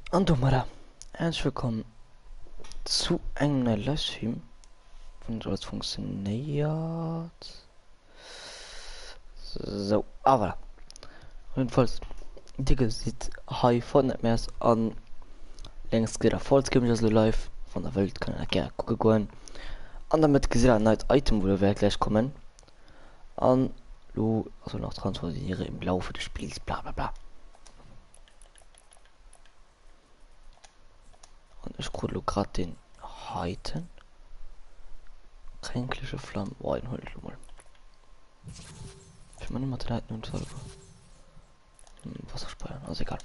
An domadder herzlech wëllkomm zu engem neie Livestream, wann dat alles funktionéiert. Sou, ah voilà. Jedenfalls, dir gesitt hei Fortnite Mares an lénks gesitt der Falls Gaming ass elo live. Wann der wëllt, kënnt der dat gäre kucke goen. An der Mëtt gesitt der en neit Item, wou elo wäert gläich kommen. An lo ass och nach Transformiere im Laufe des Spiels, bla bla bla. An ech krut elo grad deen heiten. Kränkliche Flamm. Boah, den huelen ech elo mol. Fir mer net mat den heiten unzefallen. Hm, Wasserspeier, ass egal.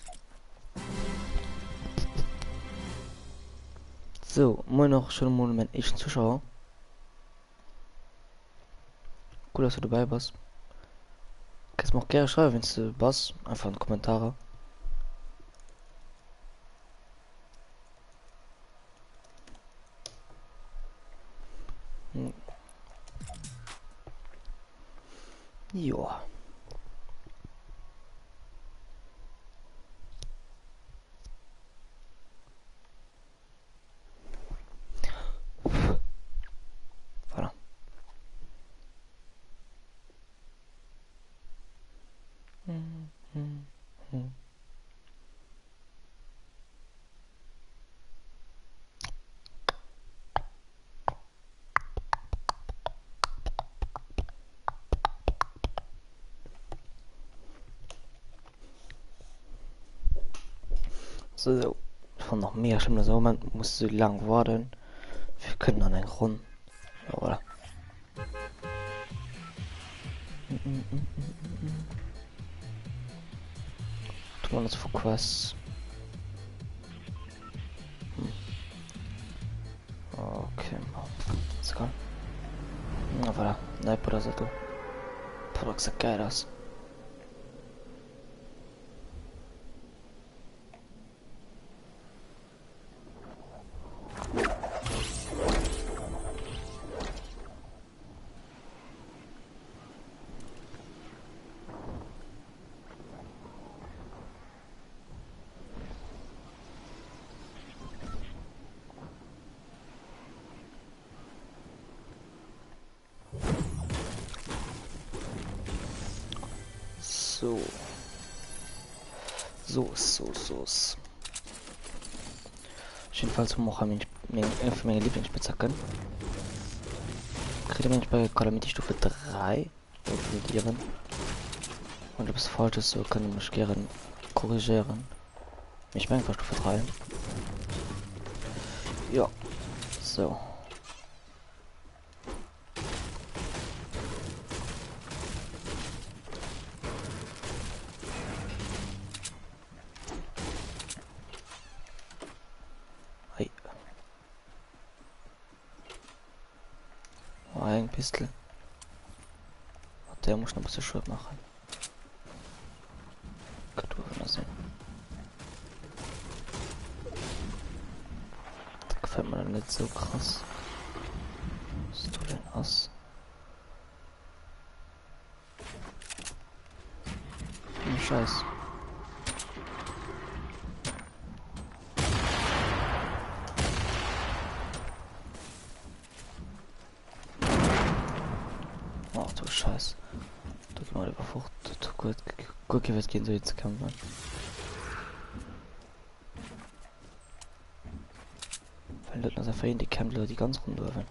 So, moin och schon mol mein éischten Zuschauer. Cool, dass du dobäi bass. Kannst mir och gäre schreiwen, wien du bass, einfach an d'Kommentarer. Hm. Joa. Voilà. Mm, mm, mm. So, ich fand noch mega schlimm, dass im Moment muss so lang warten. Wir können an eng Ronn. Ja, voilà. Tun wir uns für Quests. Hm. Okay, let's go. Na voilà, nei Produkt. Produkt sieht geil aus. So. So, so, so. Jedenfalls hu mer och hei meng, meng, eng vu menge Lieblingsspitzhacken. Kritt een bei Calamity Stufe 3 oder net ieren. Wann eppes falsch ass, so kënnt der mech gären korrigéieren. Mee ech mengen et war Stufe 3. Jo, so. Hei. Oh, eng Pistol. Mat der muss ich noch ein bisschen Schued machen. Gëtt uewen ass een. Dat gefält mir dann net sou krass. Was do denn ass. Oh, Scheiß. Ach du Scheiß. Da gehen wir lieber fort. Gut, gut gewählt gehen so jetzt kämpfen. Well dat ass einfach een, dee kämpft elo déi ganz Ronn uewen.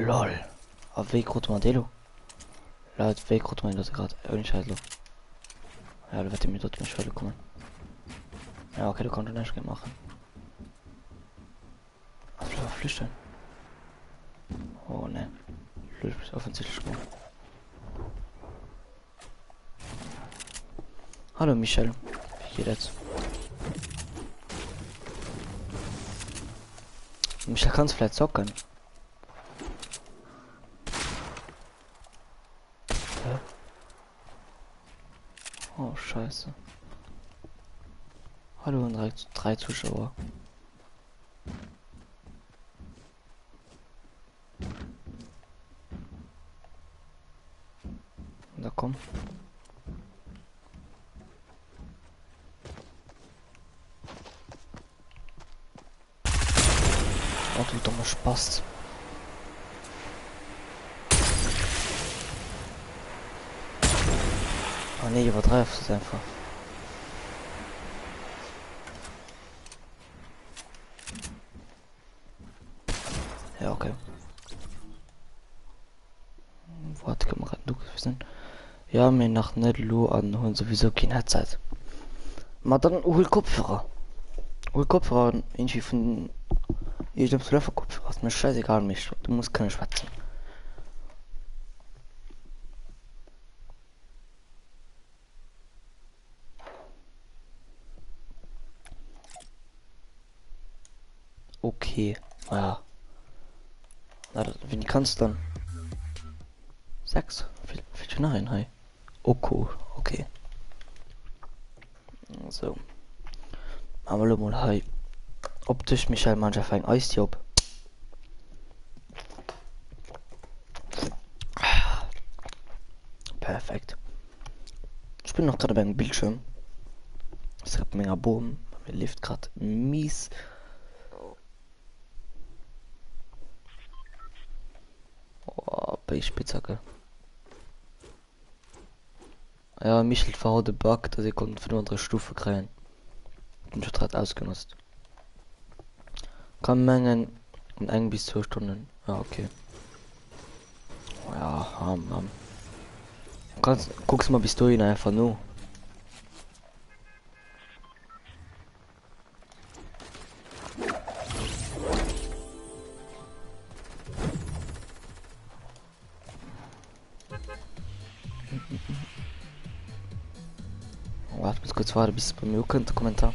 LOL! A wéi krute mer dee lo? Leit, wéi krute mer deen dote grad? Ouni Schäiss elo. Ja, lo wäert dee mir dote mech huele kommen. Ja, okay, do kann ech näischt géint maachen. Einfach flüchten. Oh ne. Flücht ist offensichtlich gemacht. Hallo Michel, wie geht es? Michel, kannst du vielleicht zocken? Hä? Oh, scheiße. Hallo und drei, drei Zuschauer. Komm. Oh, du domme Spast. Oh nee, iwwerdreifs es einfach. Ja, okay. Wat kann man grad wissen? Ja, mee nach net elo an hunn souwisou keen Headset. Ma dann huel Kopfhörer. Huel Kopfhörer irgendwie vun iergendem Fluffer Kopfhörer ass mir scheißegal, mee du muss kënne schwätzen. Okay, ja. Na, wéini kanns du dann? 6? Fehlt schon nach een hei. Oko, okay. So. Machen wir lo mol hei. Op dech, Michel, man ech einfach eng Eistee op. Perfekt. Ech bin och grad op engem Bildschirm. Ass grad bei menger Bom. Bei mir leeft grad mies. Oh, béis Spitzhacke. Ja, Michel, et war haut e Bug, dass ee konnt 35 Stufe kréien. Hunn ech grad ausgenotzt. Kann mengen an eng bis zwou Stonnen. Ja, okay. Ja, ham, ham. Kannst, guckst mal bis dohin einfach no. Warte, muss kurz warten, bis es bei mir ukënnt, de Kommentar.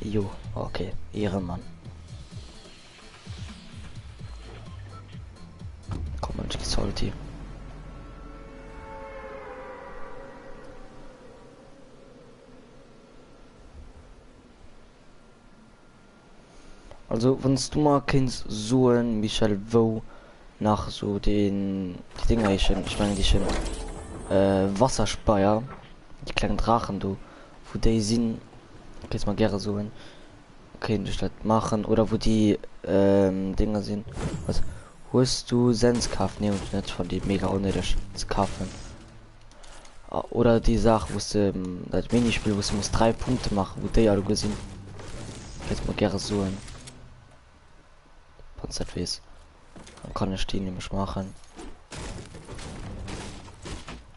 Jo, okay, Ehrenmann. Komm, Mensch, salty. Also wann s du mer kéints soen Michèle wou nach sou deen déi Dinger heeschen, ech mengen déi heeschen Wasserspeier, déi kleng Draachen do, wou déi sinn, kéints mer gäre soen, kéint ech dat maachen oder wou déi Dinger sinn. Was hues du Sens kaf? Nee hunn ech net, ech fannen déi mega onnéideg ze kafen. Oder déi Saach wou s de dat Minispill wou s de muss 3 Punkte maachen, wou déi alleguer sinn. Kéints mer gäre soen, wann s dat weess. Dann kann ech déi nämlech maachen.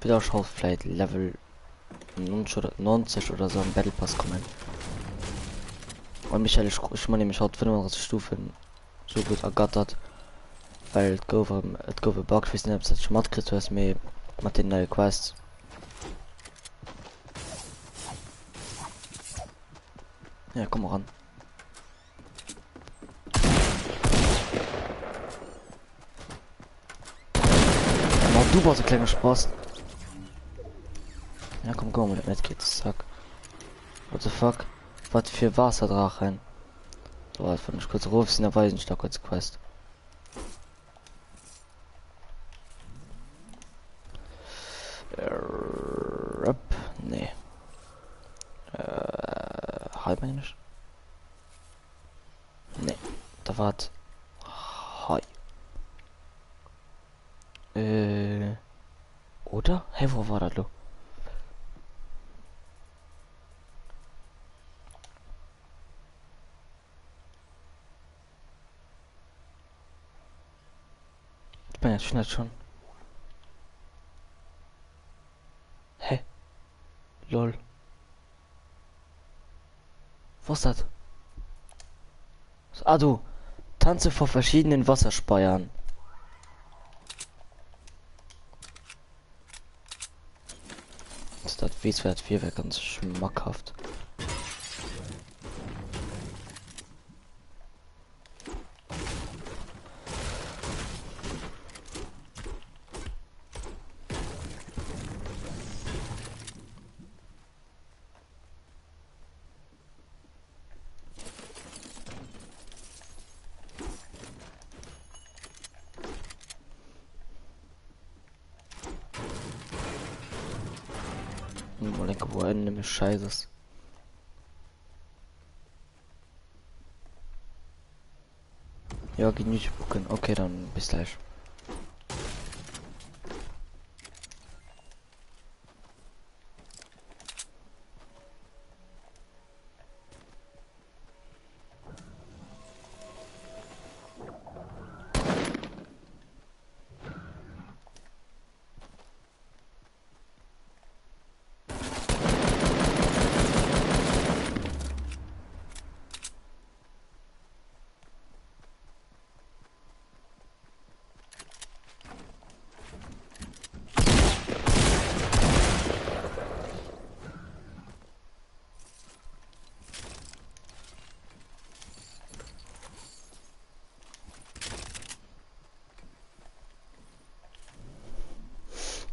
Wéi ech haut vläit Level 90 oder 90 oder sou am Battle Pass kommen. An Michèle, ech ech hu mer nämlech haut 35 Stufen sou gutt ergattert, well et gouf erëm, et gouf e Bug, ech weess net ob s dat scho matkritt hues, mee mat den neie Quests. Ja, komm eran. Ma du bass e klenge Spast. Ja, komm, komm, mit Medkit, zack. What the fuck? Wat fir Waasserdrachen? So, warte, wann ich kurz ruf, sind, dann weisen ich da kurz Quest. Äh, nee. Äh, halb eigentlich. Nee, da war hei. Äh, oder? Hey, wo war das lo? Ich bin jetzt schnell schon. Hä? Lol. Was das? Ah du. Tanze vor verschiedenen Wasserspeiern. Dat wees wat fir wär ganz schmackhaft. Mol enke wou en nëmme Schäiss ass. Ja, ginn YouTube kucken. Okay, dann bis gleich.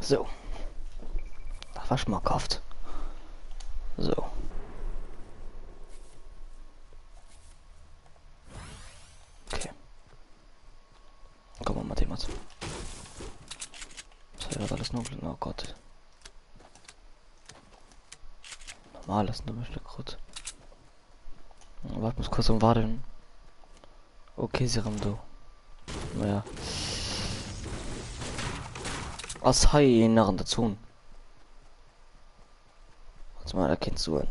So. Das war schmackhaft. So. Okay. Kommen wir mal dem mat. Das wird alles nur oh Gott. Normal ist nur Grot. Warte muss kurz um warten. Okay, sie haben do. Naja. Ass hei een nach an der Zon? Warte mal, da kennt so.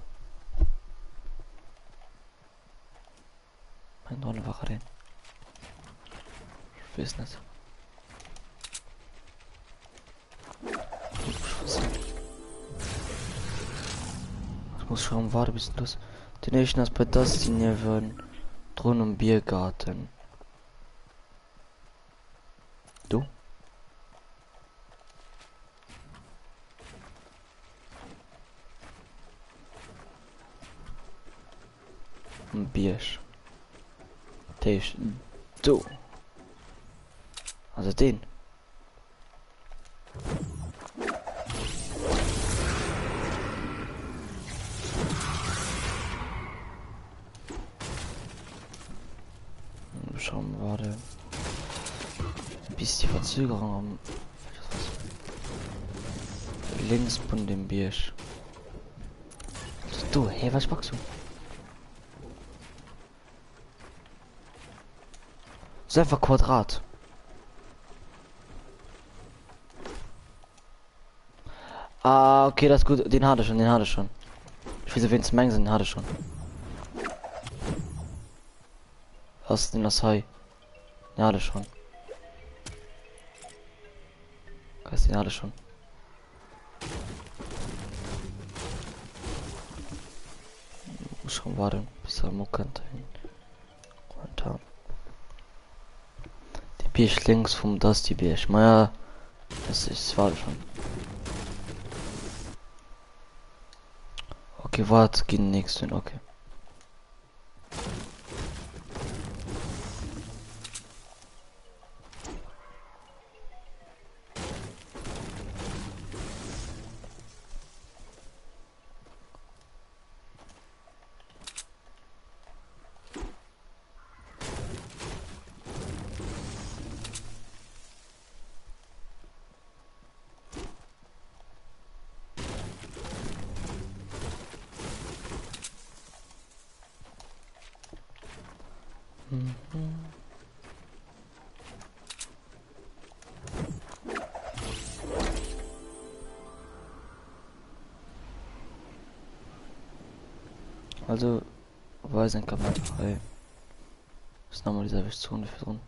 Mein Donner war den. Ich weiß nicht. Ich muss schon warten bis los. Den nächsten ass bei Dusty Neven drun um Biergarten. Du? Um Bierg. Tisch. Du. Also den. Schauen warte. Bis die Verzögerung am links von dem Bierg. Du, hey, was packst du? Ist einfach Quadrat. Ah, okay, das ist gut. Den hatte ich schon, den hatte ich schon. Ich weiß, wen es mengen sind, den hatte ich schon. Was denn das Hai? Den hatte ich schon. Was den hatte ich schon. Muss schon warten, bis er muckert. Kommentar. Die Bierg links vum Dusty Bierg. Maja, das ist war schon. Okay, wart, gehen nächsten, okay. Mhm. Also, weiß ein Kammer 3. Ist nochmal dieselbe Zone für drin.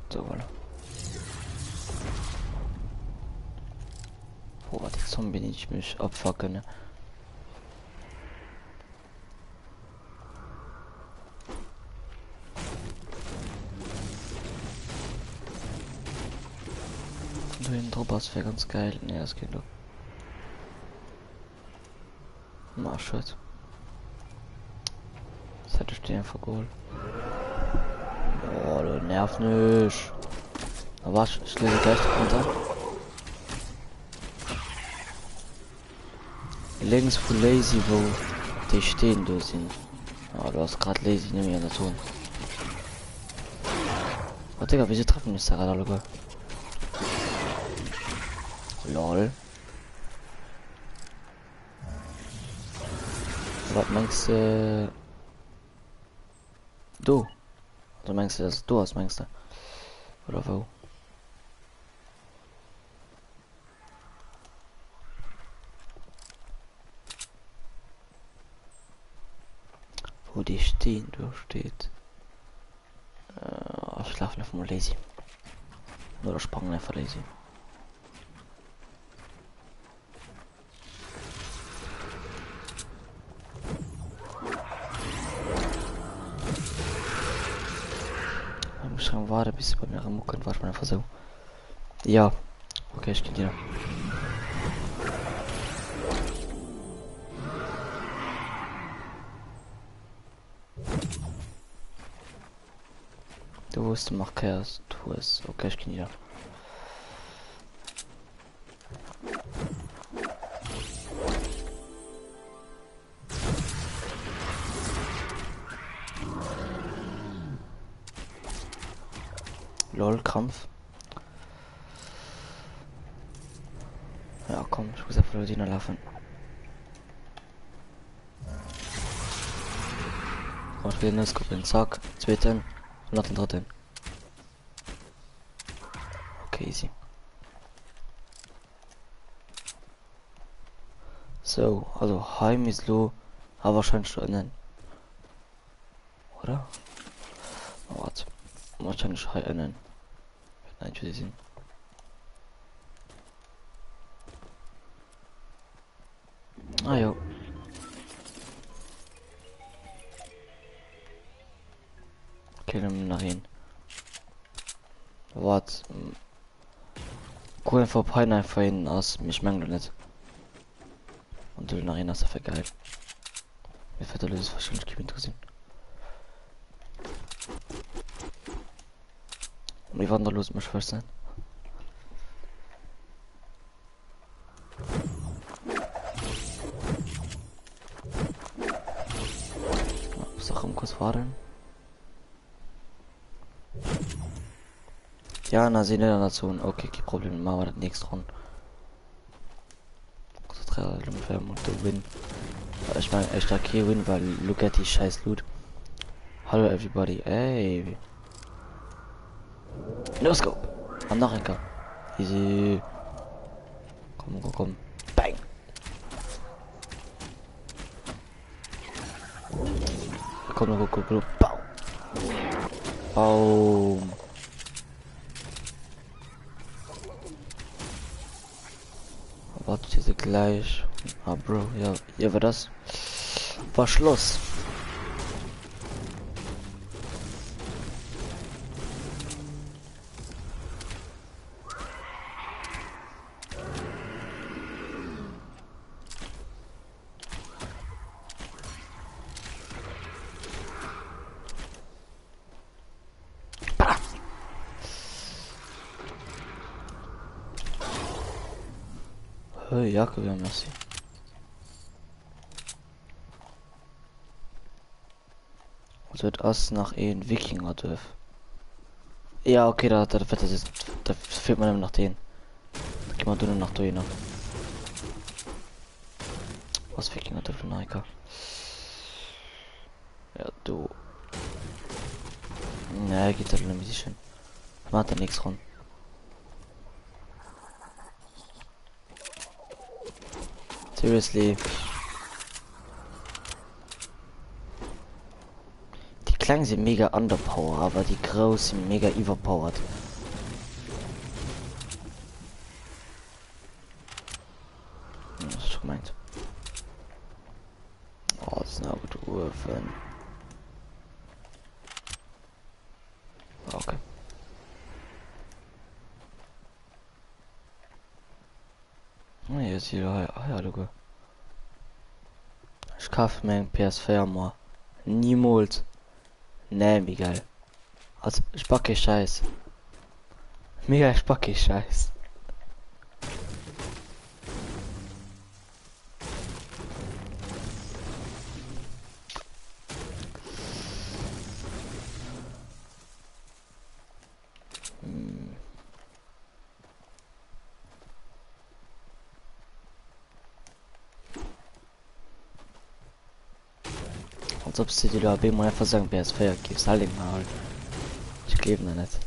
So, voilà. Boah, die Zombie, die ich mich abfacken, ne? Du hin drop ass wär ganz geil. Nee, das geht doch. Ma schued. Das hätte ich dir einfach geholt. Oh, du nerv nicht. Aber was, ich lese gleich runter. Links vu Lazy wou déi Steen do sinn. Ah, du hast grad Lazy nemmi an der Zone. Oh Digga, wieso treffen mich da gerade alle? Lol. Wat mengs de do? Also mengs de, dass et do ass, mengs de? Oder wou? Wou dee Steen do steet. Äh, ech lafen einfach mol lazy. Oder sprangen einfach lazy. Ich muss schon warten, bis sie bei mir mucken, war ich mal einfach so. Ja, okay, ich geh dir. Du wous de markéiers hues. Okay, ech ginn hier. Lol, Krampf. Ja, komm, ich muss einfach nur laufen. Komm, ich will den Scope zack. Zweiten und noch den dritten. Okay, easy. So, also heim ist lo, aber wahrscheinlich schon innen. Oder? Oh, warte. Wahrscheinlich hei innen. Nein, ich will sie sehen. Ah jo. Okay, dann nach hin. Wart. Guck einfach, ob Hein einfach hin ass. Mich mengen net. Und du nach hin ass einfach geil. Mir fällt alles wahrscheinlich kein interessieren. Mir wanderlos mich falsch sein. Sache kurz warten. Ja, na sinn net an der Zone. Okay, kein Problem, machen wir das nächste Runde. Win. Ich meine echt okay win, weil look at die scheiß Loot. Hallo everybody. Ey. No scope. An nach enker. Easy. Komm, komm, komm. Bang. Komm, komm, komm, komm. Bau. Baum. Warte, diese gleich. Ah, Bro, ja, hier war das. War Schluss. Hey, Jakob, ja, merci. Also et ass nach een Wikingerduerf. Ja, okay, da, da, da, das ist, da fehlt mir nach den. Da gehen wir du nach do Was Wikingerdorf in Amerika? Ja, du. Ne, geht das ein bisschen. Macht der nächste Runde. Seriously. Die Kleng sind mega underpower, aber die Grouss sind mega overpowered. Das ist schon gemeint. Oh, das ist eine gute Uhr. Okay. Ah, hier ist hier, ah, ja, du. Ich kaufe mir eng PS4 mar. Niemals. Nee, Miguel. Also, ich backe Scheiß. Miguel, ich backe Scheiß. Hm. Als ob s de dir elo op eemol einfach sou eng PS4 keefs. Halt deng Maul. Ech gleewen der net.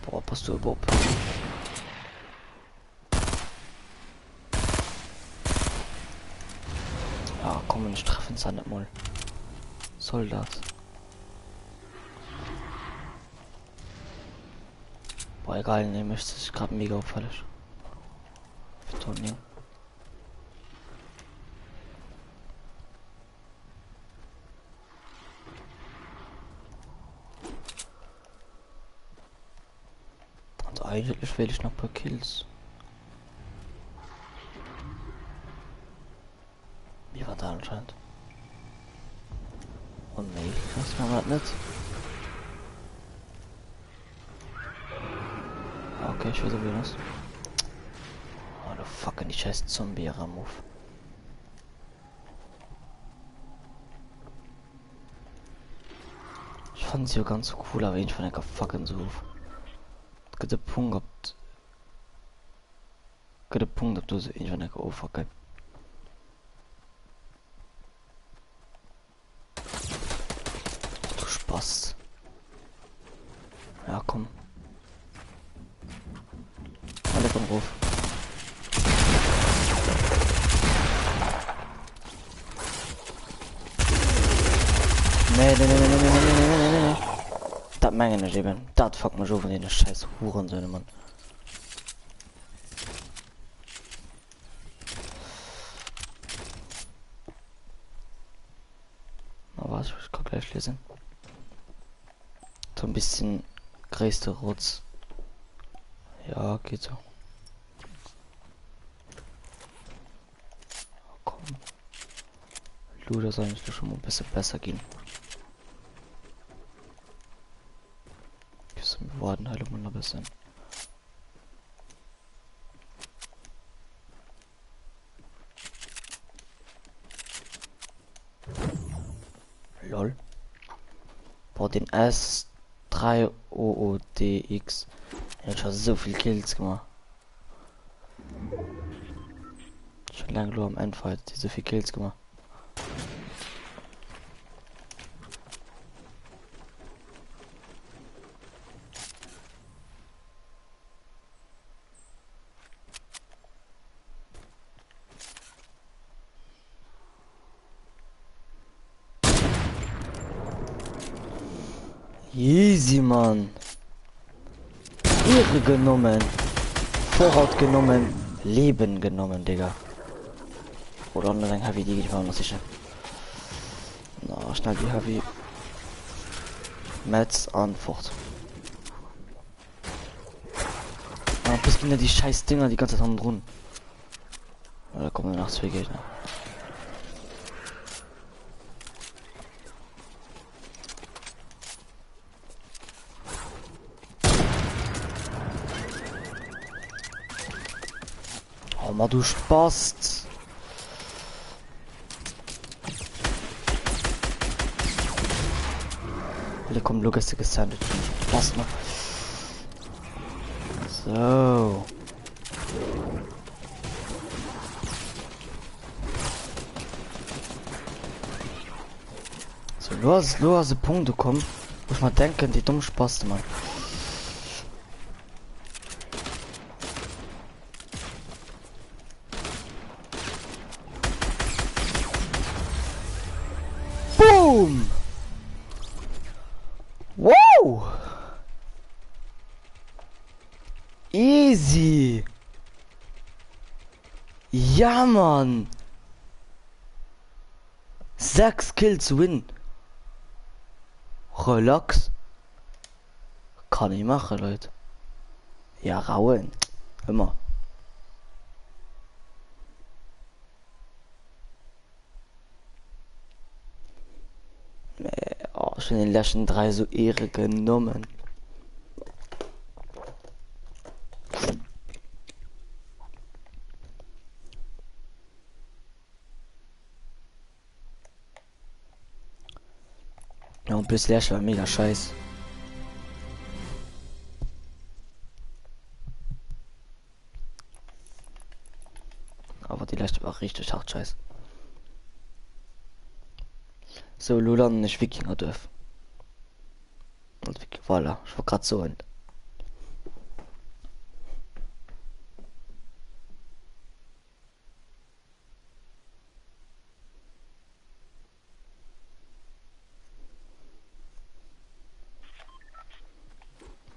Boah, pass du op. Ja, komm, ich treffen es nicht mal. Soll das? Boah, egal, ne, mich ist gerade mega auffällig. Für Also eigentlich will ich noch ein paar Kills. Wie war da anscheinend? Und nee, das machen wir nicht. Okay, ich weiß wie das. Oh, du fucking die scheiß Zombie Ramuf. Ich fand sie ja ganz cool, aber ich fand fucking so. Gëtt e Punkt op gëtt e Punkt op do se irgendwann enke offacken. Du Spaß. Ja, komm. Alle komm ruf. Nee, nee, nee, nee, nee, nee, nee, nee, nee, nee. Dat mengen ech eben. Dat fuckt mech of un deene scheiß Hurensöhne, Mann. Na was, ich kann gleich lesen. So ein bisschen größte Rotz. Ja, geht so. Oh, komm. Luder soll eigentlich schon mal ein bisschen besser gehen. Warten halt immer noch ein bisschen. Lol. Boah, den S3OODX. Er hat schon so viel Kills gemacht. Schon lange nur am Endfight, die so viel Kills gemacht. Easy, Mann. Ehre genommen. Vorhaut genommen. Leben genommen, Digga. Oder andere eng Heavy, déi geet iwwer sicher. Na, schnell die Heavy. Metz an fort. Ah, bis ginn die scheiß Dinger die ganze Zeit run. Da kommen nach zwei Gegner. Oh ma du Spast! Alle kommen Lukas gesandet. Passt noch. So. So, lo ass, lo ass e Punkt ukomm, wou ech mer denken, déi domm Spaste, Mann. Boom! Wow! Easy! Ja, Mann! 6 Kills win. Relax. Kann ich machen, Leute. Ja rauen ëmmer. Mä oh, ech hunn den leschten 3 sou Ehre genommen. Ja, en plus Lächer war mega scheiß. Aber die lescht war richtig hart scheiß. So, lo landen ech Wikingerduerf. Voilà, ich wollte grad soen.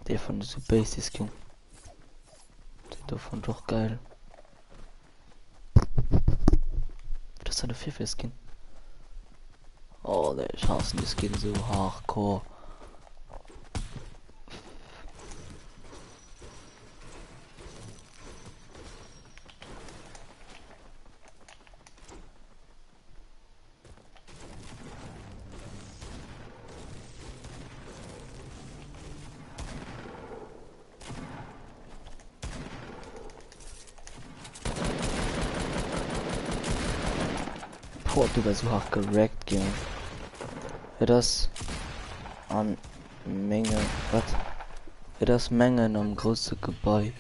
Dee fand ech sou basic Skin. Den do fand ech och geil. Wat ass dat dofir fir e Skin? Oh nee, ech haassen de Skin sou hardcore. Boah, du wär so hart gerackt ginn. Et ass an menge wat? Et ass mengen am grousse Gebai.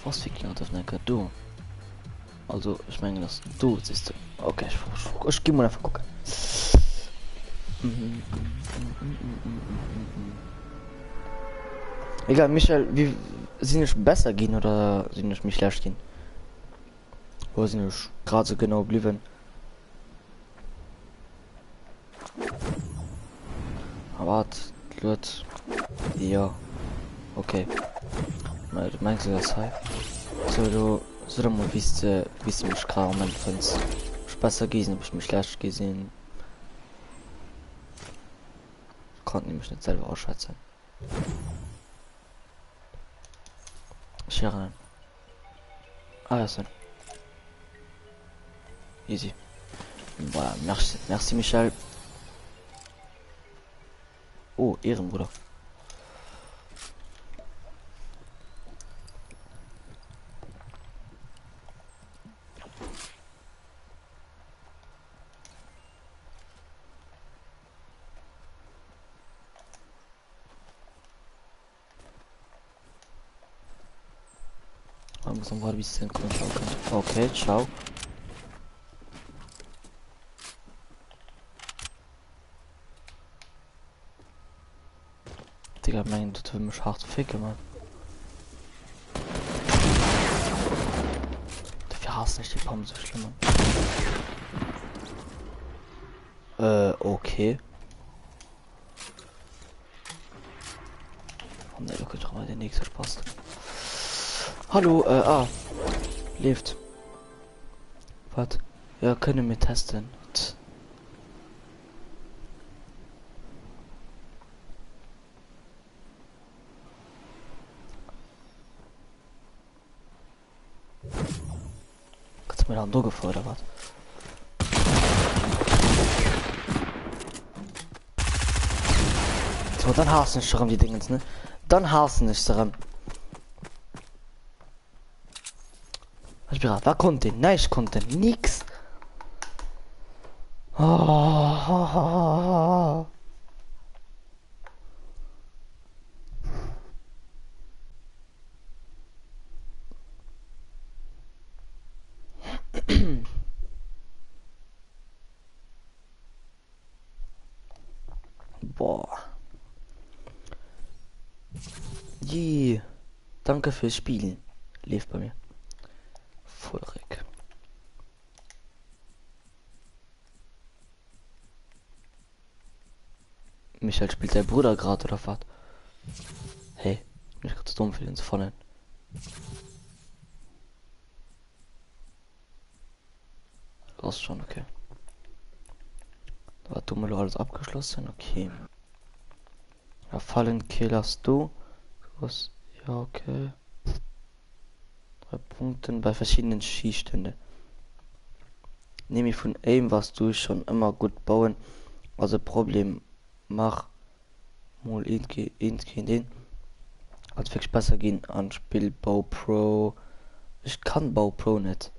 Was Wikinger dürfen enker do. Also ich mengen das do siehst du. Okay, ich, ich, ich geh mal einfach gucken. Egal, Michael, wie sinn ech besser ginn oder sinn ech méi schlecht ginn? Oder sinn ech grad so genau bliwwen? Ah, wart, luet. Ja. Okay. Mä du mengs du ass hei. So, du, so da mol wéi s de, wéi s de mech grad am Moment fënns. Ob ech besser gi sinn, ob ech méi schlecht gi sinn. Ech kann et nämlech net selwer aschätzen. Ech héieren en. Ah, ass en. Easy. Voilà, merci, merci Michel. Oh, Ehrenbruder. Langsam war bis Okay, ciao. Digga, mengen dat wëll mech hart ficke, Mann. Dofir hassen ech déi Pam sou schlëmm, Mann. Äh, okay. Oh ne, da kommt doch mal der nächste Spaß. Hallo, äh, ah. Lebt. Was? Ja, können wir testen. Tch. Kannst du mir dann do gefuer oder was? So, dann hassen ich erëm die Dingens, ne? Dann hassen ich se erëm. Ich bin grad, was konnt den? Näischt konnt den, nix. Oh. Boah. Jee. Danke fürs Spielen. Lebt bei mir. Vollreck. Michael spielt der Bruder gerade oder was? Hey, bin ich gerade zu dumm für den zu fannen. Das schon okay. Da war dumme alles abgeschlossen, okay. Ja, Fallenkill ass do. Was? Ja, okay. 3 Punkten bei verschiedenen Schießstände. Nehme ich vun Aim was du schon ëmmer gutt bauen ass e Problem mach mol eent géint een als wierklech besser ginn an spill Bau Pro. Ech kann Bau Pro net.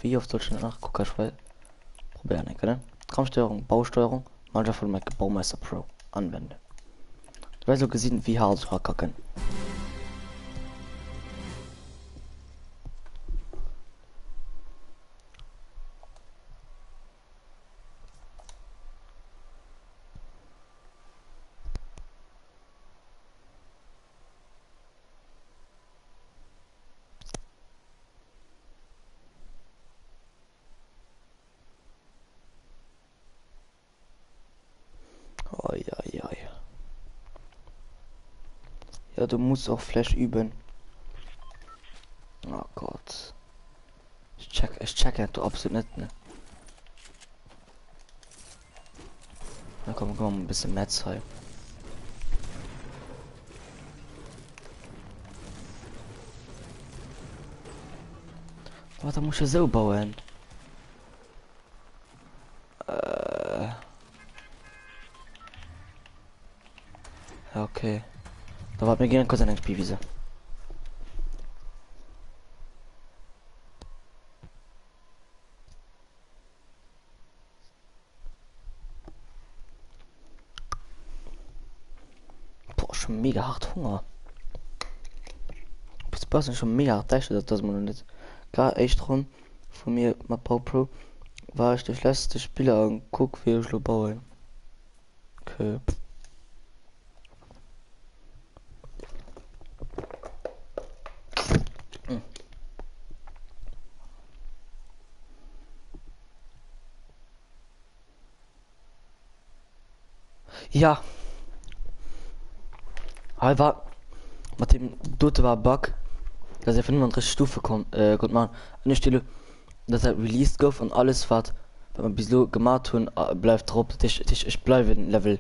Wéi oft soll ech dat nach kucken? Ech well probéieren eng Kéier. Kampfsteuerung, Bausteuerung, Mannschaft vun Mike Baumeister Pro anwenden. Du wäers elo gesinn wéi hart ech rakacken. Oi, oi, oi. Ja, du musst och vläch üben. Oh Gott. Ich check, ich check dat do absolut net, ne? Na komm, komm, e bësse Metz hei. Oh, da muss ich ja so bauen. Äh. Ja, okay. Da wart mir gehen kurz an eng Spielwiese. Boah, schon mega hart Hunger. Bis passen schon mega hart Däischter, dat ass mer noch net klar. Éischt Ronn vu mir mat Bau Pro war ech de schlechteste Spiller an kuck wéi ech lo bauen. Okay. Ja. Hei war mat dem dote war Bug, dass er 35 Stufe kon äh, konnt machen. An ech stelle, dass dat released gouf an alles wat wat mer bis elo gemat hunn äh, bleift drop. Dat heescht, dat heescht ech bleiwen Level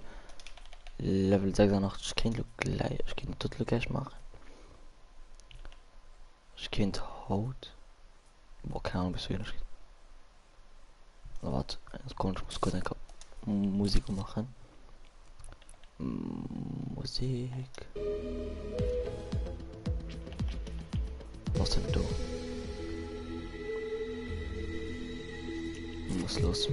Level 86. Ech kéint lo gläich, ech kéint dat lo gläich maachen. Ech kéint haut, boah, keng Ahnung bis wéini ech. Na wart, eng Sekonn, ech muss kurz eng Musik umaachen. Musik. Was denn do? Muss los.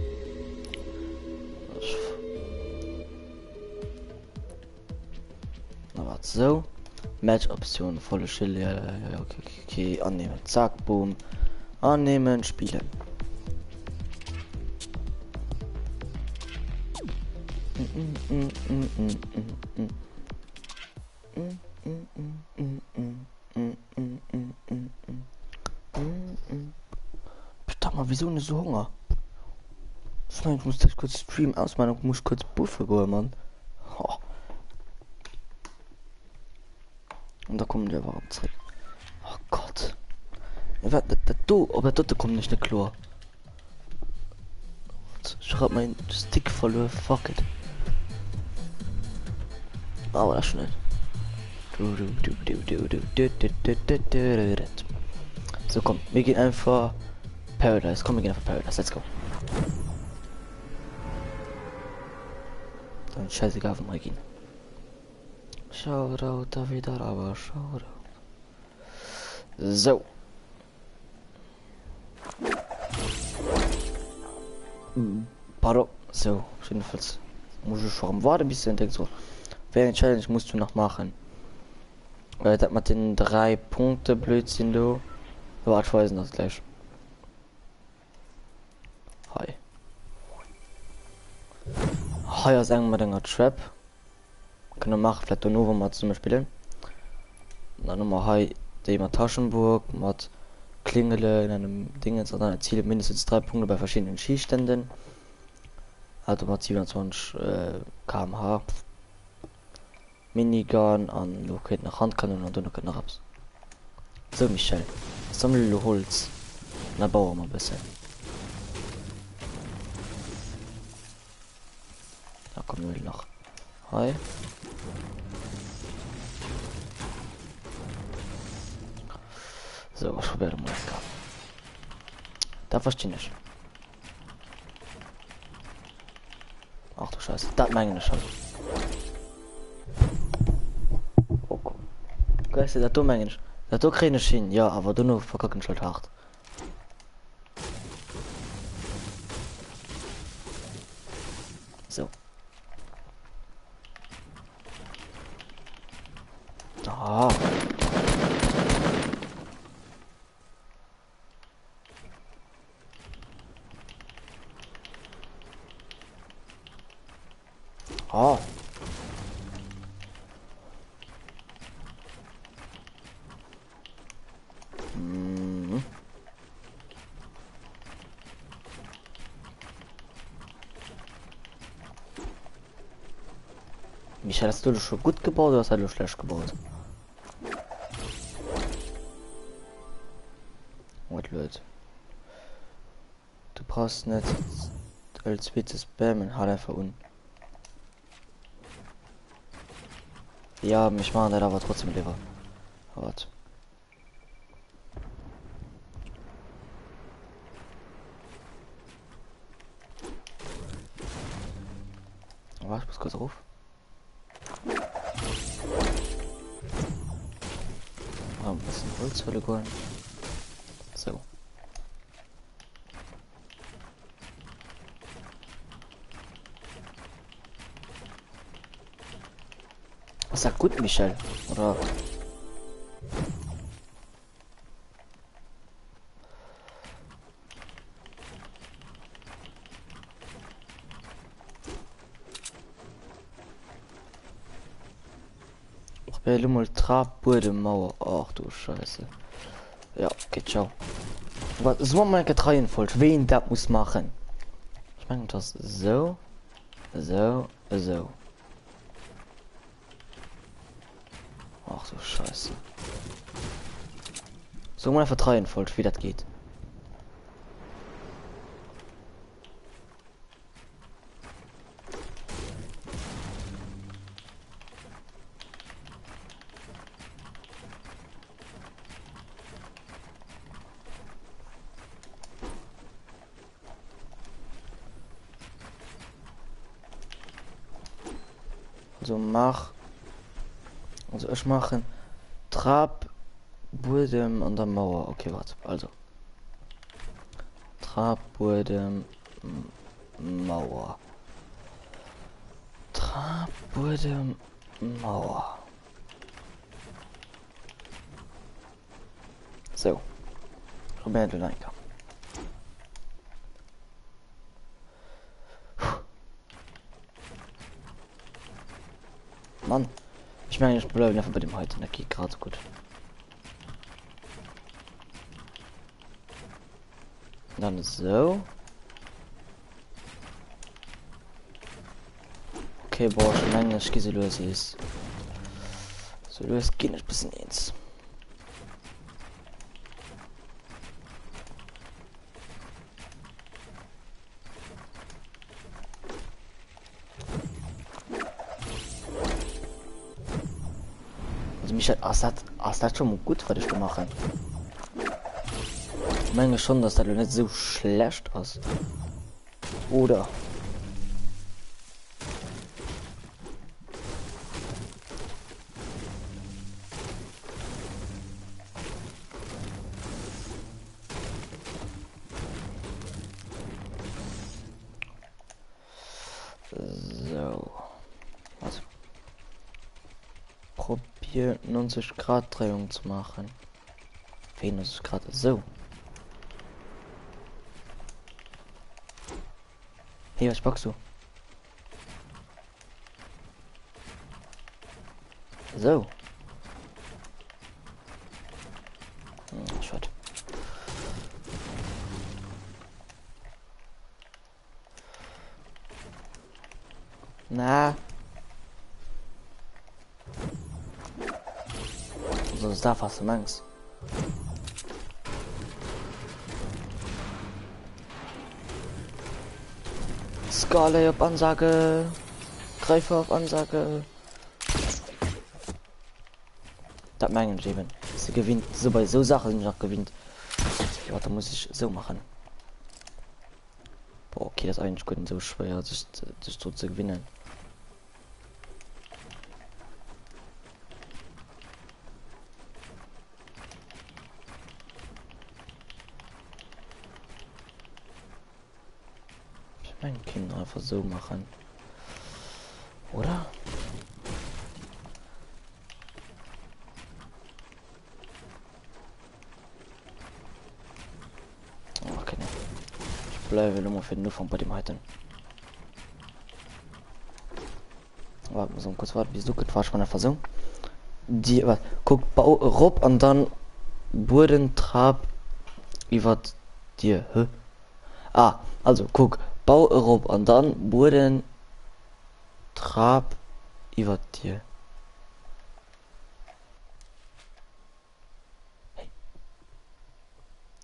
Na wart, so. Match-Option, volle Schild, ja, ja, ja, okay, okay, okay, annehmen, zack, boom. Annehmen, spielen. Putain, ma wieso hunn ech esou Honger? Ech mengen, ech muss gleich kurz Stream ausmachen und muss kurz buffe goen, Mann. Oh. Und da kommen die awer erëm zréck. Oh Gott. Wat dat, dat do, op dat dote kommen ech net kloer. Ech hab mein Stick verluer, fuck it. Aber das schon net. So komm, wir gehen einfach Paradise. Komm, wir gehen einfach Paradise. Let's go. Dann scheißegal, wo wir gehen. Shoutout David Alaba, Shoutout. So. Pardon. So, jedenfalls muss ich schon warten bis den so. Wéi eng Challenge musst du nach machen? Äh, dat mat den 3 Punkte Blödsinn do. Warte, ich weiß das gleich. Hei. Hei ass eng mat enger Trap. Kënne maachen, vläicht dono, wa mer zesumme spillen. Dann hu mer hei déi mat Taschenburg, mat Klingelen, engem Dingens an dann erziele mindestens 3 Punkte bei verschiddenen Schießständen. Auto mat 27 km/h. Minigun an lo kritt nach Handkanone an dono kënnt nach eppes. Sou Michèle, sammel elo Holz an da baue mer e bëssen. Da kommen wir nach hei. So, ech probéiere mol eng Kéier. Dat verstinn ech. Ach du Scheiße, dat mengen ech halt. Oh, komm. Weißt du, dat do mengen ech. Dat do kréien ech hin, ja, awer dono verkacken ech halt hart. So. Ah. Oh. Mhm. Michael, hast du schon gut gebaut oder hast du schlecht gebaut? What Leute? Du brauchst net L2 ze spammen, halt einfach un. Ja, mich machen dat awer trotzdem lieber. Wart. Warte, ich muss kurz auf. Ein bisschen Holz holen. So. Ass dat gutt, Michèle, oder? Probier lo mol Trap, Buedem, Mauer. Ach du Scheiße. Ja, okay, ciao. Aber so mal eng Reihenfolg, ween dat muss machen. Ich mengen das so, so, so. Ach du Scheiße. So mal einfach Reihenfolg, wie dat geht. Also mach also ech machen Trap Buedem an der Mauer okay wart also Trap Buedem Mauer Trap Buedem Mauer So probéieren et elo nach eng Kéier. Mann, ich meine, ich bleibe einfach bei dem heutigen, der geht gerade so gut. Dann so. Okay, boah, ich meine, ich gehe so los ist. So los geht nicht bisschen ins. Also Michael, ass dat, ass dat schon mal gut, wat ech do machen? Ich menge schon, dass dat lo net so schlecht ass. Oder? So. Also. Probier 90 Grad Drehung zu machen. 94 Grad. So. Hey, was packst du? So. Hm, Schade. Na. Also da was du meinst. Skale op Ansage. Greifer op Ansage. Dat mengen ech eben. Se gewinnt, sou bei sou Saache sinn ech nach gewinnt. Jo, wat, da muss ech sou maachen. Boah, okay, dat ass eigentlech guer net sou schwéier, sech, sech dru ze gewinnen. Ich mein, können einfach so machen. Oder? Okay, nee. Ich bleibe nur für den Anfang bei dem heiten. Warte mal so kurz warten, bis du gëtt war schon einfach so. Die warte, guck bau erop an dann Buedentrap iwwer dir. Hä? Ah, also kuck, bau erop an dann Buedentrap iwwer dir. Hey.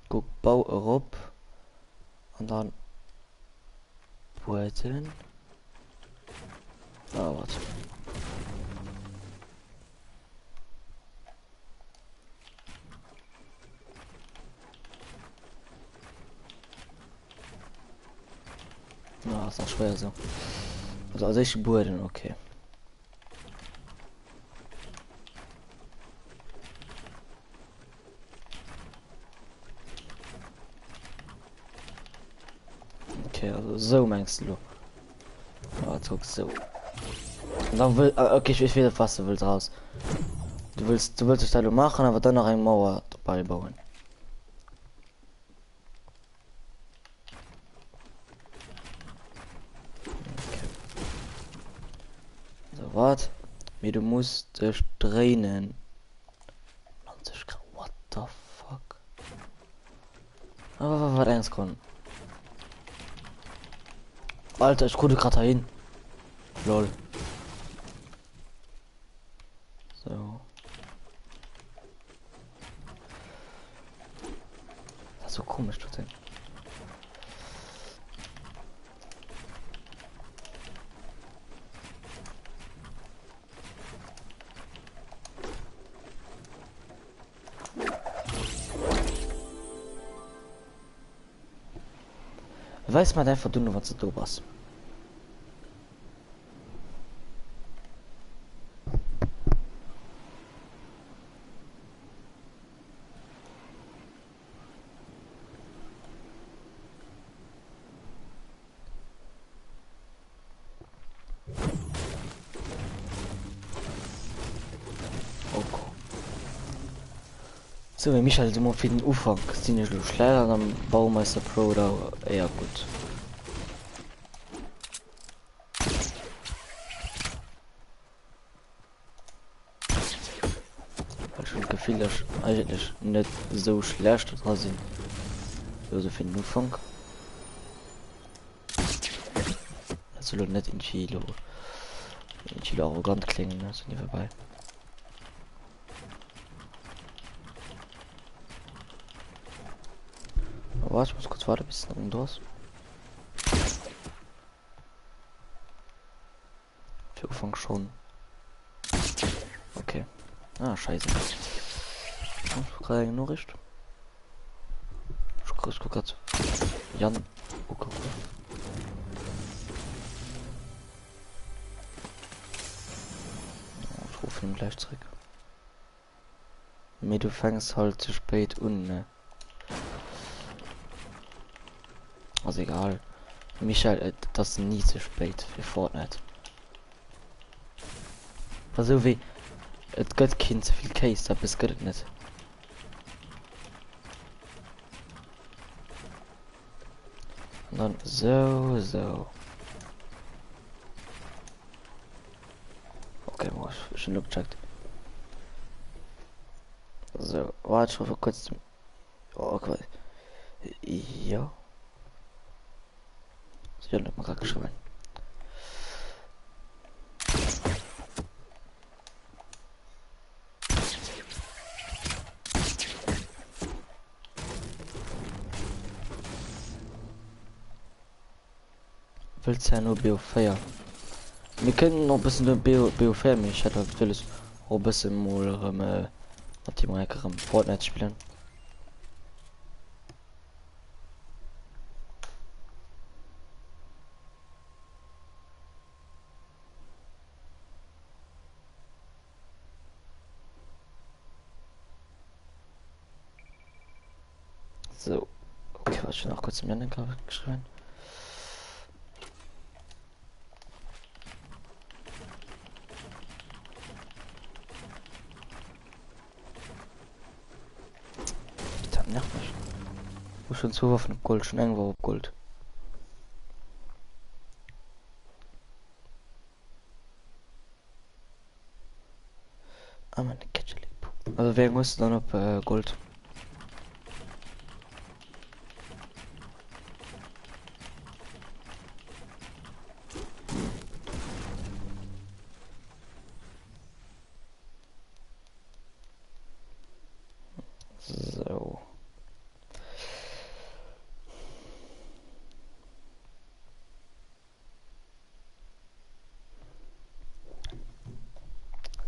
Guck, bau erop an dann Bueden. Ah, warte. Ah, ist auch schwer so. Also als ich Boden, okay. Okay, also so meinst du. Ah, guck so. Und dann will, ah, okay, ich, ich will was du willst raus. Du willst, du willst dich da machen, aber dann noch eine Mauer dabei bauen. Okay. So, wat? Mee du muss dech dréinen. 90 Grad, what the fuck? Ah, warte, eng Sekunde. Alter, ich konnte gerade dahin. Lol. So. Das ist so komisch trotzdem. Weis mer einfach du wann du do bass. Ok. Sou mee Michèle, du mol fir den Ufank sinn ech elo schlecht an am Baumeister Pro oder éier gutt? Well ech hunn d'Gefill, dass ech eigentlech net esou schlecht do dra sinn. Esou fir den Ufank. Dat soll elo net irgendwie elo irgendwie elo arrogant kléngen, ne, sou niewebäi. Warte, ich muss kurz warten, bis es noch do ass. Fir Ufank schon. Okay. Ah, scheiße. Ich gerade eng Nachricht. Ich guck, ich guck grad. Jan ugerufen. Ich rufe ihn gleich zurück. Mee du fängs halt ze spéit un, ne? Ass egal. Michel, et ass ni ze spéit fir Fortnite. Ass esou wéi, et gëtt keen ze vill Kéis, eppes gëtt et net. An dann esou, esou. Okay, boah, ich schon gecheckt. So, warte, ich rufe kurz zum. Oh, okay. Ja. Sie hat mal gerade geschrieben. Wëlls herno BO4? Mir kënnen och e bëssen do BO, BO4, mee ech hätt halt wëlles och e bësse mol erëm. Mat him enk erëm Fortnite spillen. So, okay, was schon noch kurz im Janik geschrieben. Das nervt mich. Wo schon zwei Waffen op Gold, schon eng Waffe op Gold. Ah, meine Kette liegt. Also wer muss dann op äh, Gold? So.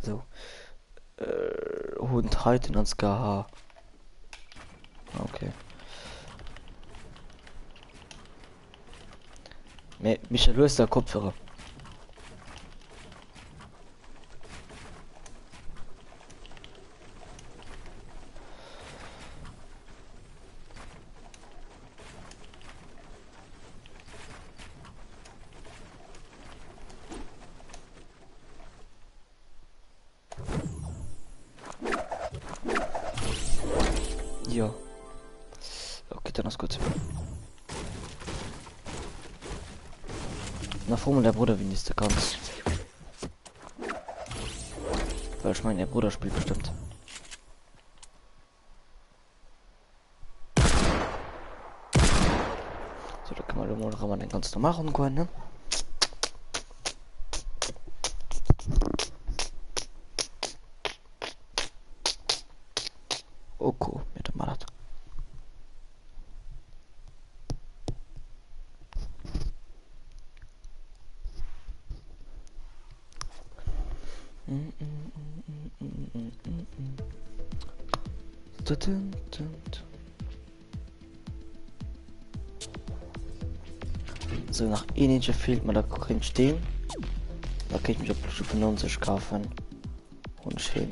So. Äh, hunn Titan ans GH. Okay. Mee Michel, hues de Kopfhörer? Jo. Okay, dann ass gutt. Na fro mol däi Brudder wéini s de kanns. Well ech mengen däi Brudder spillt bestëmmt. So, da können wir mal ran den ganz normal rumgehen, ne? Okay, mit dem Malert. So nach ähnliche fehlt mir da kein stehen. Da kann ich mich auf Stufe 90 kaufen. Und schön.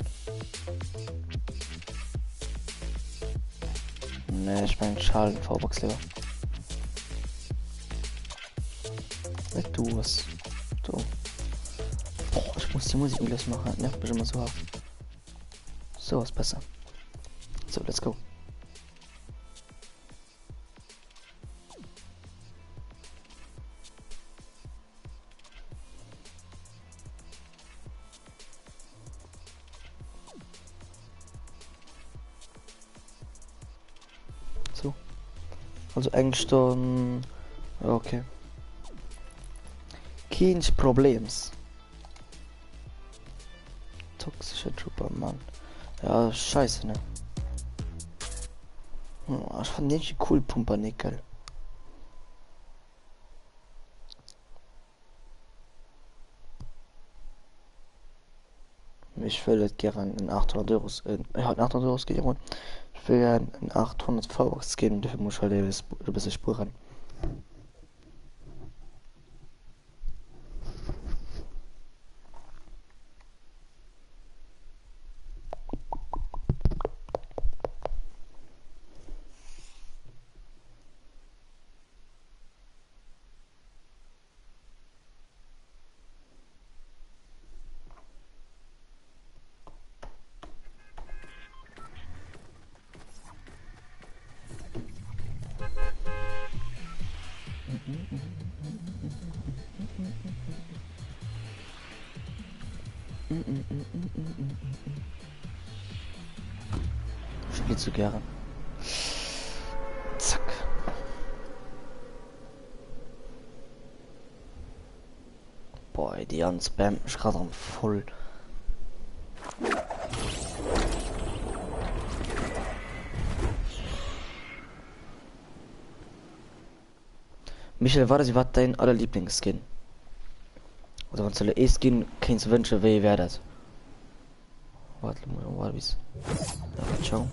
Ne, ich mein Schalen V-Box lieber. Du was. Du. Boah, ich muss die Musik wieder machen. Nervt mich immer so hart. So ist besser. So, let's go. So. Also eng Stonn. Okay. Keen Problems. Toxischer Trooper, Mann. Ja, scheiße, ne? Hm, ich fand den cool, Pumpernickel. Ich will et gären en 800 Euro, äh, ja, en 800 Euro Skin holen. Ich will gern en 800 V-Bucks Skin, dafür muss ich halt e bësse spueren. Spiel zu gern. Zack. Boah, die an spammt mich gerade am voll. Michel, wat ass iwwerhaapt däin allerliblingsskin? Oder wann s de elo ee Skin kéints wënschen, wéi ee wär dat? Warte mal, warte bis. Ja, ciao.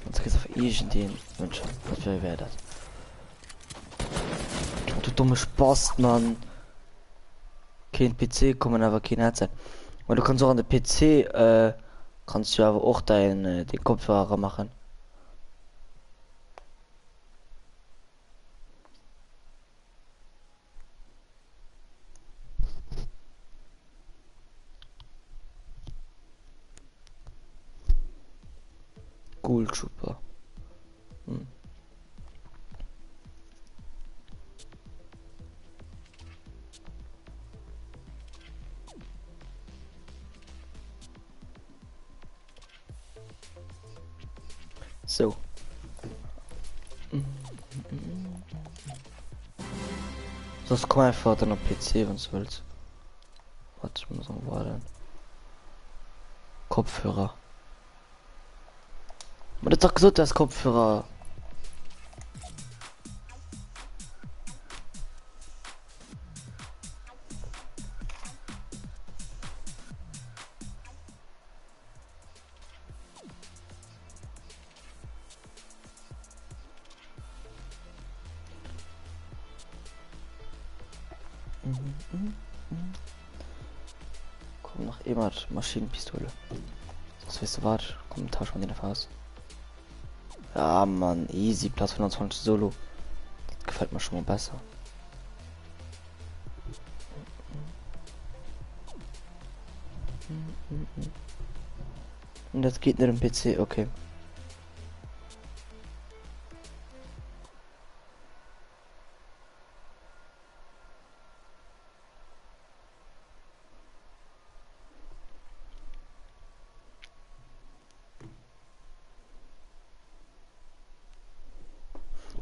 Sonst kriegst du auf irgendeinen Wünsche. Was wäre wär das? Oh, du dumme Spast, Mann. Kein PC kommen, aber kein Headset. Aber du kannst auch an der PC, äh, kannst du aber auch deinen äh, den Kopfhörer machen. Ghoul Trooper. Hm. Sou. Soss komm einfach dann op PC wann du wëlls. Warte, ich muss noch warten. Kopfhörer. Man hat doch gesagt, das Kopfhörer. Komm nach immer Maschinenpistole. Sonst weißt du was? Komm, tausch mal den einfach aus. Ja, Mann, easy, Platz 25 Solo. Das gefällt mir schon mal besser. Und das geht nicht im PC, okay.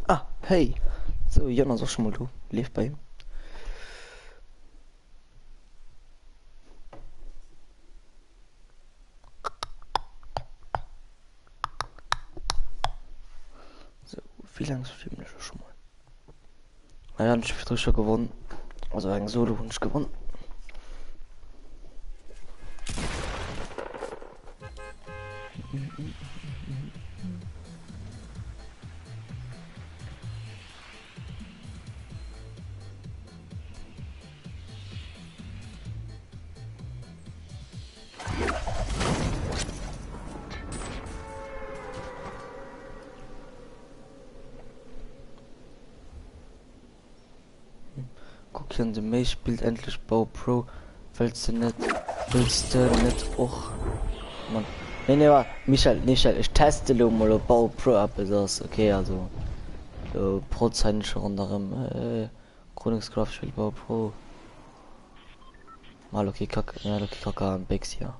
Ah, hey. So, Jonas auch schon mal du. Lebt bei ihm. So, wie lange streamen wir schon mal? Na ja, ich habe schon gewonnen. Also eng Solo hunn ech gewonnen. Kuck hien de Méi spillt endlech Bau Pro wëlls de net wëlls de net och man nee nee wa Michel Michel ech teste lo mol op Bau Pro eppes ass ok also lo protz hei net scho ronderëm äh Kroningscraft spillt Bau Pro mal ok Kack ja ok Kaka an Béchs jo.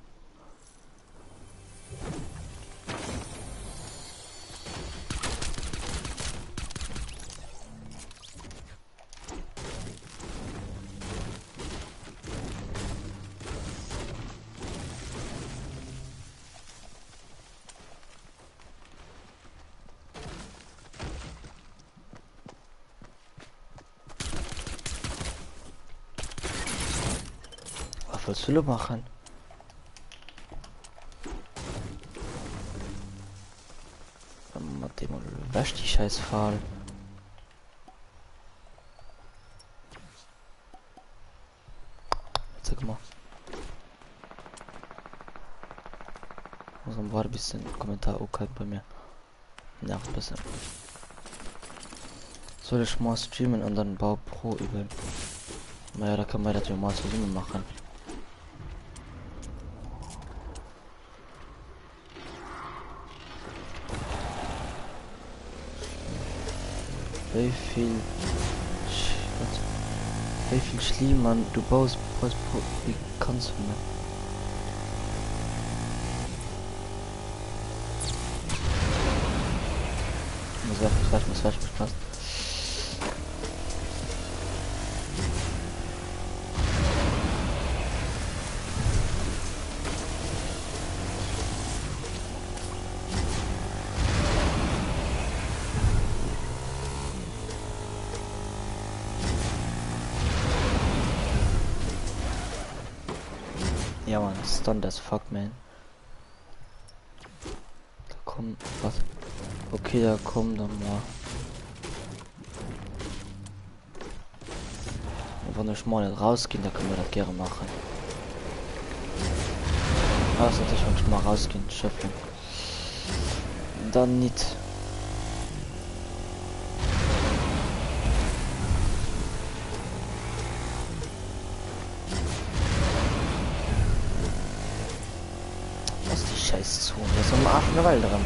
Was wolltest du lo machen? Mat deem ewech déi scheiß Fal. Zeig mal. Muss am warten bis den Kommentar okay bei mir. Nervt bisschen. Soll ich mal streamen und dann Bau Pro üben? Naja, da kann man das ja mal zusammen machen. Wéi vill wat wéi vill Schliemann du baus baus pro wéi kanns du net. Muss weg, muss weg, muss weg, muss weg. Ja man, stunned as fuck man. Da komm, was? Okay, da komm dann mal. Wann ech mal net rausginn, da können wir dat gäre machen. Ah, ist natürlich, wenn ich mal rausginn, schöpfen. Dann nicht. Was die scheiß Zone? Das ist am Arsch in der Welt dran.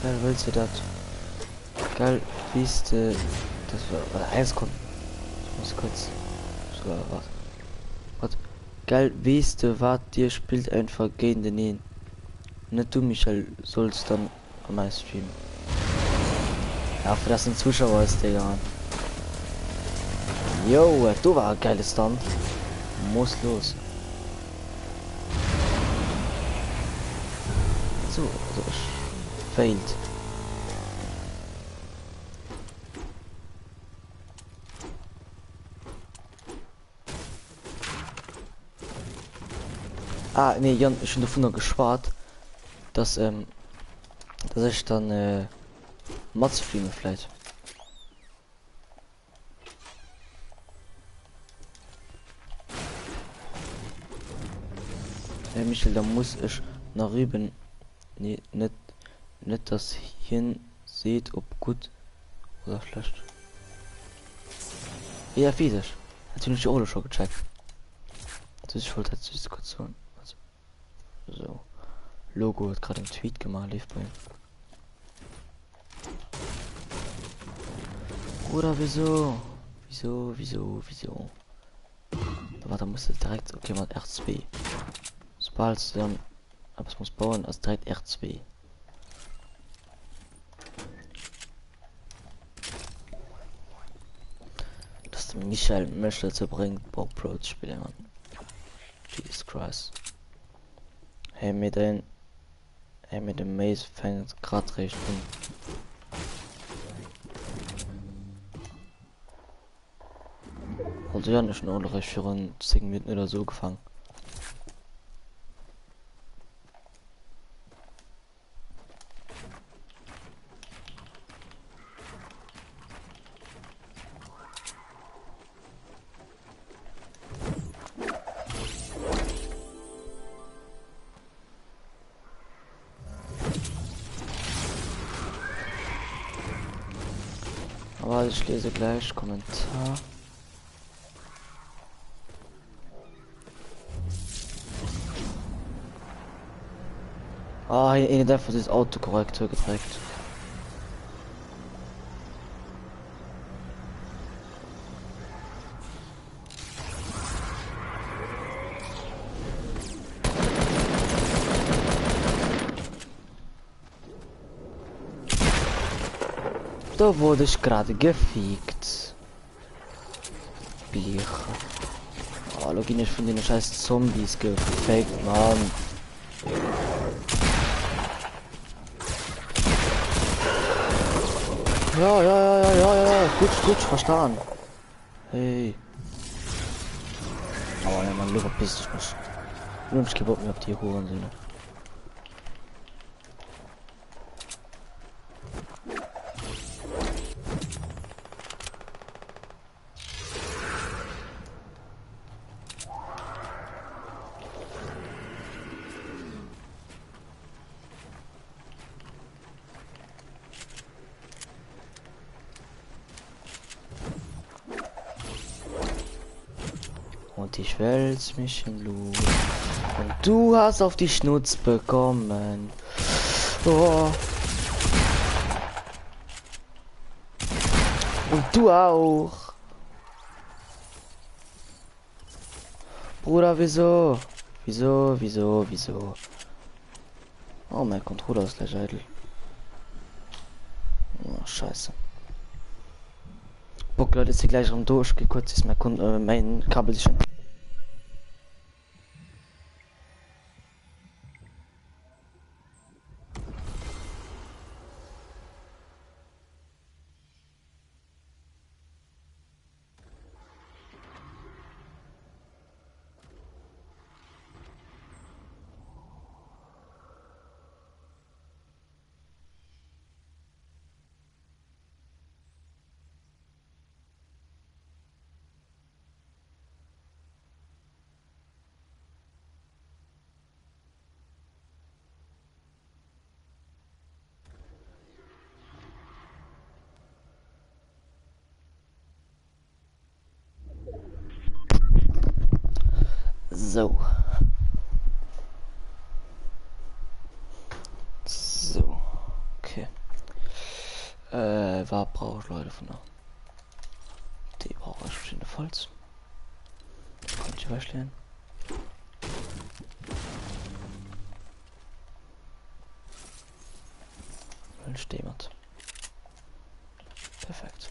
Geil, willst du das? Geil, wie du das war eine Sekunde. Ich muss kurz. So, was? Was? Geil, weess de wat, dir spillt einfach géinteneen. Net du Michel solls dann an eis Stream. Ja, fir dass en Zuschauer ass, Digga. Yo, dat do war e geile Stunt. Muss los. So, also ech wéilt. Ah, nee, Jan, ech hunn dovunner geschwat, dass, ähm, dass ech dann äh, matstreame vläit. Hey Michel, da muss ech nach üben. Nee, net, net dass hien seet ob gutt oder schlecht. Ja, weess ech. Dat hunn ech jo och elo scho gecheckt. Ich wollte dat just kurz soen. Also, so. Logo huet grad en Tweet gemaach, leeft bei him. Bruder, wieso? Wieso, wieso, wieso? Warte, da muss du direkt, okay, mat R2. Sobal du dann etwas muss bauen, ass direkt R2. Dass de Michael mech dozou bréngt Ball Pro ze spillen Mann. Jesus Christ. Hey mee den hey mee de Maze fänkt grad réischt un. Also Jan ech hunn och réischt virun 10 Minuten oder sou ugefaang. Aber ich lese gleich Kommentar. Ah, een huet einfach des Autokorrektur gedréckt. Da wurde ich gerade gefickt. Bier. Oh, lo ginn ech vun den scheiß Zombies gefaked, Mann. Ja, ja, ja, ja, ja, ja, gut, gut, verstanden. Hey. Oh, ja, Mann, lo verpiss dich mich. Lo hab ich keinen Bock mehr auf die Hurensöhne. Und ich wälz mich im Blut. Und du hast auf die Schnutz bekommen. Oh. Und du auch. Bruder, wieso? Wieso, wieso, wieso? Oh, mein Controller ist gleich eitel. Oh, scheiße. Bock, Leute, ist hier gleich rum durch. Geh kurz, ist mein, Kon äh, mein Kabel sichern. Sou. Sou. Okay. Äh, wat brauch ech lo dovunner? Déi brauch ech op jiddefalls. Kann ich ewechleeën. Huelen ech déi mat. Perfekt.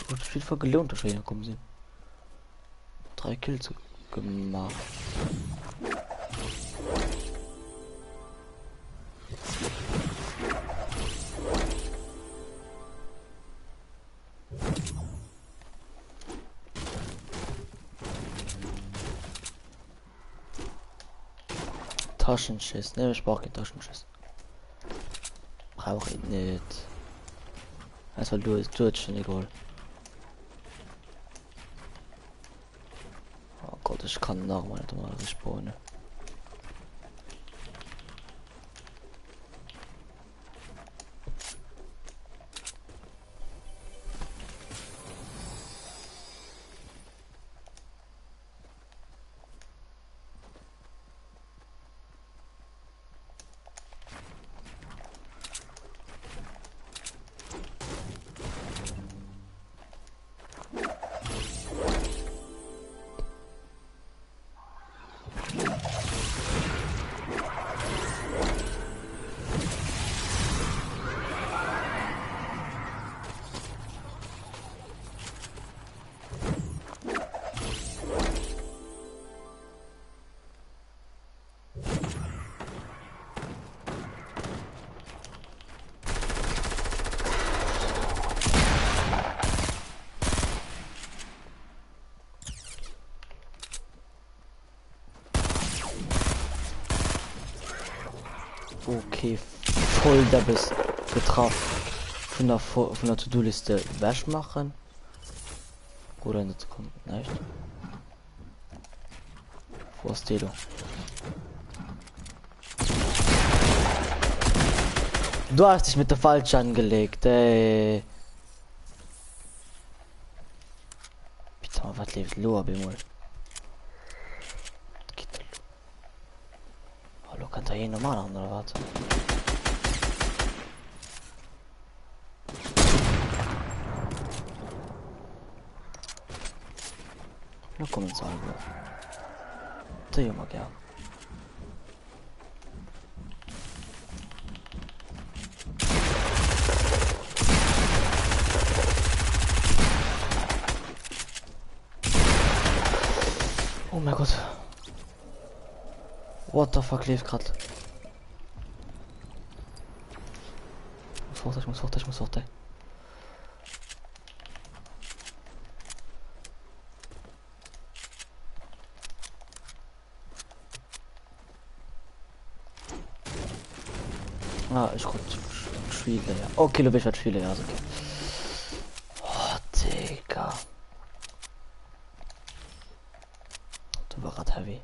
Huet auf jeden Fall gelohnt, dass wir hier gekommen sind. Drei Kills gemacht. Taschenschiss. Ne, ich brauche kein Taschenschiss. Brauche ich nicht. Also du ist du schon egal. Oh Gott, ich kann noch mal nicht mal respawnen. Okay, voll der bist getraff vun der vun der To-Do-Liste wäsch machen oder net kommt nicht. Wo ass dee do? Du hast dich mit der Falsch angelegt, ey. Bitte mal, was lebt lo op eemol? Geht lo? Hallo, kann da een normal an oder wat? Lo kommen se alleguer. Déi hu mer gär. Oh mein Gott. What the fuck leeft grad? Ich muss fort, ich muss fort, ich muss fort. Ah, ich krut Tree Layer. Okay, lo weess ech wat Tree Layer ass, okay. Oh, Digga. Du war grad heavy.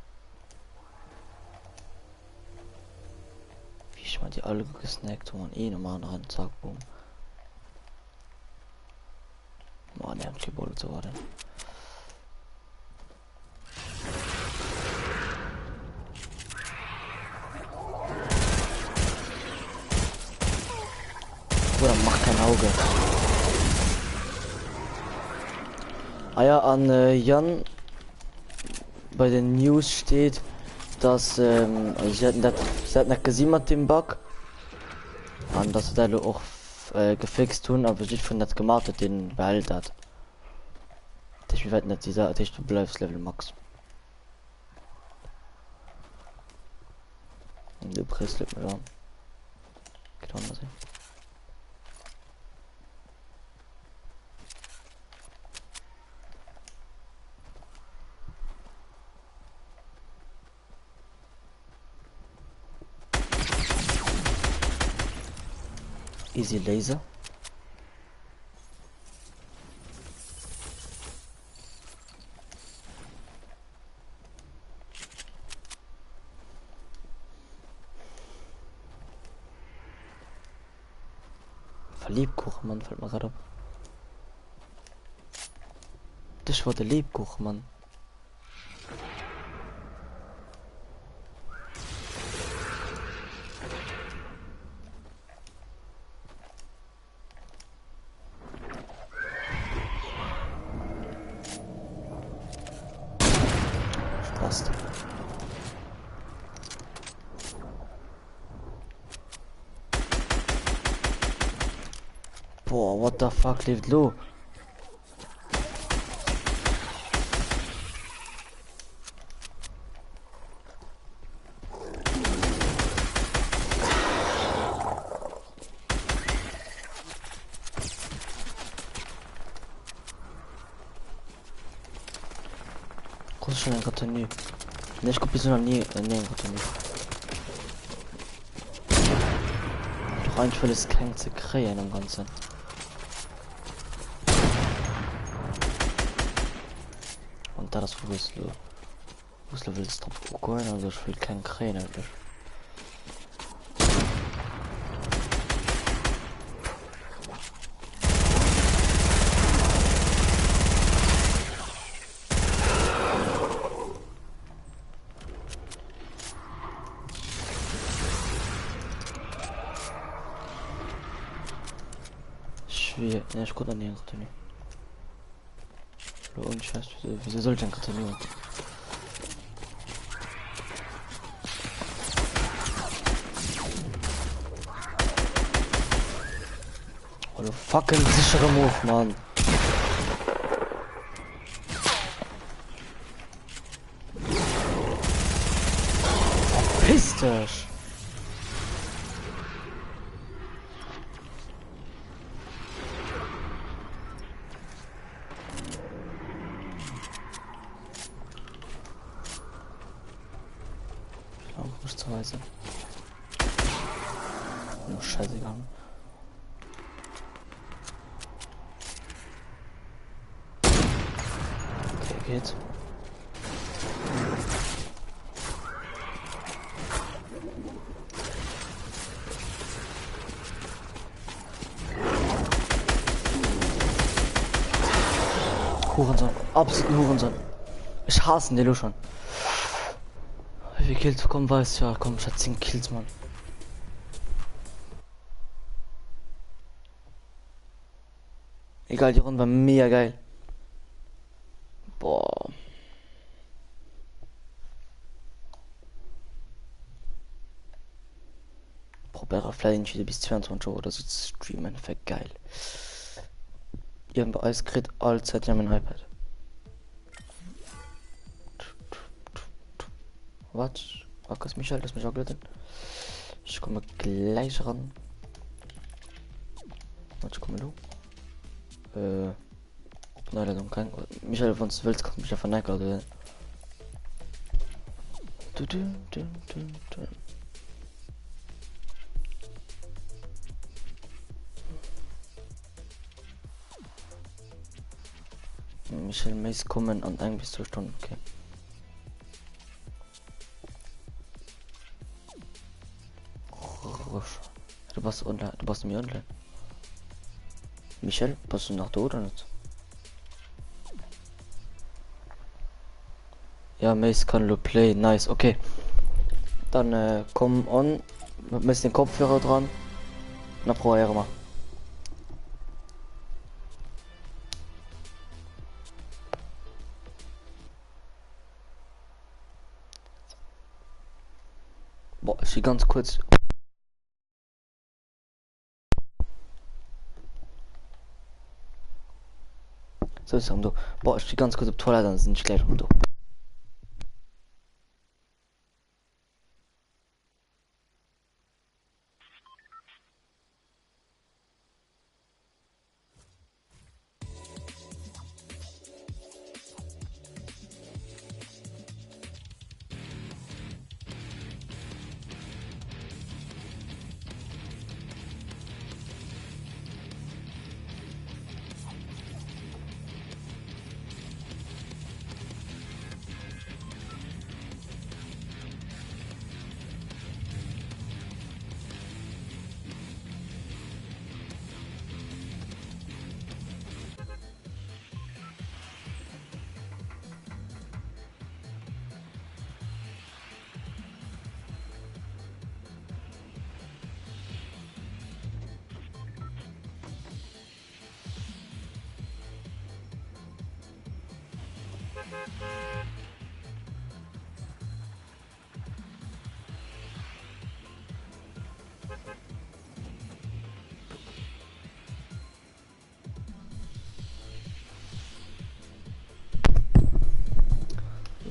Wie ich mal die alle gesnackt hun, een um aneren, zack, boom. Oh, ne, hab Bullet zu warten. Bruder, mach kein Auge. Ah ja, an äh, Jan bei den News steht, dass ähm, also sie hatten dat sie hatten dat gesinn mat dem Bug an dass se dat elo och äh, gefixt hunn, awer jiddwereen dat gemaach huet, deen behält dat. Dat heescht mir wetten dat dat heescht du bleifs Level max. Du bréisselt mech an. Geht anders hin. Easy Laser. Verliebkuchen, Mann, fällt mir gerade op. Dech war de Lebkuch, Mann. Passt. Boah, what the fuck leeft lo? Krus schon eng Retenue? Ne, ich guck bis noch nie äh, nee, eng Retenue. Doch eigentlich will es keng ze kréien am Ganzen. An dat ass wou es lo wou es lo wëlls drop ugoen, also ech wëll keng kréien eigentlech. Schwier, ne, ech krut nach ni eng Retenue. Lo ohne Scheiß, wieso, wieso soll ich eng Retenue hunn? Oh, du fucking sichere Move, Mann. Verpiss dich! Weise. Nur scheißegal. Okay, geht. Hurensohn. Absoluten Hurensohn. Ich hasse den schon. Wie viel Kills bekommen weiß ja, komm, ich hatte 10 Kills, Mann. Egal, die Runde war mega geil. Boah. Probéiere vläit entweder bis 22 Auer oder sou ze streamen, wär geil. Iergend bei eis kritt all Zäit ja mein iPad. Wat? Markus Michael, lass mech agelueden. Ech komme gläich eran. Warte, ich komme lo. Äh, op Einladung keng. Michael, wann du wëlls, kannst du mech einfach neck alueden. Du, du, du, du, du. Michel Mace kommen an eng bis zwei Stunden, okay. Du bass online, du bass nämlich online. Michel, bass du nach do oder net? Ja, Mace kann lo play, nice, okay. Dann äh, komm on, mes den Kopfhörer dran. Na probéiere mer. Boah, ech gi ganz kuerz. So ist do. Boah, ech gi ganz kurz op d'Toilette, dann sinn ech gläich erëm do.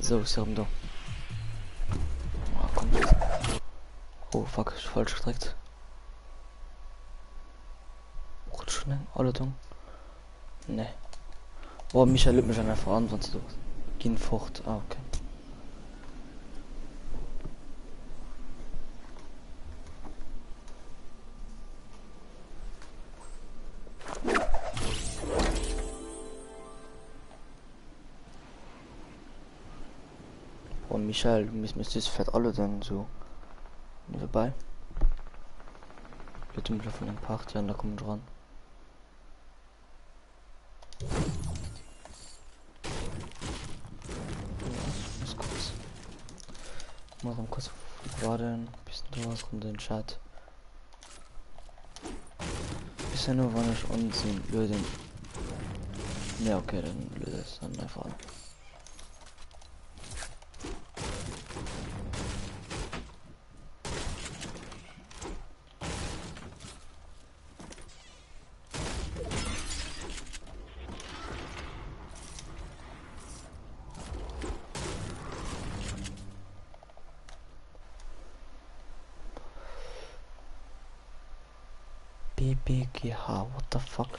So, ech si rëm do. Ah, komm. Oh, fuck, ech falsch gedréckt. Brauch schon eng Aluedung? Nee. Oh, Michael lügt mich einfach an, wann du do ginn fort. Ah, okay. Oh, Michael, du misst mich süß fett alueden, so nebenbei. Bitte mich von den Party an, da kommen dran. Muss kurz. Mal kurz warten, bis du was rum den Chat. Ist ja nur, wann ich uns lösen. Ja, okay, dann löse es dann einfach an. BBGH, what the fuck?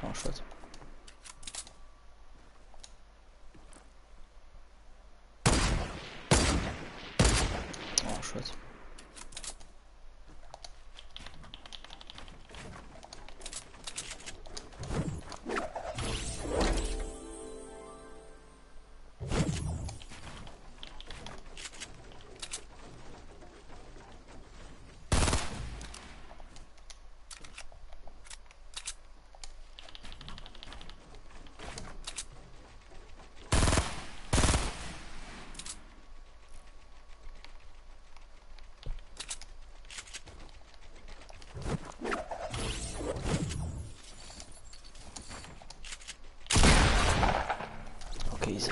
Oh, shit. Oh, shit. Okay, easy.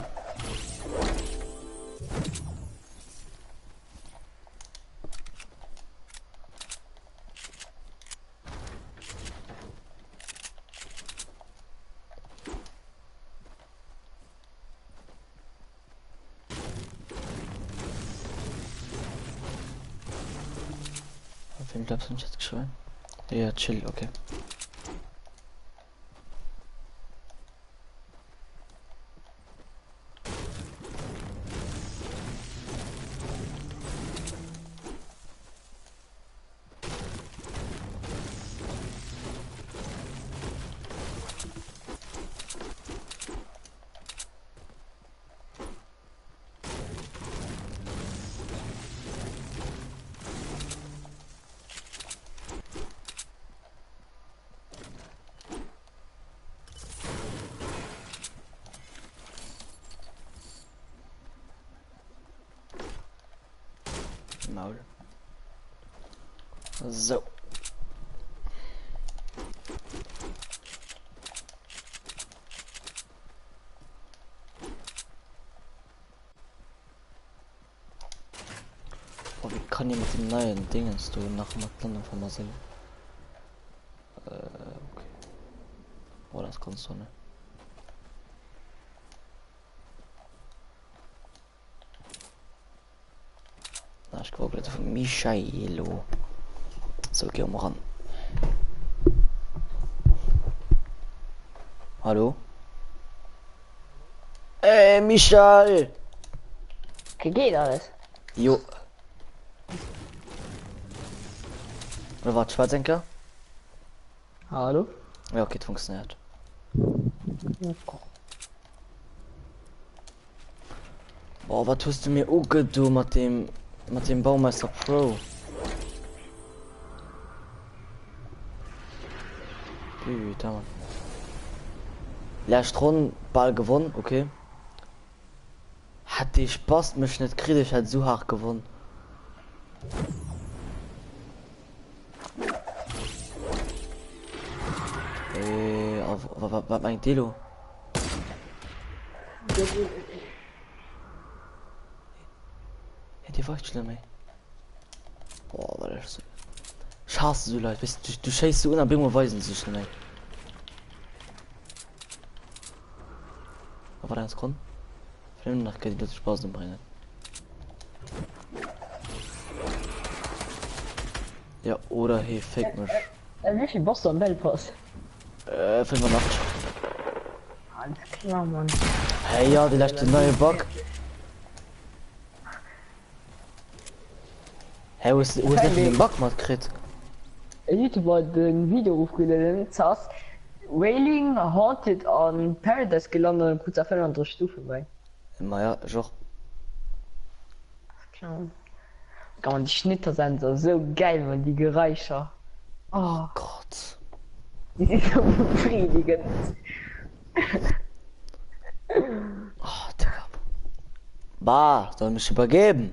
Wem glaubst du nicht jetzt geschrieben? Ja, chill, okay. Maul. So. Boah, wie kann ich mit dem neuen Dingens du nach London vermasseln? Äh, okay. Oh, das kannst du ne. Na, ich glaube, von Michaelo. So, gehen wir ran. Hallo? Ey, Michael! Okay, geht alles. Jo. Oder warte, Schwarzenker? Hallo? Ja, okay, funktioniert. Boah, was tust du mir du mit dem mit dem Baumeister Pro? Putain, Mann. Lescht Ronn bal gewonnen, okay. Hätt dee Spast mech net kritt, ech hätt esou haart gewonn. Äh, a wat mengt dee lo? Hey, dee weist schon net méi. Boah, wat ech so. Ech hasse sou Leit, weess du, du schéiss se un a bemol weisen se sech net méi. Oh, warte eng Sekonn. Vielleicht nach kann ich Spaß umbringen. Ja, oder he fake mich. Äh, wéi vill bass du am Battle Pass? Äh, 85. Alles klar, Mann. Hey, ja, de leschte neie Bug. Hä, hues du hues net vun dem Bug matkritt? E Youtuber huet e Video erofgelueden, s'ass Wailing, Haunted an Paradise gelant an krut sa 35 Stufen bei. Ma ja, ech och. Alles klar. Mann, déi Schnitter sen sou geil, man, déi Geräischer. Oh Gott. Déi si sou befriedigend. Oh, Digga. Bah, soll mich übergeben.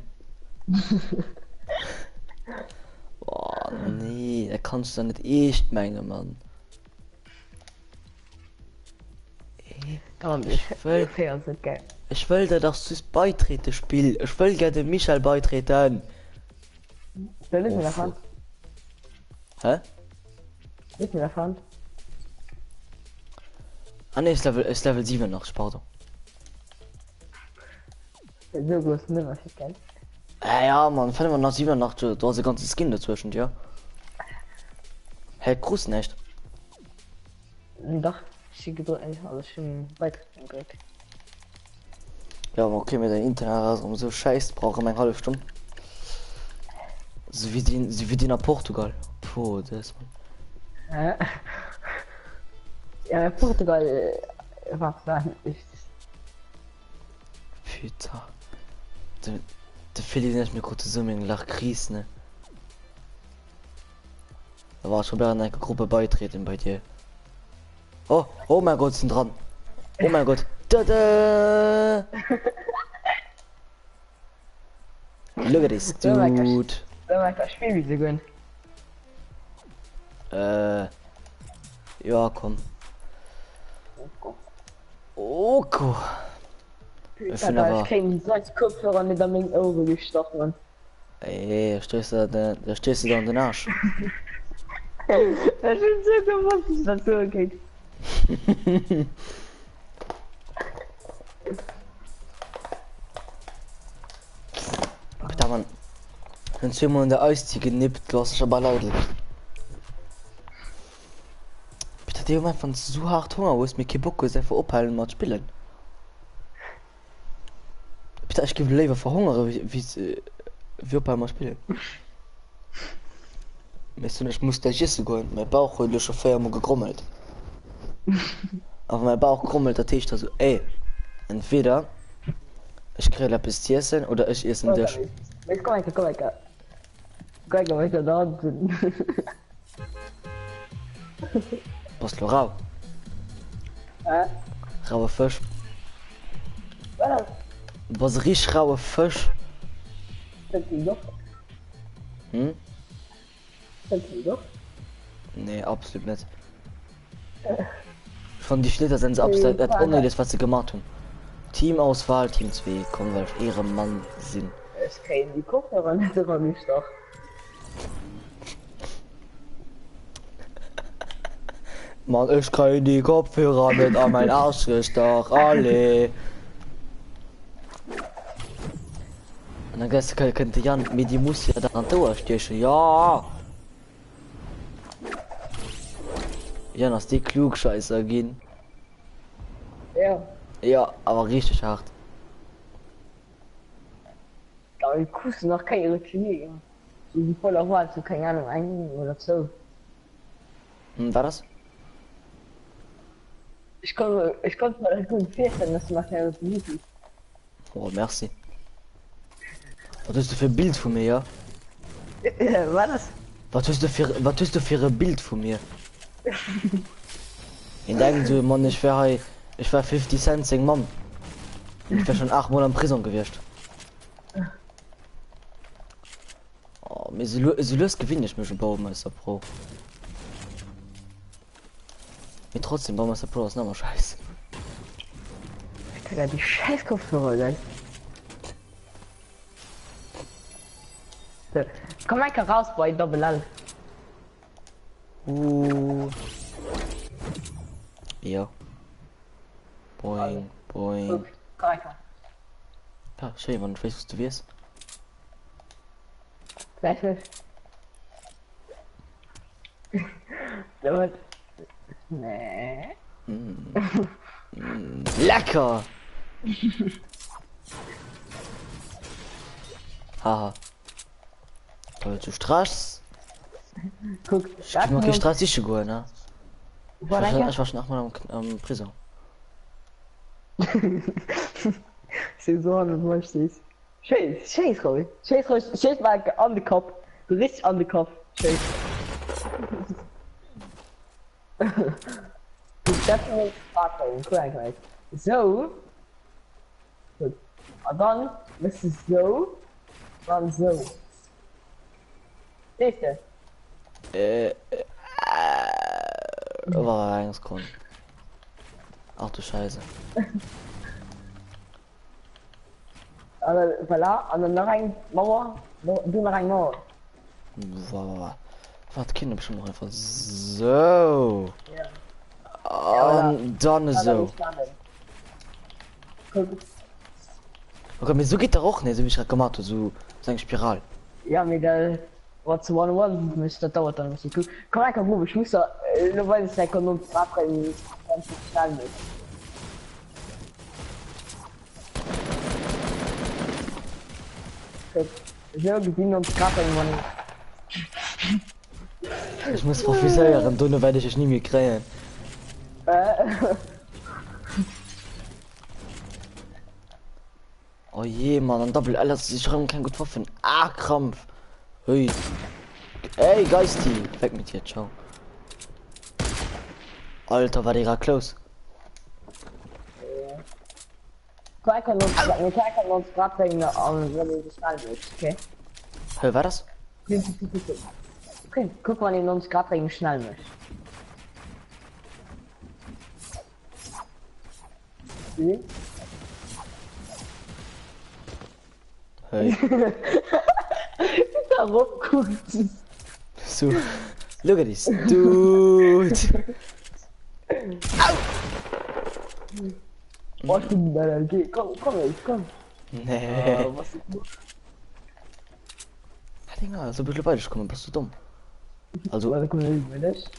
Oh, nee, da kannst du doch nicht echt mengen, Mann. Ich will, ich will da doch süß beitreten, Spiel. Ich will gerne dem Michael beitreten. Oh, Hä? Ah nee, ist Level, ist Level 87, pardon. So groß nimmer gell? Ja, ja, man, 85, 87, du hast den ganzen Skin dazwischen, ja. Hä, krus nicht. Dach, ich gedrückt, also schon beitreten gedrückt. Ja, aber okay, mit dem Internet ass erëm sou scheiss, brauch erëm eng hallef Stonn. Sou wéi deen, sou wéi deen a Portugal. Puh, dës Mann. Hä? Ja, Portugal, wat war Putain. De, de Philipp und ich, mir krute sou meng Lachkris, ne? Da war schon bei eng Gruppe beitreten bei dir. Oh, oh mein Gott, sind dran. Oh mein Gott. Tada! Look at this dude. Äh, ja, komm. Okay. Ich finde aber... Ich krieg solch Kopfhörer nicht an meng Ouere gestach, Mann. Ey, da stößt du da, da stößt du da an den Arsch. Ech hunn sou gewosst, dass dat soe kéint. Putain, Mann. Hun zweemol an der Eisdier genippt, du hast dich aber laut. Putain, dee Moment, wann du so hart Hunger hues, mir kee Bock hues, einfach ophalen mat spillen. Putain, ech géif léiwer verhongere wéi wéi ophale mat spillen. Weess du, ech muss gläich iesse goen, mäi Bauch huet elo scho 4 mol gegrommelt. A wa mäi Bauch grommelt, dat heescht also, ey, entweder ech kréien eppes z'iessen oder ech iessen dech. Komm eng Kéier, komm eng Kéier. Komm eng Kéier, wéi ech der Hand sinn. Bass lo rau? Hä? Raue Fësch. Wat? Du bass e richteg raue Fësch. Fënns du doch? Hm? Fënns du doch? Nee, absolut net. Ech fannen déi Schlittersense absolut dat onnéidegst wat se gemat hunn. Teamauswahl, Team 2, komm well ech Ehremann sinn. Ech kréien déi Kopfhörer net eragestach. Mann ech kréien déi Kopfhörer net a mäin Arsch gestach, allez! An da gëss kënnt de Jan, mee déi muss jo der an d'Ouer stiechen, jo! Jan ass dee Klugscheisser ginn. Ja. Ja, awer richteg haart. Da krus du nach keng Erythmie gemaach. So déi voller Wahl zu keng Ahnung eng oder zou. Hm, wat ass? Ech kann ech konnt mer dat guer net virstellen, dass du nach keng Erythmie kriss. Oh, merci. Wat hues du fir e Bild vu mir, ja? Wat ass? Wat hues du fir wat hues du fir e Bild vu mir? Een denkt esou, Mann, ech wär hei, ech wär 50 Cent seng Mamm. Ich wär schon 8 Mol am Prisong gewiescht. Oh, mee sou sou lues gewinne ech mech u Baumeister Pro. Mee trotzdem, Baumeister Pro ass nach ëmmer scheiss. Digga, die scheiß Kopfhörer, gell? So, komm enker raus bei Doppel L. Uh. Ja. Boing, boing. Guck, komm enker. Ja, schéi, wann ech wéisst, wous du wiers. Gleich nicht. Damit. Nee. Mm. Mm. Lecker! Haha. Da du Stress. Guck, Ich geh mal kein Stress sicher goen, ne? Ich war schon, ich war schon achtmal am, am Prison. So an den Schéiss, schéiss Roby, schéiss ruhig, schéiss mal an de Kopf, so richtig an de Kopf, schéiss. So. Gut. An dann méchs de sou, dann sou. Weess de? Äh, äh, war eng Sekunde. Ach du Scheiße. An dann, voilà, an dann nach eng Mauer, du nach eng Mauer. Wat kind bestimmt noch einfach so. Ja. An dann so. Okay, mir so geht der och net, so wie ich grad gemacht so so eng Spiral. Ja, mir da wat zu one one mech dat dauert dann bisschen. Guck, komm enker Bub, ich muss da lo weis ich dein Kanon ganz schnell mit. Esou gesinn ons grad eng Wann. Ech muss refuséieren, dono wäert ech dech ni méi kréien. Oh je Mann, an Double L ass sech rëm keng gutt Waffen. Ah Krampf. Hui. Ey Geisti, weg mit dir, ciao. Alter, war der grad close. Hä, war das? Okay, guck mal den uns grad wegen schnell mécht. Hey. Darauf guckt. So, look at this dude. Au! Oh, ich bin bei der LG. Komm, komm, komm. Nee. Oh, was ist los? Dinger, so bisschen bei dich kommen, bist du dumm? Also. Warte, komm, ich will nicht.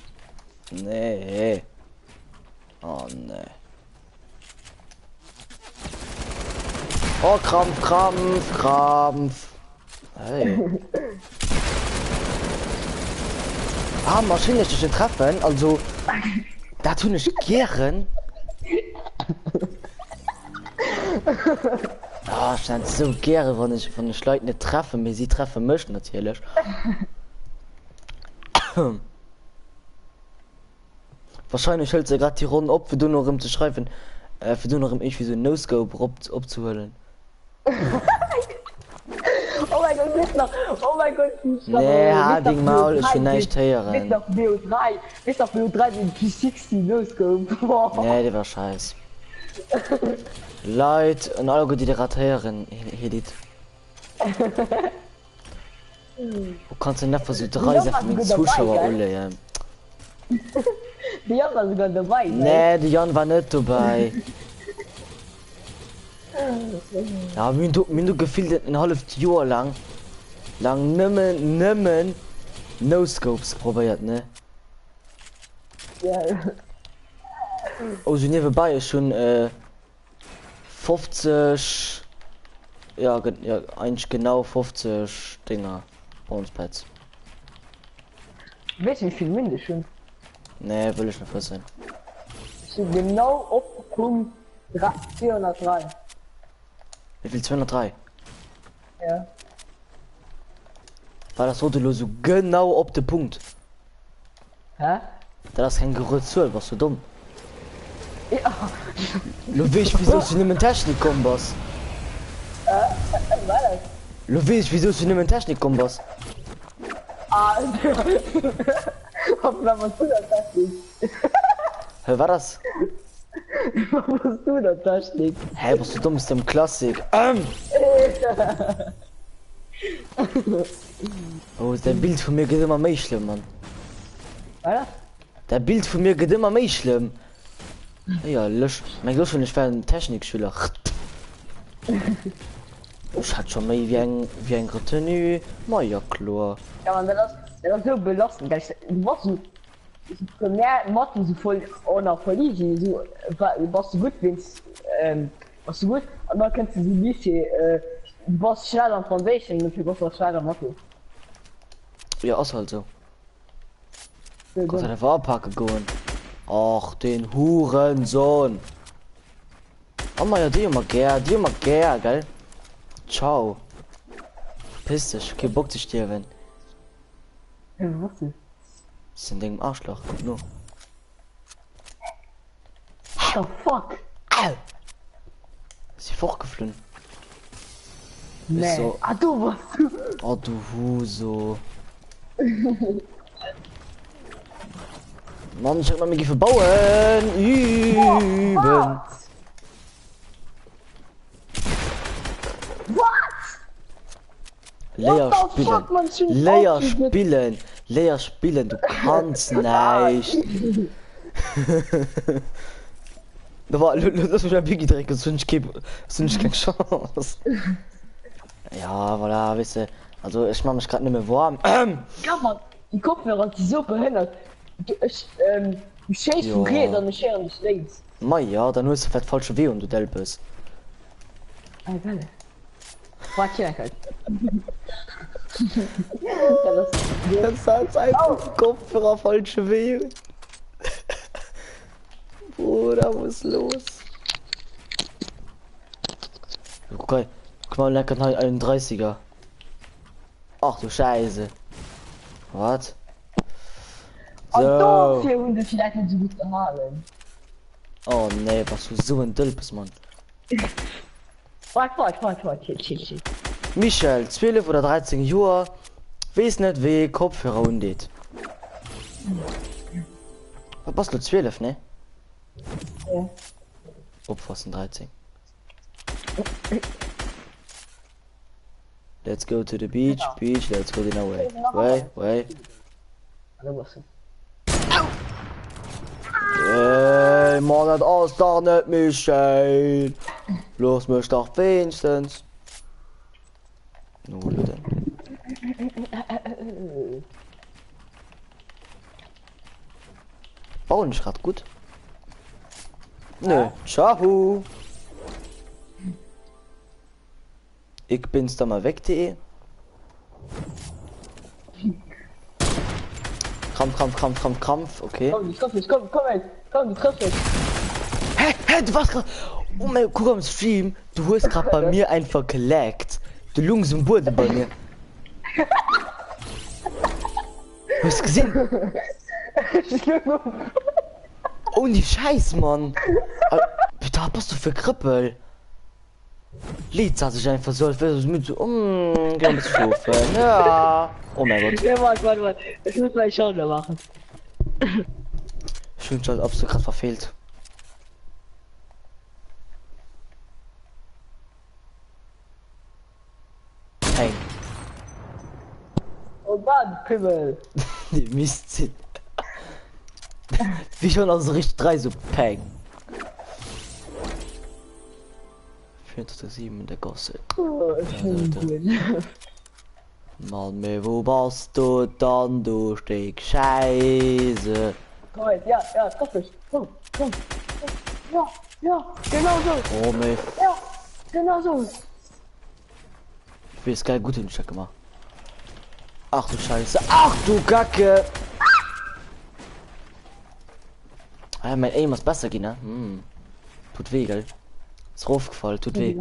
Nee. Oh nee. Oh, Krampf, Krampf, Krampf. Hey. Ah, Maschine ich dich treffen, also dat hunn ech gären. Ah, ech hunn dat sou gären, wann ech wann ech Leit net treffen, mee si treffe mech natierlech. Wahrscheinlech hëlt se grad déi Ronn op, fir dono erëm ze schreiwen, äh, fir dono erëm iergendwéi sou No-Scope erop opzehuelen. Oh mein Gott, wees nach, oh mein Gott, Nee, hal deng Maul, ech will näischt héieren. Wees nach BO3, wees nach BO3 den P60 No-Scope. Nee, dee war scheiss. Leit, an alleguer déi dat grad héieren, hir Lidd. Du kanns net einfach so drei Sätze vun mengem Zuschauer uléien. De Jan war sogar dabei. Nee, de Jan war net dobäi. Ja, mir hunn mir hunn do gefillt en halleft Joer lang lang nëmmen nëmmen No-Scopes probéiert, ne? Ja. Oh, so niewebei, ech hunn äh, 50 ja, ja eigentlich genau 50 Dinger Bouncepads. Weess wéi vill Min ech hunn? Nee, wëll ech net wëssen. Ech sinn genau op Punkt 203. Wéi vill 203? Ja. War das sot elo sou genau op de Punkt? Hä? Dat ass keng gerued Zuel, bass du domm? Ja. Lo weess ech wisou s du nëmmen Technik komm bass. Äh, wat? Lo weess ech wisou s du nëmmen Technik komm bass. Ah, wat bass du der Technik? Hä, wat ass? Wat bass du der Technik? Hä, bass du domm, dem Klassik. Ähm. Oh, däi Bild vu mir gëtt ëmmer méi schlëmm, Mann. Wat? Däi Bild vu mir gëtt ëmmer méi schlëmm. Éierlech, meng elo schon, ech war en Technikschüler. Ech hat scho méi wéi eng, wéi eng Retenue. Ma jo, kloer. Ja, man, dat ass, dat ass esou belastend, gell? Du bass esou, esou Première Mathé esou voll, oh na, voll easy, esou, bass du gutt wéinst, ähm, Bass du gutt? An da kënns de sou Lycée, du bass schlecht am Franséischen, dofir bass du och schlecht am Mathé. Jo, ass halt sou. Kanns halt einfach apake goen. Och den Hurensohn! Oh ma jo, déi hu mer gär, déi hu mer gär, gell? Ciao. Verpiss dech, kee Bock ze stierwen. Wou bass du? Sinn dengem Arschloch, kuck no. What the fuck? Au! Si fortgeflunn. Nee. So. Ah, du warst du. Oh, du Huso. Mann, ich hab mal mir giffe bauen. Üben. What? What? Léier What the spillen. fuck, Mann, ich bin Léier aufgeregt. spillen. Léier spillen, du kanns näischt. Da war, lass mich ein Biggie drécken, sonst hunn ech kee, sonst hunn ech keng Chance. Ja, voilà, weess de, also ech man mech grad nëmme warm. Ja, Mann, déi Kopfhörer si sou behënnert. Du, ech, ähm, du schéiss vu Jo. riets an ech héieren dech lénks. Ma ja, dann hues de vläicht falsche Wee un, du Delpes. Ah, well. Kopfhörer falsche Wee. Bruder, was ist los? Okay, guck mal, lecker hei 31er. Ach du Scheiße. Wat? An So. dofir hunn se vläicht net sou gutt gehalen. Oh nee, bass du sou en Dëlpes, Mann. Wart, wart, wart, wart, chill, chill, chill. Michel, 12 oder 13 Joer, weess net wéi ee Kopfhörer undeet. Wat bass du 12 ne? Ja. Oppassen 13. Let's go to the beach, beach, let's go in away. Way, way. Ey, Mann, dat ass dach net méi schéin. Looss mech dach wéinstens. No, lo denn. Bauen ech grad gutt? Nö. Ciao. Ik bin's da mal weg de. Krampf, Krampf, Krampf, Krampf, Krampf, okay. Komm, du trëffs mech, komm, komm ey, komm, du trëffs mech. Hä, hä, du warst grad. Oh mein, guck am Stream, du hues grad bei mir einfach gelaggt. Du lungs um Buedem bei mir. Hues gesinn? Ech lung um. Ohne Scheiß, Mann. Peter, wat bass du fir Krëppel? Leet se sech einfach sou als wär se müd sou mm geh e bësse schlofen ja oh mein Gott. Ja wart wart wart ech muss mäi Schauder maachen. Ech hunn d'Schalt absolut grad verfehlt. Peng. Oh Mann Pimmel. Déi misst sinn. Wéi schon also richtig 3 so Peng. 407 in der Gosse. Oh, ech hunn guer. Mann, mee wou bass du dann, du Stéck Scheise? Komm jetzt, ja, ja, treff mich. Komm, komm. Ja, ja, genau so. Oh, mee. Ja, genau so. Ich wees geil gut hunn ech dat gemaach. Ach du Scheiße. Ach du Kacke. Ah, mein Aim ass besser ginn, ne? Hm. Tut weh, gell? Ist raufgefallen, tut weh.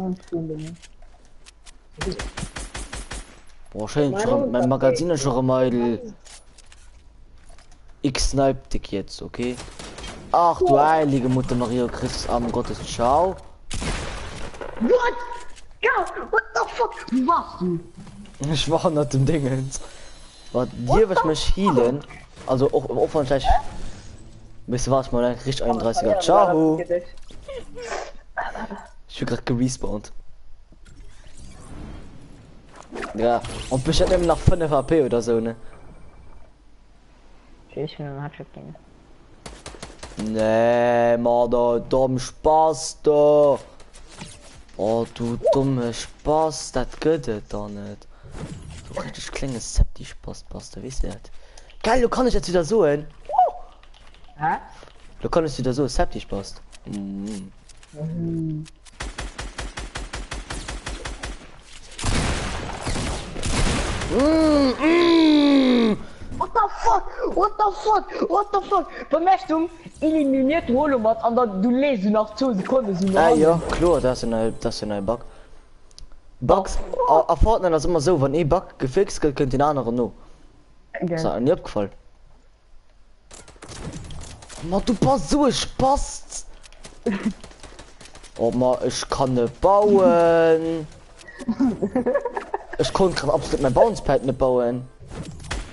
Boah, schön, schon, mein Magazin ist schon eidel. Ich snipe dich jetzt, okay? Ach du heilige Mutter Maria Christus am Gottes ciao. What? Ja, what the fuck? Wou wars du? Ech war hannert dem Dingens. Wat dierf ech mech healen? Also och och wann ech Weißt du was, mal eng richtig 31er. Ciao. Ich bin grad gerespawnt. Ja, und bestimmt immer nach 5 AP oder so, ne? Ich will einen Hattrick gehen. Nee, ma da domm Spaß da. Oh du dumme Spaß, dat gëtt et da net. So richtig klenge Septi-Spaß bass du, weess du dat? Geil, lo kann ech dat wieder soen. Hä? Lo kann ech wieder soen, Septi-Spaß. Mm. Mhm. Mm, mm. What the fuck? What the fuck? What the fuck? Bei mir stung eliminiert Holomat an dann du lees du nach 2 Sekunden so Ah ja, kloer, dat ass en neie, dat ass en neie Bug. Bugs a, a Fortnite ass ëmmer esou, wann ee Bug gefixt gëtt, kënnt deen aneren no. Ass der ni opgefall? Ma du bass esou e Spast! Oh ma ech kann net bauen! Ech konnt grad absolut mäi Bouncepad net bauen.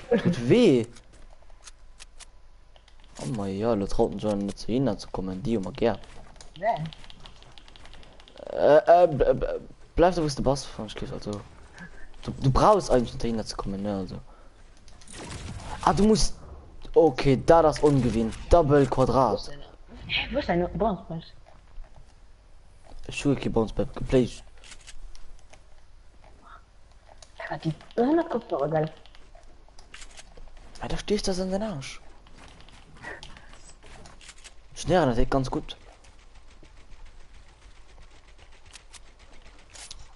Tut weh! Oh ma ja, lo traut en sech net zu hinner ze kommen, déi hu mer gär. Nee. Äh, äh, bleif do wous de bass, wann ech géif, also du, du brauchs eigentlech net dohinner ze kommen, ne, also. Ah, du muss, okay, dat ass ongewinnt, Double Quadrat. Hä, wou ass dein Bounce-Pad? Ech hu kee Bounce-Pad gepléist. Ja, die behindert Kopfhörer, geil. Ah, da sticht das an den Arsch. Schnären das ganz gut.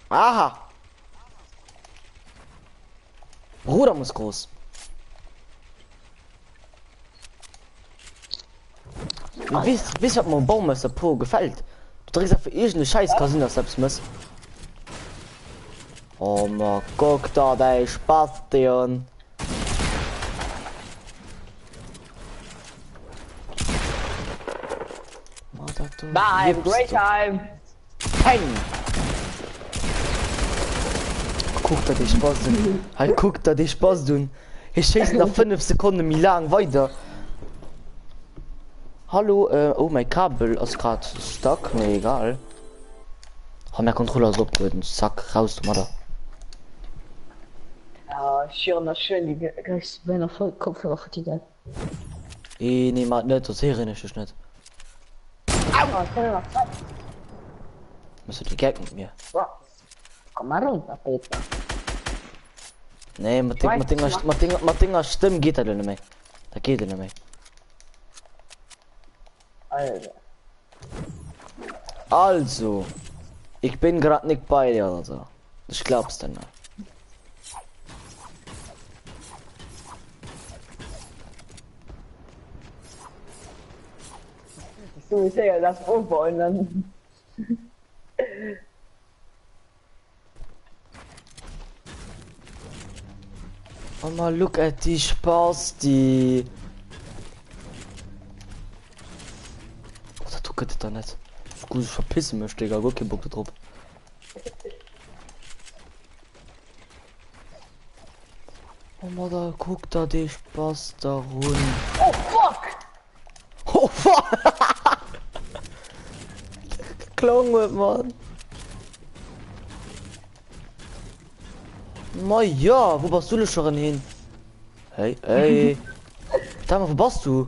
Aha! Bruder muss groß. Wisst, wisst, wat mer um Baumeister Pro gefällt? Du drécks einfach irgende Scheiß, ka sinn, dass du eppes mëss. Oh ma guck da däi Spastion. Ma dat do Bye, gibt's great doch. time. Peng! Kuck der dee Spast un. Hei kuck der dee Spast un. Hie schéisst nach 5 Sekonne méi laang weider. Hallo, äh, oh mäi Kabel ass grad stuck, mee egal. Oh, mäi Controller ass opgelueden, zack, raus domadder. Ja, schön, na schön, die kriegst du nach voll Kopfhörer für die gell. Eh, nee, mat net, soss héieren ech dech net. Au! Ich kann noch Zeit. Mëss du de Geck mat mir? So. Komm mal runter, Peter. Nee, mat, deng, mat, denger, mat, denger, mat denger Stëmm geet dat net méi. Dat geet net méi. Also. Also, ich bin grad nicht bei dir oder so. Ich glaub's dir nicht. Du bist ja das aufbauen dann. Oh ma look at die Spasti. Oh, dat do gëtt et der net. Gut, ich verpisse mech, Digga, guer kee Bock do drop. Oh ma da kuck der dee Spaß da run. Oh fuck! Oh fuck! Klong huet man. Ma ja, wo bass du lo schon hin? Hey, hey. Sag mal, wo bass du?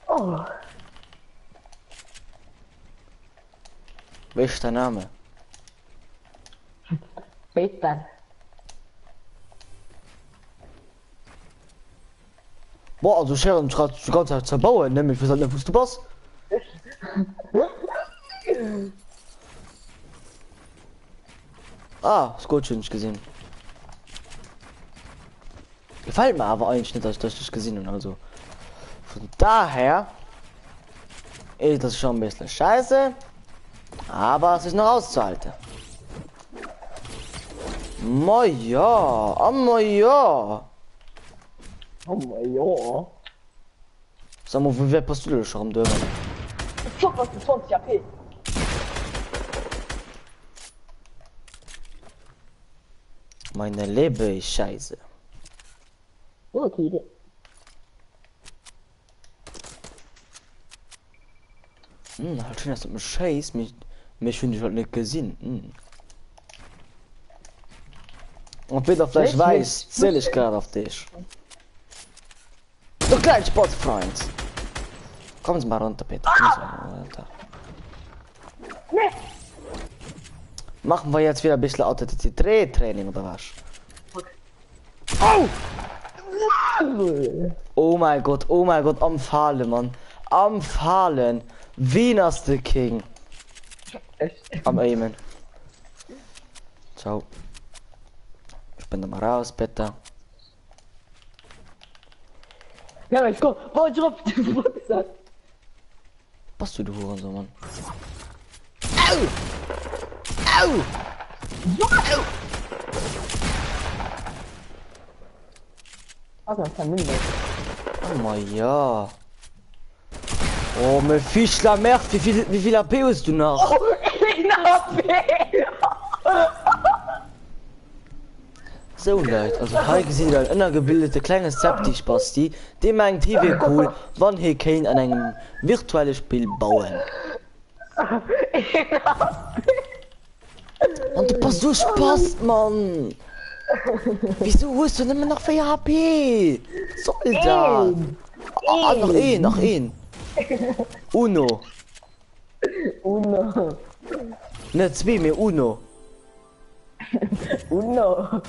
Oh. Wéi ass däin Name? Peter. Boah, also ech héieren dech grad déi ganz Zäit zerbauen, ne, mee ech weess halt net wou s du bass. Ah, Scorch hunn ech gesinn. Gefällt mir awer eigentlech net, dass ich dich gesinn hunn, also von daher ist das schon ein bisschen scheiße, aber es ist noch auszuhalten. Ma ja, a ma ja! Oh ma ja. Sag mal, wéi wäit bass du denn scho rëm duerwen? Fuck, was du 20 AP. Meine Lebe ist scheiße. Okay, Idee. Hm, halt schön, dass du mich scheißt, mich, mich finde ich halt nicht gesehen. Hm. Und wieder vielleicht weiß, zähle ich gerade auf dich. Du kleinen Sportfreund. Kommen Sie mal runter, bitte. Kommen Sie mal runter. Nee. Machen wir jetzt wieder ein bisschen Authentizität-Training oder was? Au! Oh mein Gott, oh mein Gott, am Fale, Mann. Am Falen. Wien ass de King? Am Aimen. Ciao. Ich bin da mal raus, bitte. Ja, ich komm. Boah, drop die Boxer. Bass du, du Hurensohn, Mann. Au! Au! Au! Also, das ist Oh ma ja. Oh, me fiche la merde, wie viel, wie viel AP hast du nach? Oh, een AP! Sou Leit, also hei gesitt dir en ënnergebildete klenge Septispasti, dee mengt hie wier cool, wann hie kéint an engem virtuelle Spill bauen. Mann, du bass sou Spast, Mann! Wisou hues du nëmmen nach 4 HP? Wat soll dat? Ah, nach een, nach een! Uno! Uno! Net zwee, mee Uno! Uno.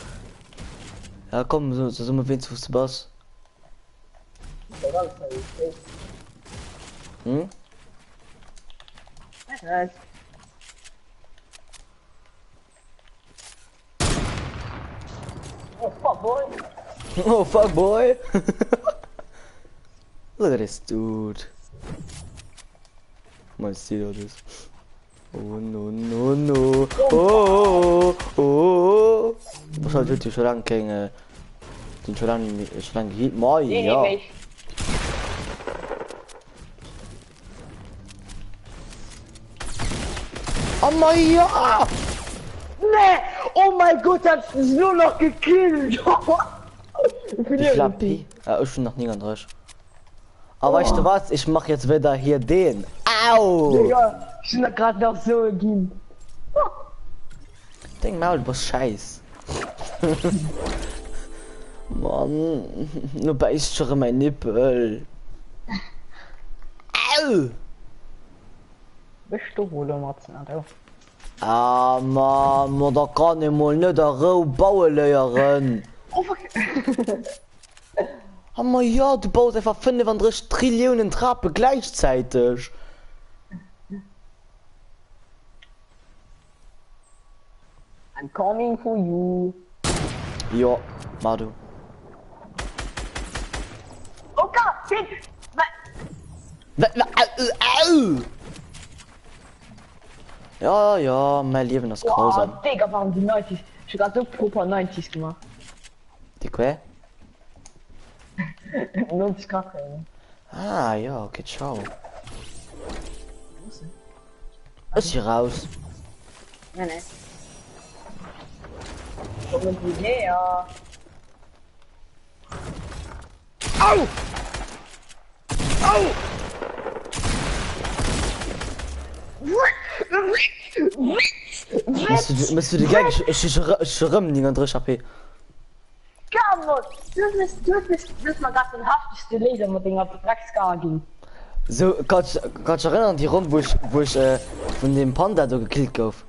Ja komm, so, so, so mal wennst du bass. Hm? Oh fuck boy. Oh fuck boy. Look at this dude. Mal see this. Oh no no no oh oh oh Wahrscheinlich huet Dir scho laang keng den scho laang scho laang gehealt ma ja Oh ma ja Nee oh mein Gott hat nur noch gekillt Wie viel AP? Ah, ech hun nach 39 A weißt du was? Ich mach jetzt wieder hier den. Au! Digga, ich bin grad nach so ginn. Deng Maul, du bass scheiß. Mann, nu bäisst scho rëm mäin Nippel. Au! Bech do wohl matzen an do. Ah Mann, ma da kann ee mol net a Rou baue léieren. Oh fuck. Ah ma jo, du baus einfach 35 Trilliounen Trape gläichzäiteg. I'm coming for you. Jo, mar du. Oh Gott, shit! Au! Ja, ja, mäi Liewen ass grausam. Oh, Digga, waren die 90s. Ich hab grad so proper 90s gemacht. Déi quer? 90 Grad Drehung. Ah ja, okay, ciao. Ech si raus. Nee, nee. Kommen Sie näher. Au! Au! Mëss du de Gag? Ech hu rëm 39 HP. Sou, kanns dech erënneren un déi Ronn wou ech wou ech vun deem Panda do gekillt gouf?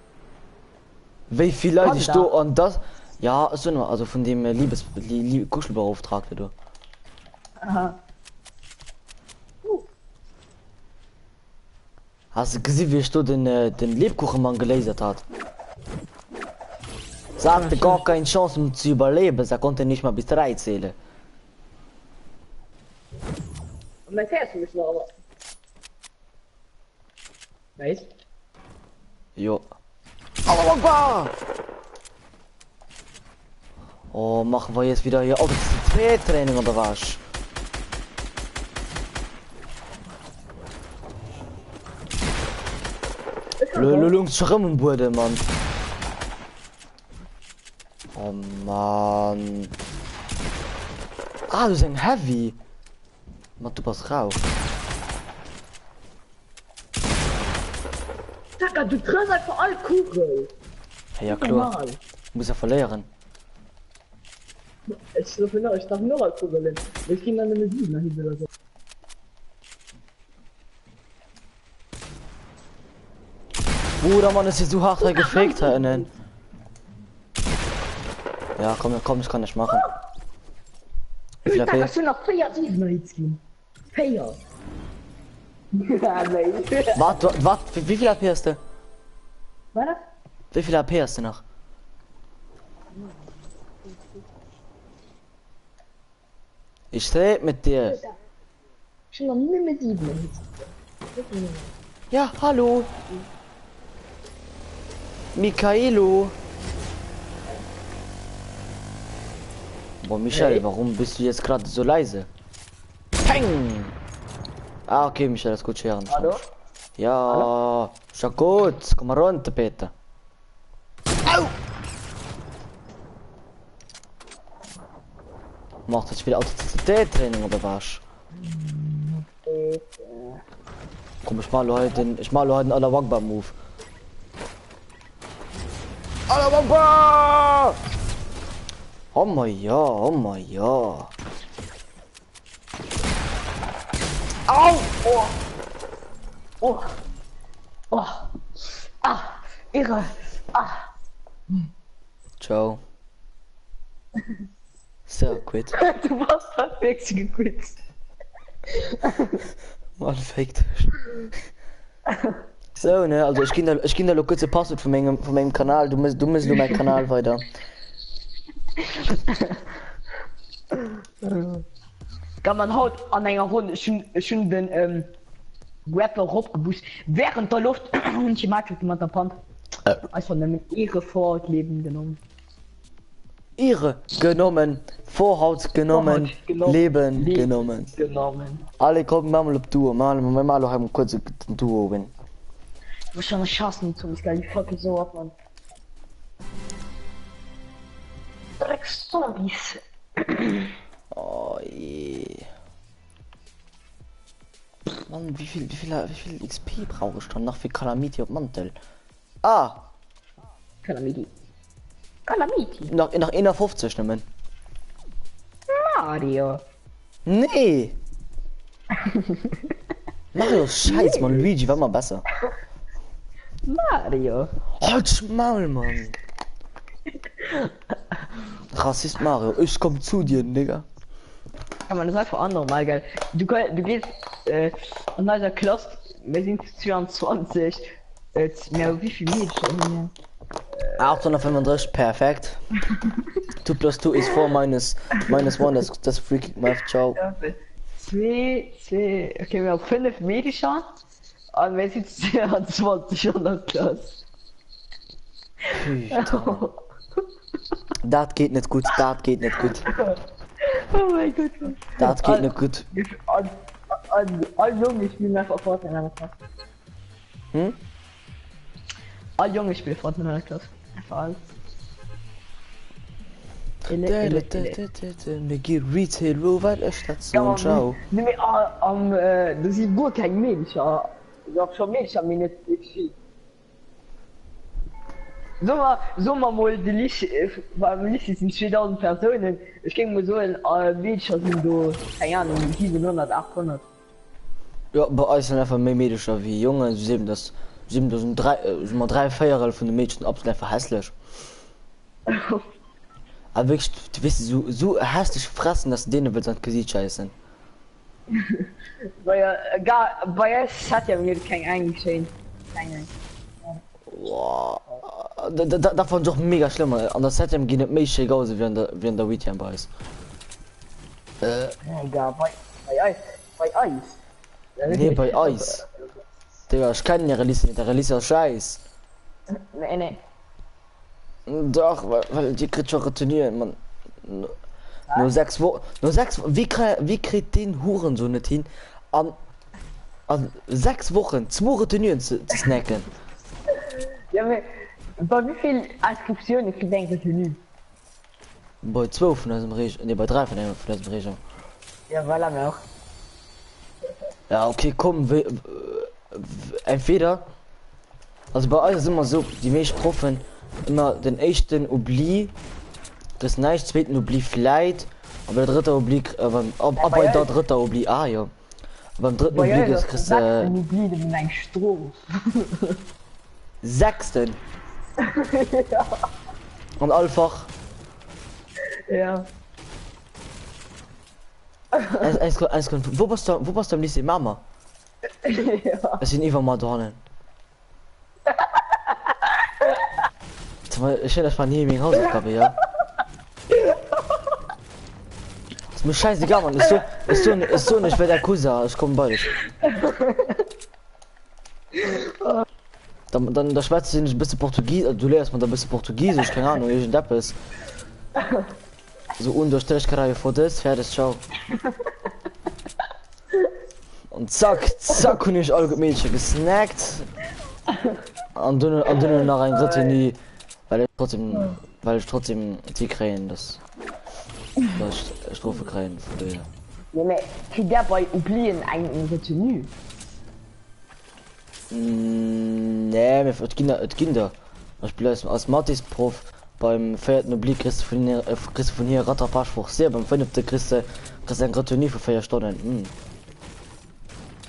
Wéi vill Leit ech do an das ja ech soen emmer also vun deem Liebes Kuschelbeauftragte do. Has de gesi wéi ech do den den Lebkuchenmann gelasert hat? Sagte gar keine Chance um zu überleben, er konnte nicht mal bis 3 zählen. Jo. Allahu Akbar! Oh, machen wir jetzt wieder hier Authentizität-Training oder was? Lulungs schon im Boden, Mann. Oh Mann. Ah, du bist ein Heavy. Ma du bass rau. Taka, du trëffs einfach all Kugel. Hey, ja kloer. Muss ja verléieren. Ech treffen nach, ech treffen och all Kugelen. Mee ech ginn dann nëmme 7 erhit oder sou. Bruder, Mann, ist hier so hart gefaked da innen. Ja, komm, komm, ich kann nicht machen. Wie viel AP? Hast du nach 4 Siebener Hits ginn? 4. Warte, warte, wie viel AP hast du? Was? Wie viel AP hast du noch? Ich red mit dir. Ech hunn nach nëmme 7 Hits. Ja, hallo. Michaelo. Boah, Michael, Hey. warum bist du jetzt gerade so leise? Peng! Ah, okay, Michael, das ist gut, Scheren. Hallo? Ja, schon gut. Komm mal runter, bitte. Au! Macht das wieder Authentizität-Training oder was? Komm, ich mal heute den, ich mal heute den Allah Akbar Move. Allah Akbar! Oh mein ja, oh mein ja. Au! Oh. Oh. Oh. Ah. Irre. Ah. Ciao. So, quit. Du bass dat wierklech gequit. Mann, fake dech. So, ne, also ech ginn der, ech ginn der lo kuerz e Passwort vu mengem, vu mengem Kanal, du mëss, du mëss lo mäi Kanal weider. Kann man haut an enger Ronn, ech hunn, ech hunn den ähm, Rapper eropgeboost, während der Loft hunn ech e Match mat der Pump einfach nëmmen Ehre vor d'Leben genommen. Ehre genommen, Vorhaut genommen, Vorhaut genommen, Leben Leben genommen. genommen. Allez komm, mir mol op Duo, mir mir man lo hei kurz den Duo win. Du bist schon eine Chance nicht Zombies, geil, die fuck so ab, Mann. Drecks Zombies. Oh je. Mann, wie viel, wie viel, wie viel XP brauche ich dann nach fir Calamity op Mantel? Ah! Calamity. Calamity. Nach, nach 51 nëmmen. Mario. Nee! Mario ist scheiß, Mann. Luigi war mal besser. Mario. Halt's Maul, Mann. Rassist Mario, ich komm zu dir, Nigga. Ja, man, das ist einfach anormal geil. Du, du gehst äh, an eiser Klasse, wir sind 22, äh, mir wie viel Mädchen hu mir? 835, perfekt. 2 plus 2 is 4 minus, minus 1, das, das freaky math, ciao. Zwee, zwee, okay, mir hu 5 Meedecher an mir sinn 22 an der Klass. Putain. Dat geet net gutt, dat geet net gutt. Oh mein Gott. Dat geet net gutt. An, an, all Junge spillen einfach Fortnite an der Klass. Hm? All Junge spillen Fortnite an der Klass. Einfach all. Ele, ele, ele. Mir gi Retail Row, well ech dat soen. Ciao. Nee, mee am, äh, do si guer keng Meedecher. Jo, scho Meedecher, mee net wierklech vill. Soe mer, soe mer mol, de Lycée, beim Lycée sinn 2.000 Persounen. Ech géing mol soen, Meedecher sinn do, keng Ahnung, 700, 800. Jo, bei eis sinn einfach méi Meedecher wéi Jongen. Si sinn das, si do sinn 3, si mer 3 Véierel vun de Meedchen absolut einfach hässlech. A wierklech, du weess, esou, esou hässlech Fressen, dass de deene wëlls an d'Gesiit schäissen. Bei, gar, bei eis hat ja mir keng eng schéin, keng eng. Boah, da, da, da fand ech och mega schlëmm. An der Septième ginn et méi schéi Gause wéi an der, wéi an der Huitième bei eis. Äh. Egal, bei, bei eis, bei eis. Nee, bei eis. Digga, ech kennen äre Lycée net, äre Lycée ass schäiss. Nee, nee. Dach, well, well dir kritt scho Retenuen, Mann. No 6 Wo no 6 wéi kre wéi kritt deen Hurensohn et hin an a 6 Wochen zwou Retenuen ze ze snacken? Ja mee bei wéivill Inscriptioune kritt eng Retenue? Bei zwou vun eisem Reg nee bei 3 vun engem vun eisem Région. Ja voilà mir och. Ja okay komm wéi entweder also bei eis ass ëmmer esou déi meescht Proffen ëmmer den éischten Oubli kriss näischt, zweeten Oubli vläit a bei der drëtter Oubli a beim a Ja, a bei bei der eis drëtter Oubli ah jo a beim drëtten bei Oubli eis gëss ass den kriss de sechsten Oubli nëmmen eng Strof. sechsten Ja. an all Fach. Ja. Eng eng Sekonn eng Sekonn wou bass du wou bass du am Lycée Mamer? Ja. Ech sinn iwwer mer dohannen. Ech hunn einfach ni meng Hausaufgabe, ja? Ist mir scheißegal, Mann. Ich so, ich so, ich so, ich werde der Cousin. Ich komme bei dich. Dann, dann, da schwätzt du ein bisschen Portugies, du lehrst mir da ein bisschen Portugiesisch, keine Ahnung, irgendetwas. So un dois, três, caralho, foda-se, fertig, ciao. Und zack, zack hunn ech all gutt Meedche gesnackt. An dunn an dunn nach eng Retenue, well ech trotzdem well ech trotzdem déi kréien, dass dass ech Strofe kréien vun dohier. Jo mä kritt där bei Oublien eng Retenue? Nee, mee et ginn der, et ginn der. Zum Beispill als, als Mathésproff beim véierten Oubli kriss de vun hir, kriss de vun hir Rattrapage forcé, beim fënnefte kriss de, kriss de eng Retenue vu 4 Stonnen. Hm.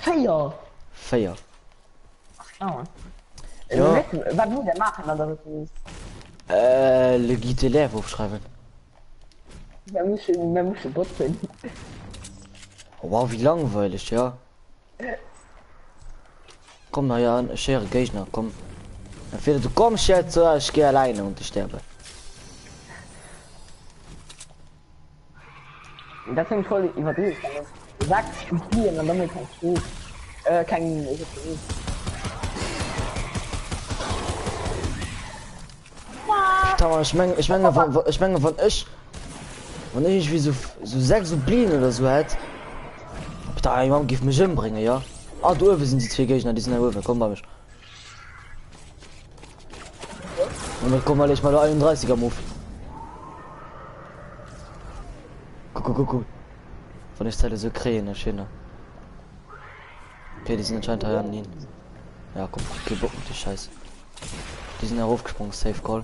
4? 4. Ah. Ja. Wat muss der maachen an der Retenue? Äh, le guide d'élève ofschreiwen. Mir mussen, mir musse botzen. Oh, wow, wéi langweileg, ja. Komm na ja, ech héiere Géigner, komm. Entweder du kommst jetzt oder ich gehe alleine und ich sterbe. Dat fängt voll iwwerdriwwen. Sechs Oublien an damit keng Strof. Äh, keng Retenue. Putain, ech meng, ech menge, wann, ech menge, wann ech, wann ech irgendwie so, so sechs Oublien oder so hätt, putain, meng Mamm géif mech ëmbréngen, ja. Ah, do uewe sinn déi zwee Géigner, déi sinn hei uewen, komm bei mech. Und komm mal, ich mal 31er Move. Guck, guck, guck, guck. Wann ich Zeile so kréien, ech hin. Okay, die sind anscheinend hei an ihn. Ja, komm, okay, Bock mit die Scheiße. Die sind erofgesprungen, safe call.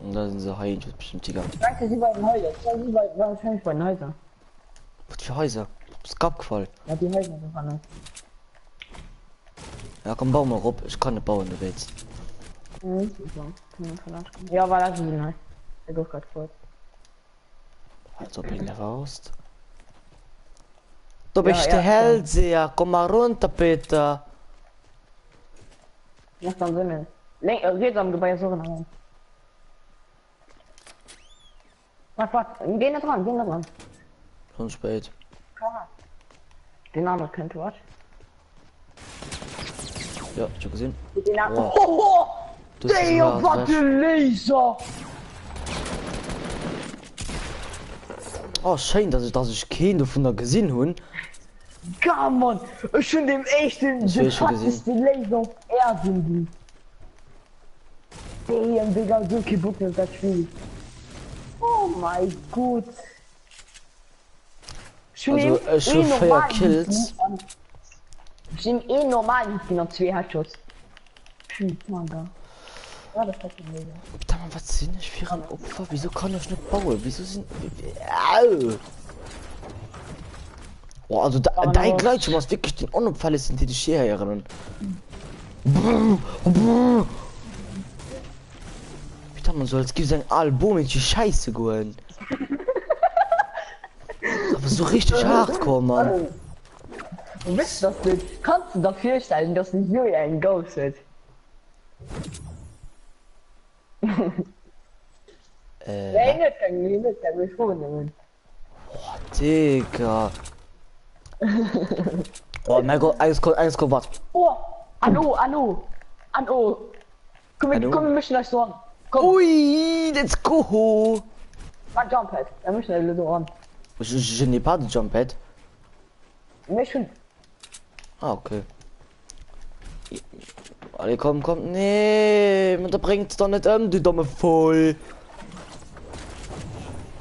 Und da sind se hei bestimmt Tiger. Danke, sie bei den Häuser. Sie bei, wahrscheinlich bei den Häuser. Was für Häuser? Bist abgefallen. Ja, die Häuser sind vorne. Ja, komm, bau mal rob. Ich kann nicht bauen, du willst. Mhm, super. Ja, voilà, sie sind hei. Der gouf grad fort. Als ob een raust. Du bist der Hellseher, komm mal runter bitte. Macht dann Sinn. Link, äh, rechts am Gebai ist auch noch. Wart, wart, geh nicht dran, geh nicht dran. Schon spät. Den anderen könnte was. Ja, ich hab gesehen. Den anderen. Wow. Oh, oh, Das ist Digga, hart, was weißt. ein Laser! Oh, schéin, dass ich, dass ich keen dovunner gesinn hunn. Come on! Ech hunn dem éischten Das de hu ich schon gesinn. fetteste Laser op Erden ginn. Damn, Digga, so kee Bock mehr op dat Spiel. Oh mein Gott. Ech hunn Also, een, ech hu een 4 normalen Hit Kills. ginn an ech hunn een normalen Hit ginn an zwee Headshots. Putain, da. Ja, das hat mir mega. Putain, Mann, was sinn ech fir en Opfer? Wieso kann ech net bauen? Wieso sinn... Au! Oh, also da, Waren dein aber- Gleitschirm ass wirklich den unauffälligsten, den ich je héieren hunn. Brrr, brrr. Putain, man, so als giff eng al Bom in die Scheiße goen. Aber so richtig hardcore, Mann. Du bist das nicht. Kannst du dir vorstellen, dass die Julia einen Ghost hat? Äh, Nee, net keng, nee, net keng, ech froen nëmmen. Oh, Digga. Oh mein Gott, eins kommt, eins kommt, warte. Oh, an O, an O, an O. Komm, wir, An O? komm, wir mischen euch so an. Komm. Ui, let's go! Mach Jump Pad. Da muss schnell so ran. Je, je n'ai pas de Jump Pad. Mir schon. Ah, okay. Allez, komm, komm. Nee, da bringt's doch net ëm, du domme Vull.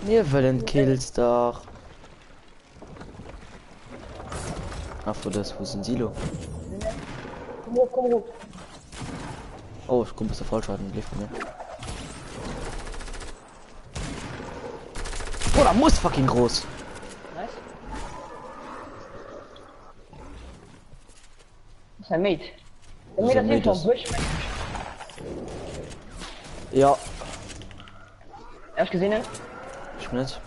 Mir wëllen Kills dach. Ach, wo das, wo sind Silo? Komm hoch, komm hoch. Oh, ich komme bis der Fallschaden, lief mir. Oh, da muss fucking groß. Nice. Das ist ein Mate. Der Mate Mate ist ist- vom Busch. Ja, Hast du gesehen? ne? ich bin nicht.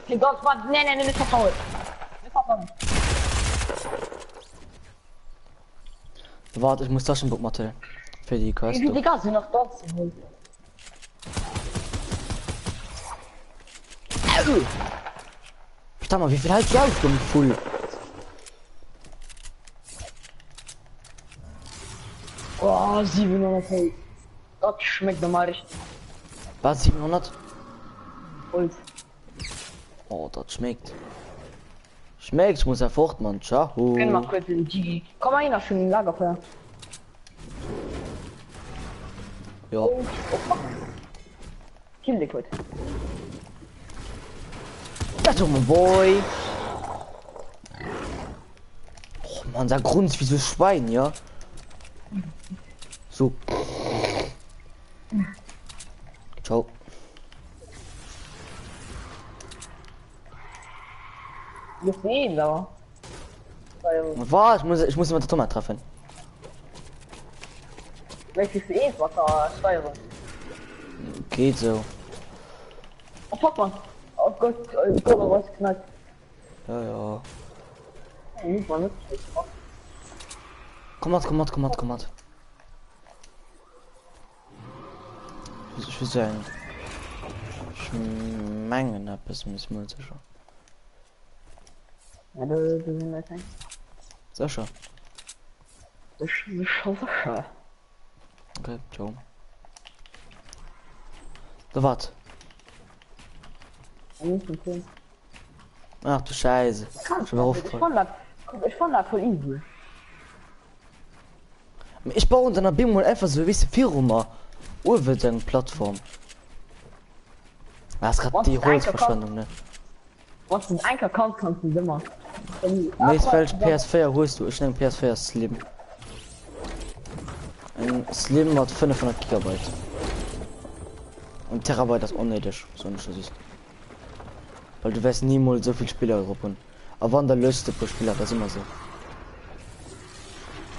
Okay, Gott, warte, nee, nee, nee, nicht vertrauen. Nicht vertrauen. Warte, ich muss Taschenbuch machen. Für die Quest. Wie viele Digga sind noch dort? Ich mal, wie viel halt du auf, dumm Full? Oh, 700 hey. Das schmeckt nochmal richtig. Was, 700? Holz. Oh, das schmeckt. Schmeckt, ich muss ja fort, Mann. Ciao. Gönn mal kurz den Gigi. Komm mal hin, nach schönen Lagerfeuer. Ja. Oh, oh fuck. Kill Liquid. Das ist mein Boy. Oh Mann, der Grund wie so Schwein, ja. So. Ciao. Wir sehen aber. Weil, Was? Ich muss, ich muss immer Thomas treffen. welches eh was da Steuerung. Geht so. Oh fuck man. Oh Gott, oh Gott, was knallt. Ja, ja. Hey, man, das ist Komm mal, komm mal, komm mal, komm mal. Ich will sagen. Ich mengen etwas muss mal sicher. Ja, du, du sind das Sicher. Das ist schon sicher. Okay, ciao. Da warte. Ach du Scheiße. Kann Schon mal ich aufgefallen. fand das, ich fand das voll easy. Ich baue unter einer Bimol einfach so wie vier Ur eng Plattform. Das ist gerade die Was? Danke, Holzverschwendung, ne? Was du einen Account kannst du immer. Nächstes Feld PS4 holst du. Ich nehme PS4 Slim. Ein Slim hat 500 Gigabyte. Und Terabyte ist unnötig, so nicht das ist. Weil du wirst niemals so viel Spieler gruppen. Aber wann der löst du pro Spieler, das ist immer so.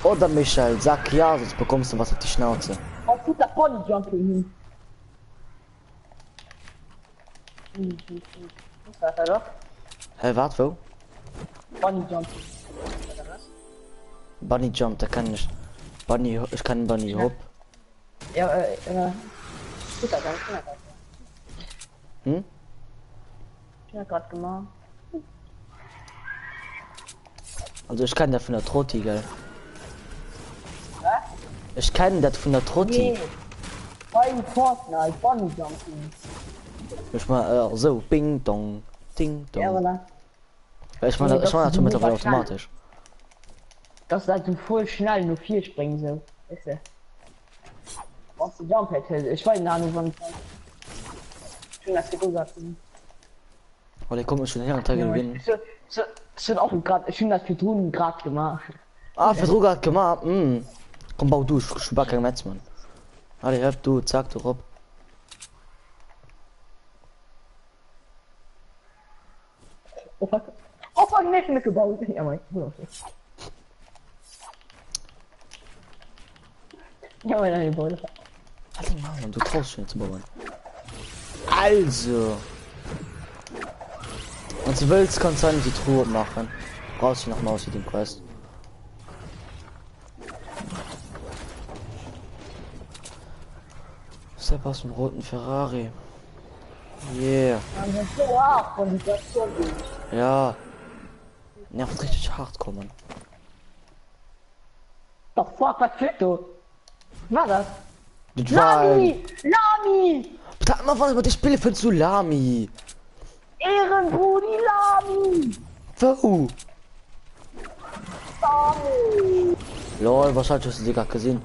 Oder Michael, sag ja, sonst bekommst du was auf die Schnauze. Oh, tut da Body Jumping hin. Was war das doch? Hä, warte, wo? Bunny Jumping. Bunny Jump, da kann ich. Bunny, ich kann Bunny Hop. Ja, äh, äh. Gut, das ganz Hm? Ich hab grad gemacht. Also ich kann das von der Trotti, gell? Was? Ich kann das von der Trotti. Nee. Bei Fortnite, Bunny Jumping. Ich mal äh, so, Bing Dong, Ding Dong. Ja, voilà. Weil ich meine, Nee, ich meine das das schon ist mittlerweile mega schnell. automatisch. Das ist halt so voll schnell, nur vier springen so. Weißt du? Was du Jump hätte. Ich weiß nicht, wann. Schön, dass du gesagt hast. Oh, der kommt schon her und Tag gewinnen. So, so, so auch grad, schön, dass wir drüben grad gemacht. Ah, für Droge hat gemacht. Mm. Komm, bau du, ich ich bin kein Metz, Mann. Allez, hör du, zack, du Rob. Oh fuck. Oh fuck, nicht mitgebaut. Ja, mein. Ja, meine Gebäude. Halt den Mann, du traust schon zu bauen. Also. Und du willst, kannst du eine die Truhe machen. Brauchst du noch mal aus dem Quest. Step aus dem roten Ferrari. Yeah. Man ist so hart von dieser Zombie. Ja. Nervt richtig hart kommen. The fuck, was fehlt du? War dat? Dat war eng. Lami! Lami! Dat ëmmer wann ech mat dir spille fënns du Lami. Ehrenbrudi Lami! Wou? Lami! Lol, wahrscheinlech hues du se grad gesinn.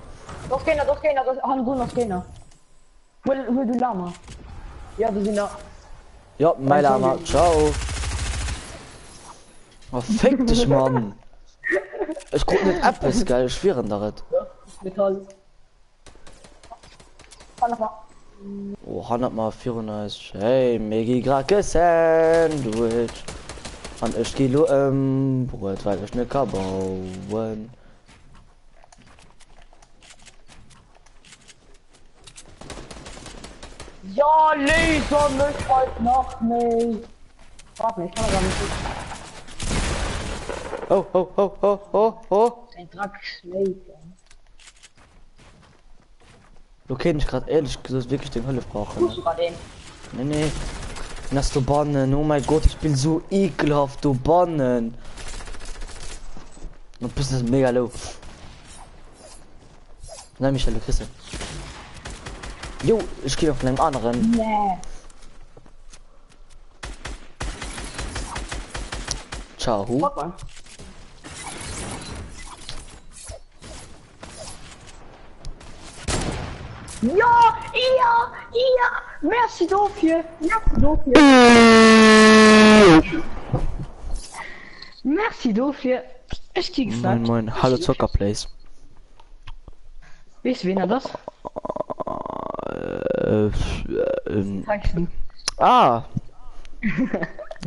Do ass Géigner, do ass Géigner, do ass hannendrun ass Géigner. Huel, huel du Lama. Ja, do sinn der. Ja, mäi Lama, ciao. Oh, fick dech, Mann. Ech krut net eppes, gell, ech schwieren der et. Metall. Hannert mer. Oh, hannert mer, virun eis. Hey, mir gi grad gesandwiched. An ech gi lo ëmbruet, well ech net ka bauen. Ja, Laser mech halt nach méi. Warte, ich kann aber nicht. Oh, oh, oh, oh, oh, oh. Den Dreckslaser. Lo kéint ech grad éierlech gesot wierklech deng Hëllef brauchen. Hues du grad een? Nee, nee. Den ass dobannen. Oh mäi Gott, ech spill sou ekelhaft dobannen. En plus ass mega low. Nein, Michel, du kriegst ihn. Jo, ich gehe noch von einem anderen. Nee. Ciao. Fuck, man. Ja, ja, ja. Merci dofir. Merci dofir. Merci dofir. Ech gi Moin, gesniped. moin. Hallo Zockerplays. Weess du wien dat ass? Äh, ähm, Tyson. ah!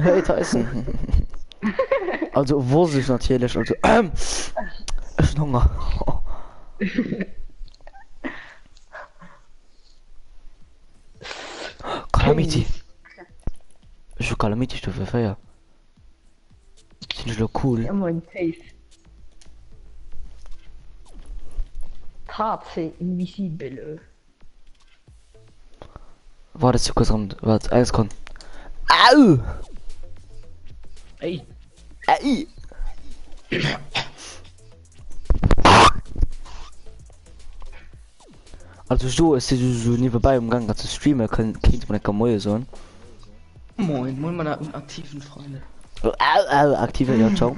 Hey Tyson. Also wosst ech natierlech, also ähm, ech hunn Honger. Calamity. Ech hu Calamity Stufe 4. Sinn ech lo cool? Ja moin safe. Taze invisibile. Warte zu kurz rum. Warte, eine Sekunde. Au! Ey. Ey! Also so, ech si sou niewebäi um Gang grad ze streamen, kënnt kéint man enker Moie soen. Moin, moin meine aktiven Freunde. Au, au, aktive, ja, ciao.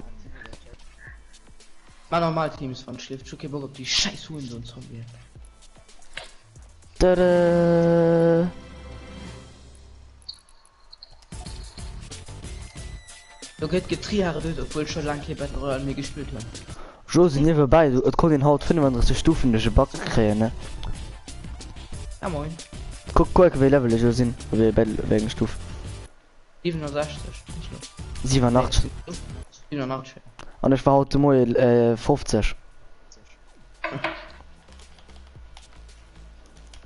Mach normal Teams wann schläft. Ich hab keinen Bock op die scheiß Hurensohn Zombie. Tada! Do gëtt getrihardet, obwuel ech scho laang kee Battle Royale méi gespillt hunn. Josy niewebäi, et konnt een haut 35 Stufen duerch e Bug kréien ne? Ja moin. Kuck kuck wéi Level ech elo sinn, wéi wéi eng Stuf. 67. 87. 87 ja. An ech war haut de Moie 50.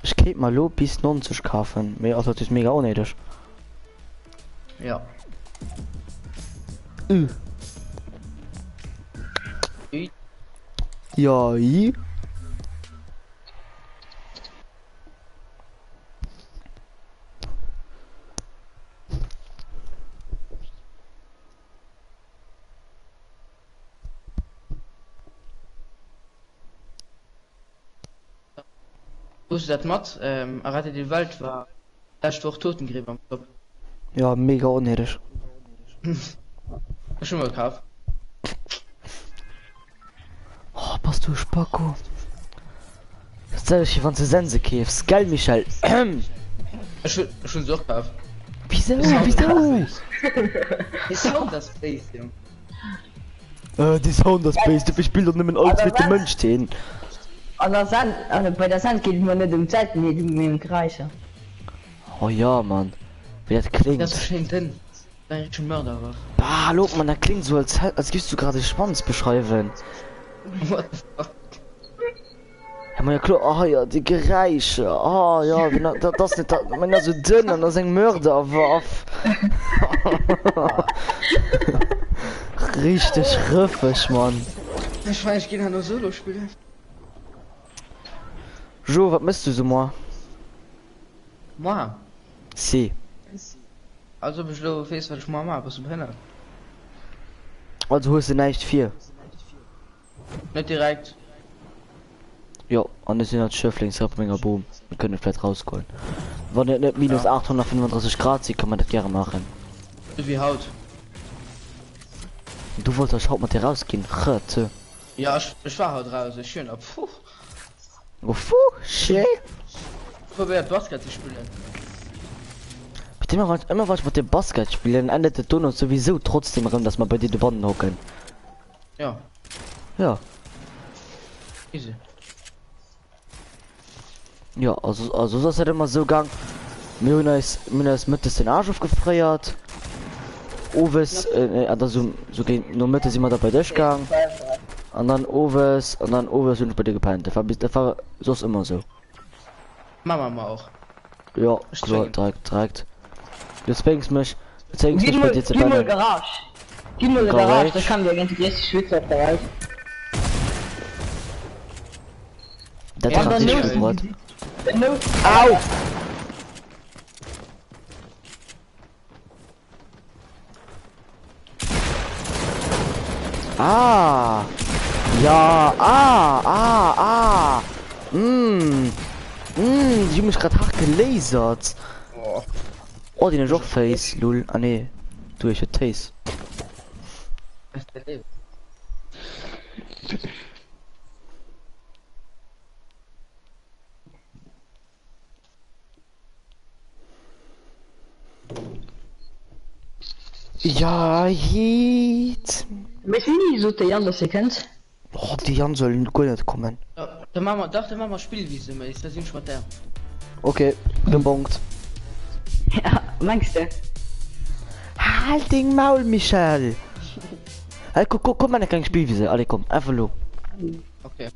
Ech kéint mer lo bis 90 kafen, mee ass natierlech mega onnéideg. Ja. Ü. Ü. Ja, i. Krus du dat mat? Errette die Welt war lescht Woch Totengräber am Shop. Ja, mega onnéideg. Ech hu mer kaf. Oh, bass du e Spacko. Dat selwecht wéi wann s de Sense keefs, gell Michel? Ech hun ech hun se och kaf. Wisou? Wisou? Dee Sound ass béis, Jong. Äh, dee Sound ass béis, dofir spillt och nëmmen all zweete Mënsch deen. An der Sen, also bei der Sens geet et mer net ëm d'Seltenheet, mee ëm d'Geräischer. Oh ja, Mann, wéi dat Dat ass kléngt. sou schéin dënn. Dat ass eng richteg Mörderwaff. Bah, hal op, Mann, dat kléngt sou, als hätt, als giffs du grad e Schwanz beschreiwen. What the fuck? Ja, ma ja kloer, oh ja, déi Geräischer, oh ja, genau, dat ass net dat, mä sou dënn an ass eng Mörderwaff. Richteg rëffeg, Mann. Ech mengen ech ginn herno Solo spillen. Jo, wat mëss du sou moar? Moar? Si. Als ob ech elo weess wat ech moar maachen, bass du behënnert? Also hues de näischt vir? Net direkt. Jo, an ech sinn als Schëffleng op menger Boom. Mir kënne vläit rausgoen. Wann et net minus 835 Grad sinn, kann man dat gäre maachen. Sou wéi haut. Du wollt ech haut mat dir rausginn, rte. Ja, ech, ech war haut raus, ech hunn, puh. Oh puh, schéi. Probéiert Basket ze spillen. Bitte ëmmer wann, ëmmer wann ech mat dir Basket spillen, endet et dono souwisou trotzdem erëm, dass mer bei dir dobannen hocken. Ja. Ja. Easy. Ja, also, also soss ass dat ëmmer sou gang. Mir hunn eis, mir hunn eis mëttes den Aarsch ofgefréiert. Owes, äh, an da sou, sou géint Nomëtte si mer da bei dech gang. An dann owes, an dann owes hunn ech bei dir gepennt. Dat war bis, dat war soss ëmmer sou. Mama mer och. Ja, Ech kloer, zwéngen. direkt, direkt. Du zwéngs mech, du zwéngs Ginn mech bei mol, dir ze ginn mol pennen. Garage. Ginn mol e Garage, da Garage. kann dir géint déi gréisste Schwitzer op der Welt. Dat Ja, Wann hat der sich Nousen gebrot. gesitt, der Nousen. Au! Ah! Ja, ah, ah, ah! Mm. Mm, die hun mech grad hart gelasert. Oh, den huet och Face, lul. Ah nee, du hues jo d'Face. Ja, heet. Mee wéini sot de Yann dass hie kënnt? Oh, de Yann soll guer net kommen. Da maache mer, dach, da maache mer Spillwise, mee da sinn ech mat där. Okay, gebongt. Ja, mengs de? Hal deng Maul, Michel! Hey, komm, komm, komm, maan eng kleng Spillwise. Allez, komm, einfach elo. Okay.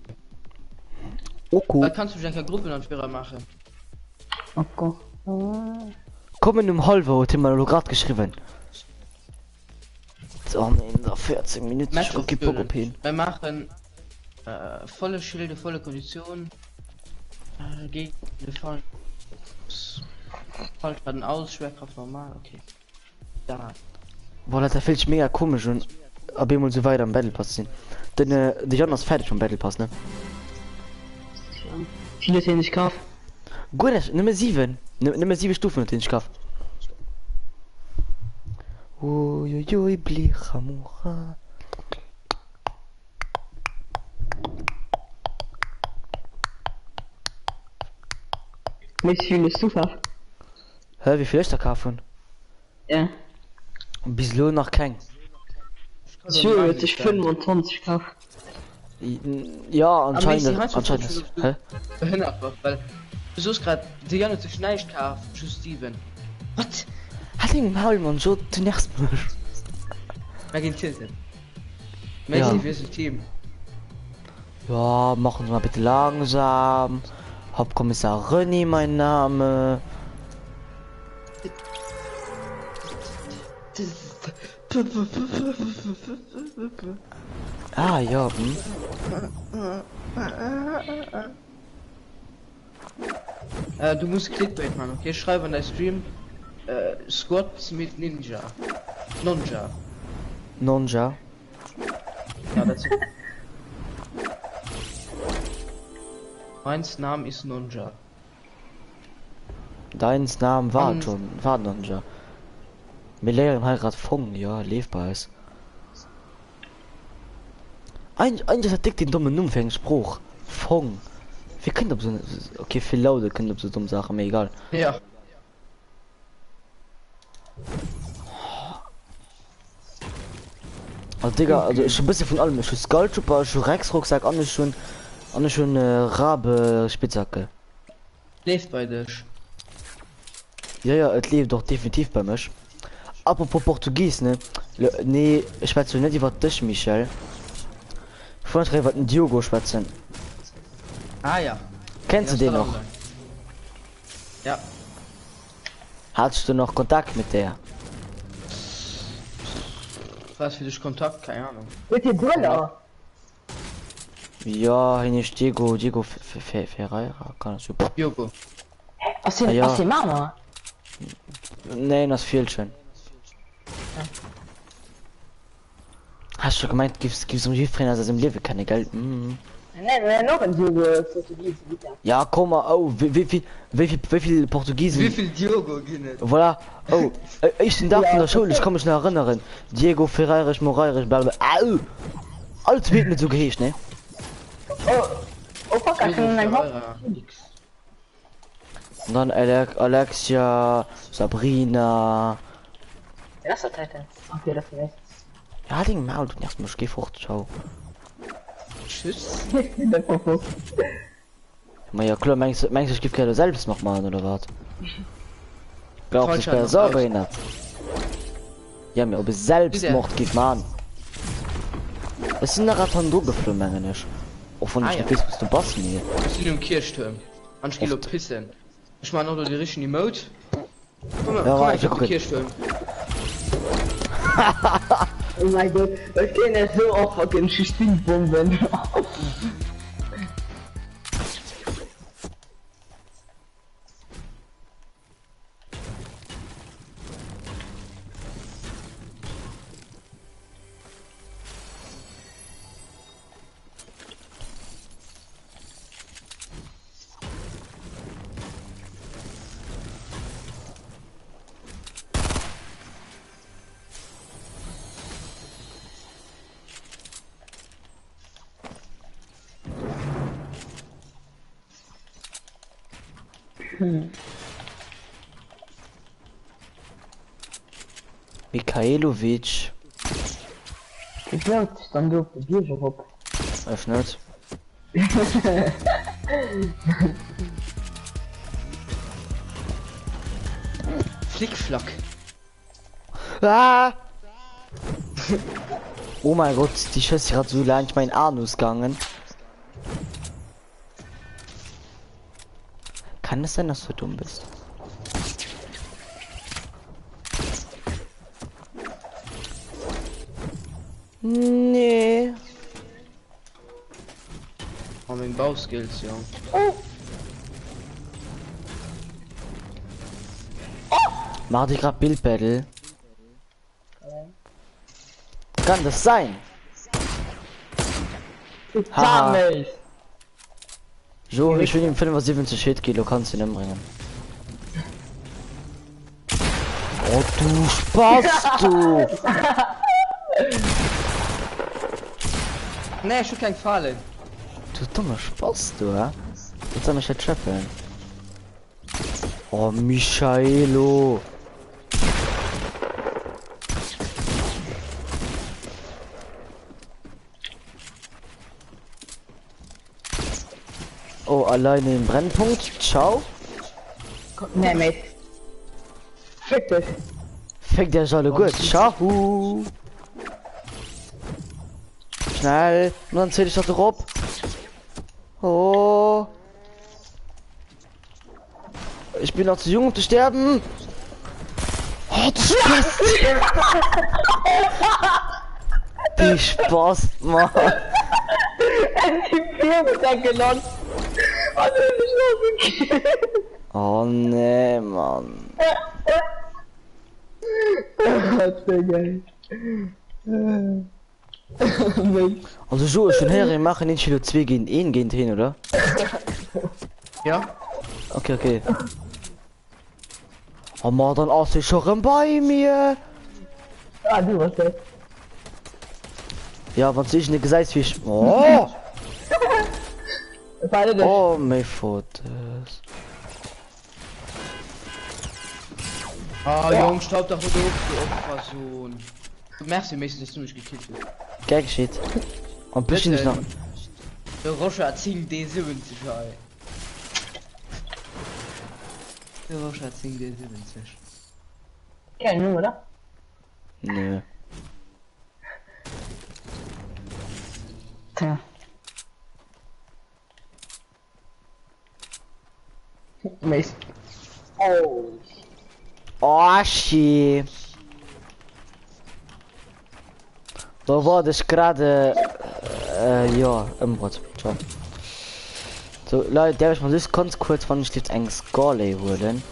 Oko. Da kanns du mech eng Kéier Gruppenanführer maachen. Oko. Kommen um halwer huet hie mer elo grad geschriwwen. Oh nee, nach 14 Minuten, ech hu kee Bock op hien. Mir maachen äh, volle Schilde, volle Kondition. Äh, gegen den Fall. Fallschaden aus, Schwerkraft normal, okay. Da. Voilà, dat fillt sech mega komesch un, op eemol sou weit am Battle Pass ze sinn. Den, äh, de Yann ass fäerdeg mam Battle Pass, ne? Wéi vill huet hien sech kaf? Guer näischt, nëmme 7, nëmme 7 Stufen huet hien sech kaf. Uiuiui, Blichamura. Wéi vill hues du kaf? Hä, wéi vill ech der kaf hunn? Ja. Bis elo nach keng. D'Sue huet sech 25 kaf. Ja, anscheinend, anscheinend, hä? Behënnert bass, well du soos grad, de Yann huet sech näischt kaf, just 7. What? Halt deng Maul, Mann, Jo, du nervs mech. Mer ginn tilten. Messi, Ja. wir sind Team. Ja, machen Sie mal bitte langsam. Hauptkommissar René, mein Name. Ah, ja, hm. Äh, du musst Clickbait machen, okay? Schreib an dein Stream äh, Squats mit Ninja. Nonja. Nonja. Ja, das Meins Name ist Nonja. Deins Name war An- schon, war Nonja. Mir léieren hei grad Fong, ja, leeft bei eis. Ein, eigentlich ass dat dick den dommen Numm fir eng Sprooch. Fong. Wie kënnt op so, okay, vill Laude kënnt op so domm Saachen, mee egal. Ja. Also Digga, also ech hu bësse vun allem. Ech hu Skulltrooper, ech hu Rex Rucksack an ech hunn an ech hunn äh, Rabe Spitzhacke. Leeft bei dech. Ja ja, et leeft och definitiv bei mech. Apropos Portugies, ne? Le, nee, ech schwätze net iwwer dech, Michel. Ech wollt iwwer den Diogo schwätzen. Ah ja. Kenns du den noch? Ja. Hattest du noch Kontakt mit der? Was fir dech Kontakt? Keng Ahnung. Huet hie Brëller? Ja, hien heescht Diego, Diego Ferreira, kann es super. Diogo. Ass hien, Ah, ja. ass hie Mamer? Nee, en ass Fielschen. Hast du gemeint, gifs, gifs um jiddwereen aus eisem Liewe kennen, gell? Mm. Nee, mir hunn och en Diogo Portugis, Vita. Ja, komm mal, oh, wéi, wéi vill, wéi vill, wéi vill Portugisen. Wéi vill Diogo ginn et? Voilà, oh, éischten Dag vun Ja, der Schoul, ech ka mech nach erënneren, Diego Ferreirech Moreirech blablabla, au! All zweeten huet esou geheescht, ne? Oh, oh fuck, ech Diogo hunn eng Hoff. Ferreira X. Und dann Ale Alexia, Sabrina. Dat ass der Titan. Okay, dat ass net. Ja, halt deng Maul, du nervst mech, geh fort, ciao. Tschüss. Der Popo. Ma ja kloer, mengs du, mengs du, ech giff gerne Selbstmord maachen oder wat? Glaubst du, ich Falsch bin noch so aus. behindert? Ja, mir ob ich Selbstmord giff man. Ech sinn nach grad hannendru geflunn, mengen ech. Och wann Ah ech ja. net weess, wou s du bass, mee. Ech sinn um Kierchtuerm an ech gi lo pissen. Ech man och lo de richtegen Emote. Komm, Ja, komm warte, einfach op de gucken. Kierchtuerm. Oh mein Gott, ech kréien dat sou oft fucking Stinkbomben. Mikhailovic. Wéi flout sech dann do op de Bierg erop? Ech net. Flickflack. Ah! Oh mein Gott, die Schëss grad so laanscht mein Anus gangen. Kann es sein, dass du dumm bist? Nee. Oh, meng Bauskills, Jong. Mach dich grad Bild Battle. Kann das sein? Haha. Jo, ich will ihm 75 Hit Kilo kannst du ihn umbringen. Oh du Spaß du! Nee, ech hu keng Falen. Du dumme Spaß du, hä? Jetzt soll mich jetzt scheffeln. Oh Michaelo! Oh, alleine im Brennpunkt. Ciao. Nee, mate. Fick dech. Fick dich alle gut. Ciao. Schnell. Und dann zähle ich das doch Oh. Ich bin noch zu jung, um zu sterben. Oh, du Spaß. Die Spaß, Mann. Oh nee, Mann. Also Jo, ech hunn héieren, mir maachen een Kilo zwee géint een géint heen, oder? Ja. Okay, okay. Oh ma, dann ass hie scho rëm bei mir. Ah, du warst das. Ja, wann s du iergendee gesäis wéi ech. Oh! Das war nicht Oh, méi Fotos. Ah, Jong, staub dach net of, du Opfersohn. Merci, Mason, dass du mech gekillt hues. Gär geschitt. An plus sinn ech nach. De Roger 10D70 hei. De Roger 10D70. Geil Numm, oder? Nö. Tja. Mason. Oh. Oh, shit. Do wor ech grad äh, jo, ëmbruet. Ciao. So, Leit, däerf ech mer just ganz kuerz, wann ech dierft, eng Scarley huelen?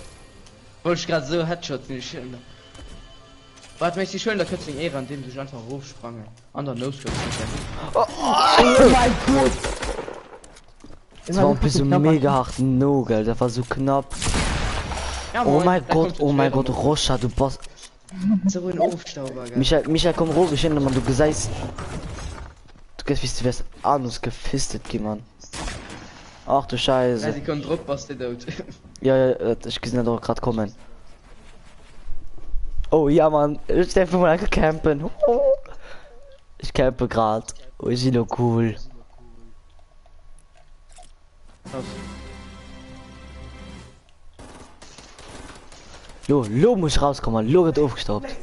Wollt ech grad sou, Headshot sinn ech schön. Waart, méchs déi schön der Këtz seng Éier an deem sech einfach erofsprangen an der No-Scope. Oh, oh mein Gott! Das war en plus so mega hart no, gell? Dat war so knapp. Ja, Oh moin, mein da Gott, kommt oh mein später Gott, Rocha, du bass. So ein Ofstauber, gell? Michael, Michael, komm rof, ich hin, Mann, du gesäis. Du gehst, wie du wärst anus gefistet gi, Mann. Ach du Drei Scheiße. Sekunden drop, bass de dout. Ja, ja, äh, ich gesinn dat och grad kommen. Oh ja, Mann, ich darf mal einfach campen. Oh. Ich campe grad. Oh, ich bin cool. Krass. Lo, lo muss ich rauskommen, lo wird aufgestaubt.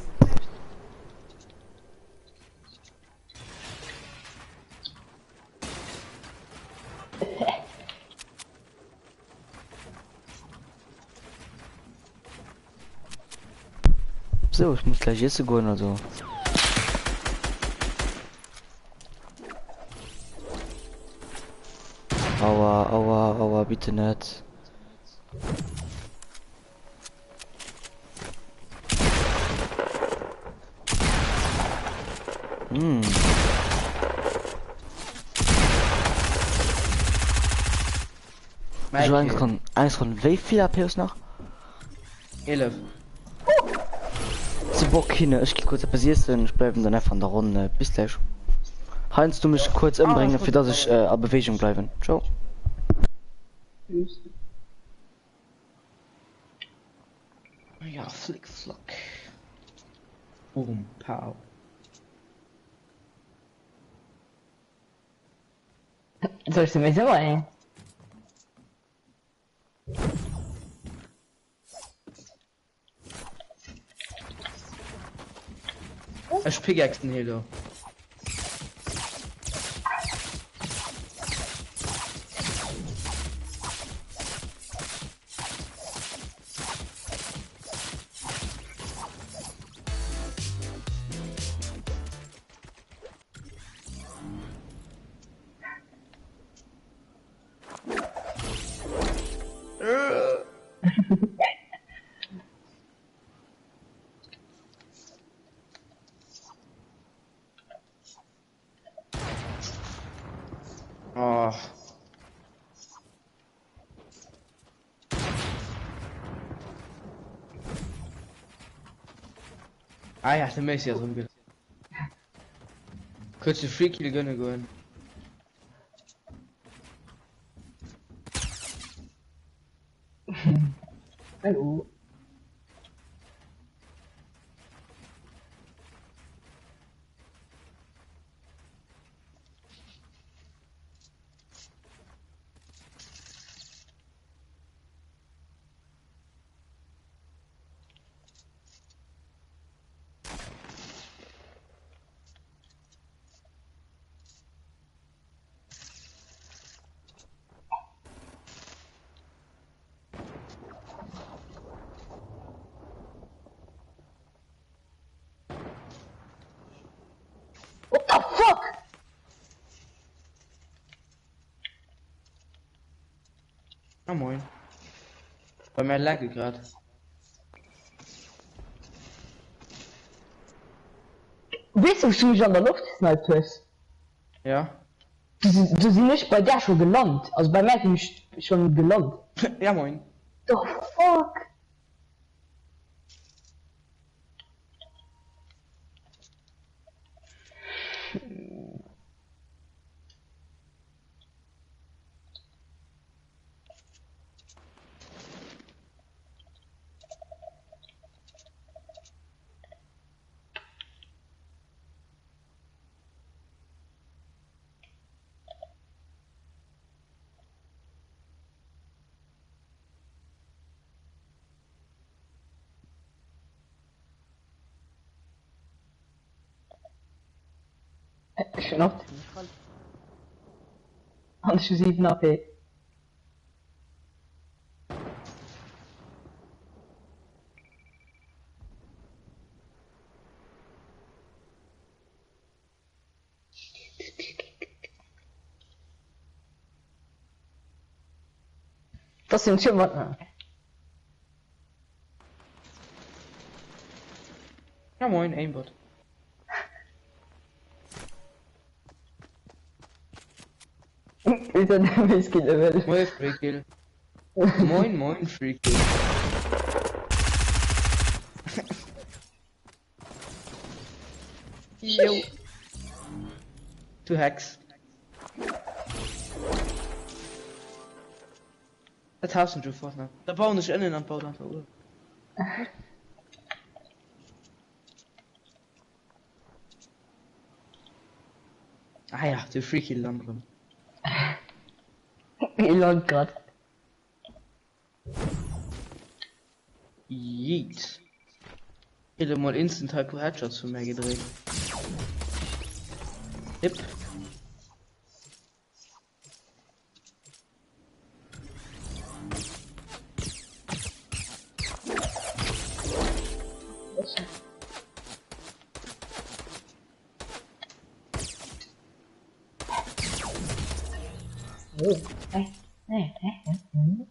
So, ich muss gleich essen gehen, also. Aua, aua, aua, bitte net. Hm. Ich Michael. von, eins von wie viel APs nach? 11. Zu Bock hin, ich geh kurz etwas essen, ich bleibe dann einfach an der Runde. Bis gleich. Heinz, du mich kurz umbringen, für dass ich äh, a Bewegung bleiben. Ciao. Tschüss. Ja, flick, flock. Boom, pow. Soll ich sowieso ey? Ech pickaxen hie do. Oh. Ah ja, de Messi ass erëm Kurze Free Kill gönne goen. Hallo. What the fuck? Ah moin. Bei mir laggt grad. Weess du, wou du mech an der Loft gesniped hues? Ja. Du, du sinn ech bei där scho gelant. Also bei mär sinn ech schon gelant. Ja moin. The fuck? Ech hunn och zimmlech voll. An ech hu 7 AP. Das sind schon mal. Ja moin, Aimbot. Wéi se méi skinne wëll. Moie Freakill. Moin moin Freakill. Jo. Du Hex. Dat haassen ech u Fortnite. Da bauen ech ënnen an baut einfach uewen. Ah ja, de Freaky lant erëm. Hie lant grad. Yeet. Kritt emol instant hei puer Headshots vu mär gedréit. Hip. Oh. Hey, hey, hey, hey.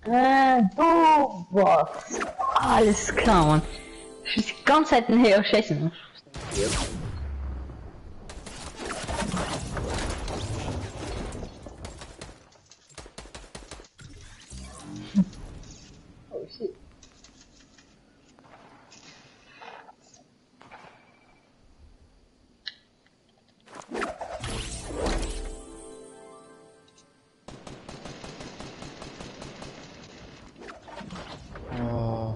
Äh, du was? Alles klar, Mann. Ich muss die ganze Zeit hinterher schießen. Oh shit. Oh.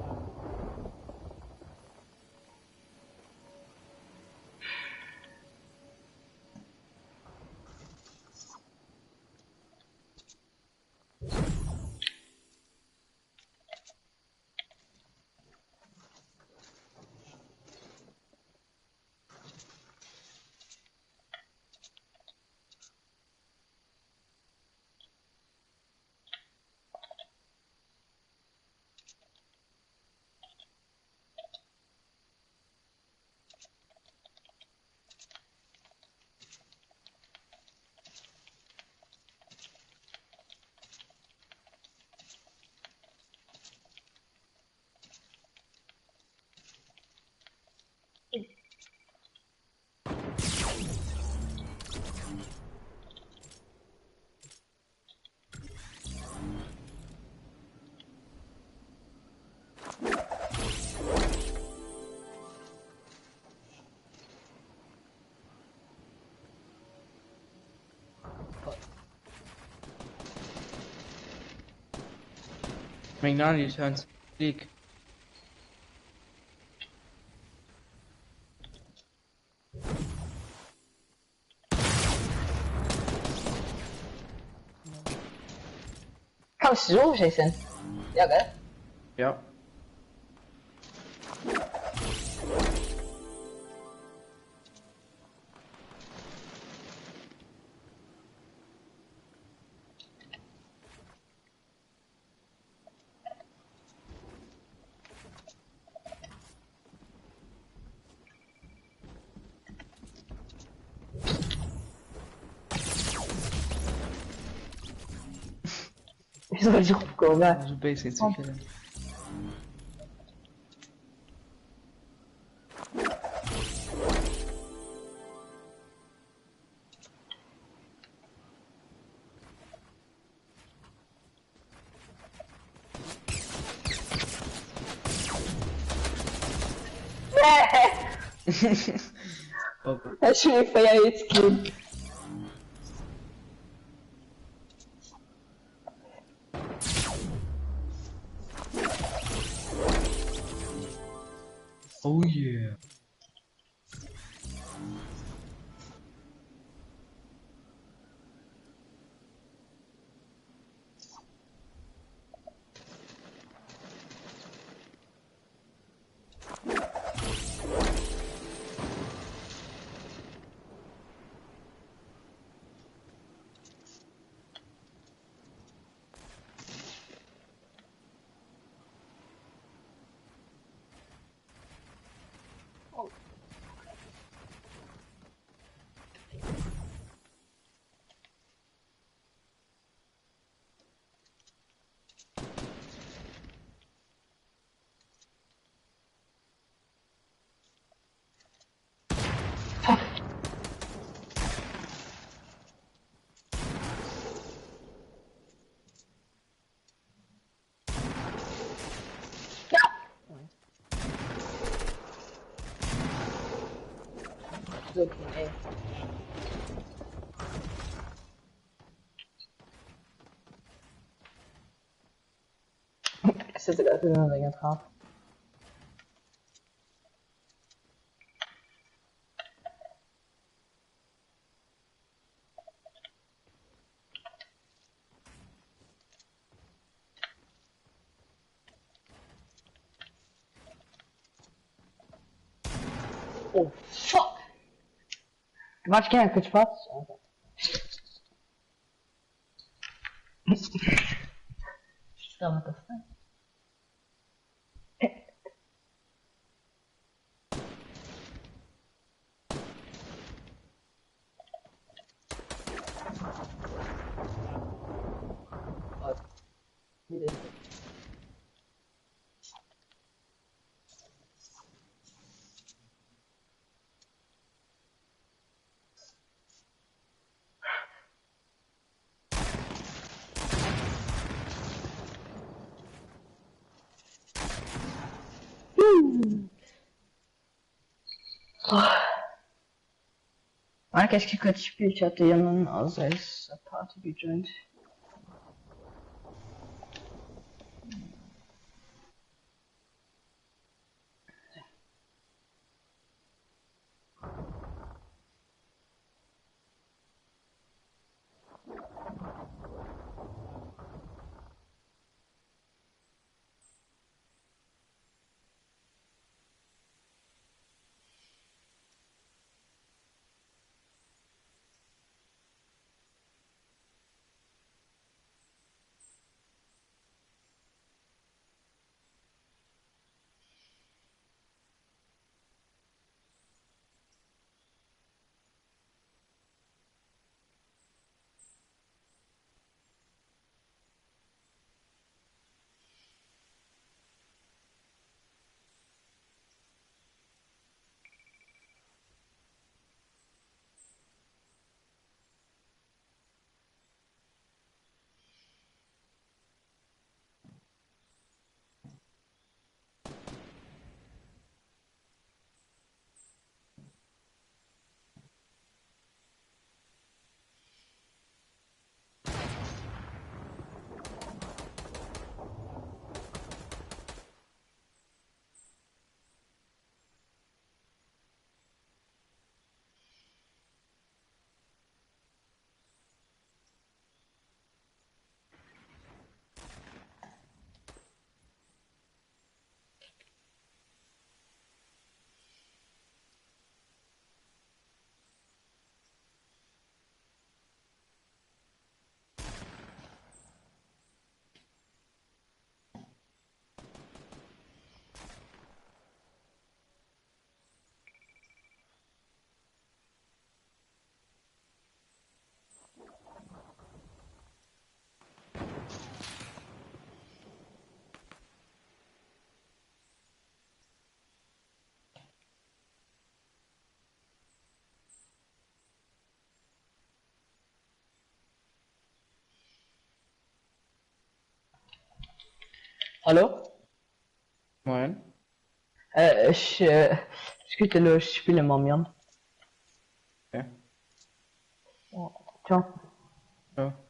Meng Nani turns League. Kannst du so schießen? Ja, gell? Ja. Wéi soll ech eropkommen? Sou béis een ze killen. Ech hunn ee 4 Hits ginn. Oh yeah. Oh fuck! Warte, ich kann ja kurz Spaß. Damit das. Marc, ich krieg kurz Spiel, ich hatte jemanden aus als Party gejoint. Hallo? Moin. Äh, ech, äh, ech. Ech quitte elo, ech spille mam Yann. Okay. Ciao. Ciao.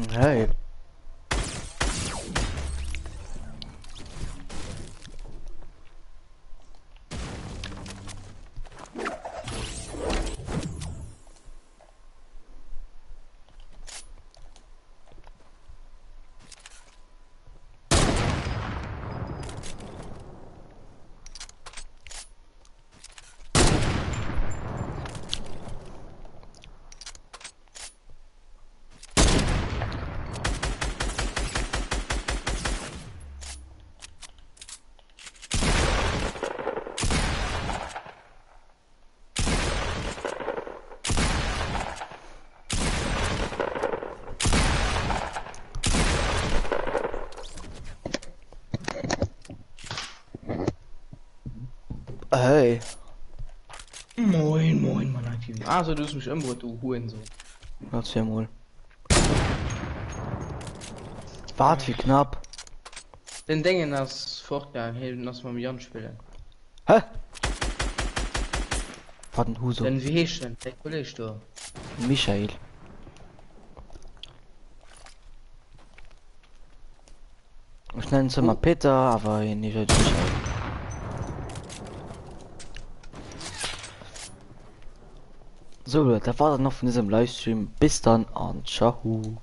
Hey. Hey. Moin, moin, Mann, TV. Also, du hast mich ëmbruet, du Hurensohn. Warte ja mal. Wart, wie knapp. Den Dengen ass fortgaangen, hien ass mam Yann spillen. Hä? Wat den Huso? Den, wéi heescht en, däi Kolleg do? Michael. Ech nennen zwar mal Peter, awer hien heescht halt Michael. So Leute, dat war dann noch vun dësem Livestream. Bis dann an ciao.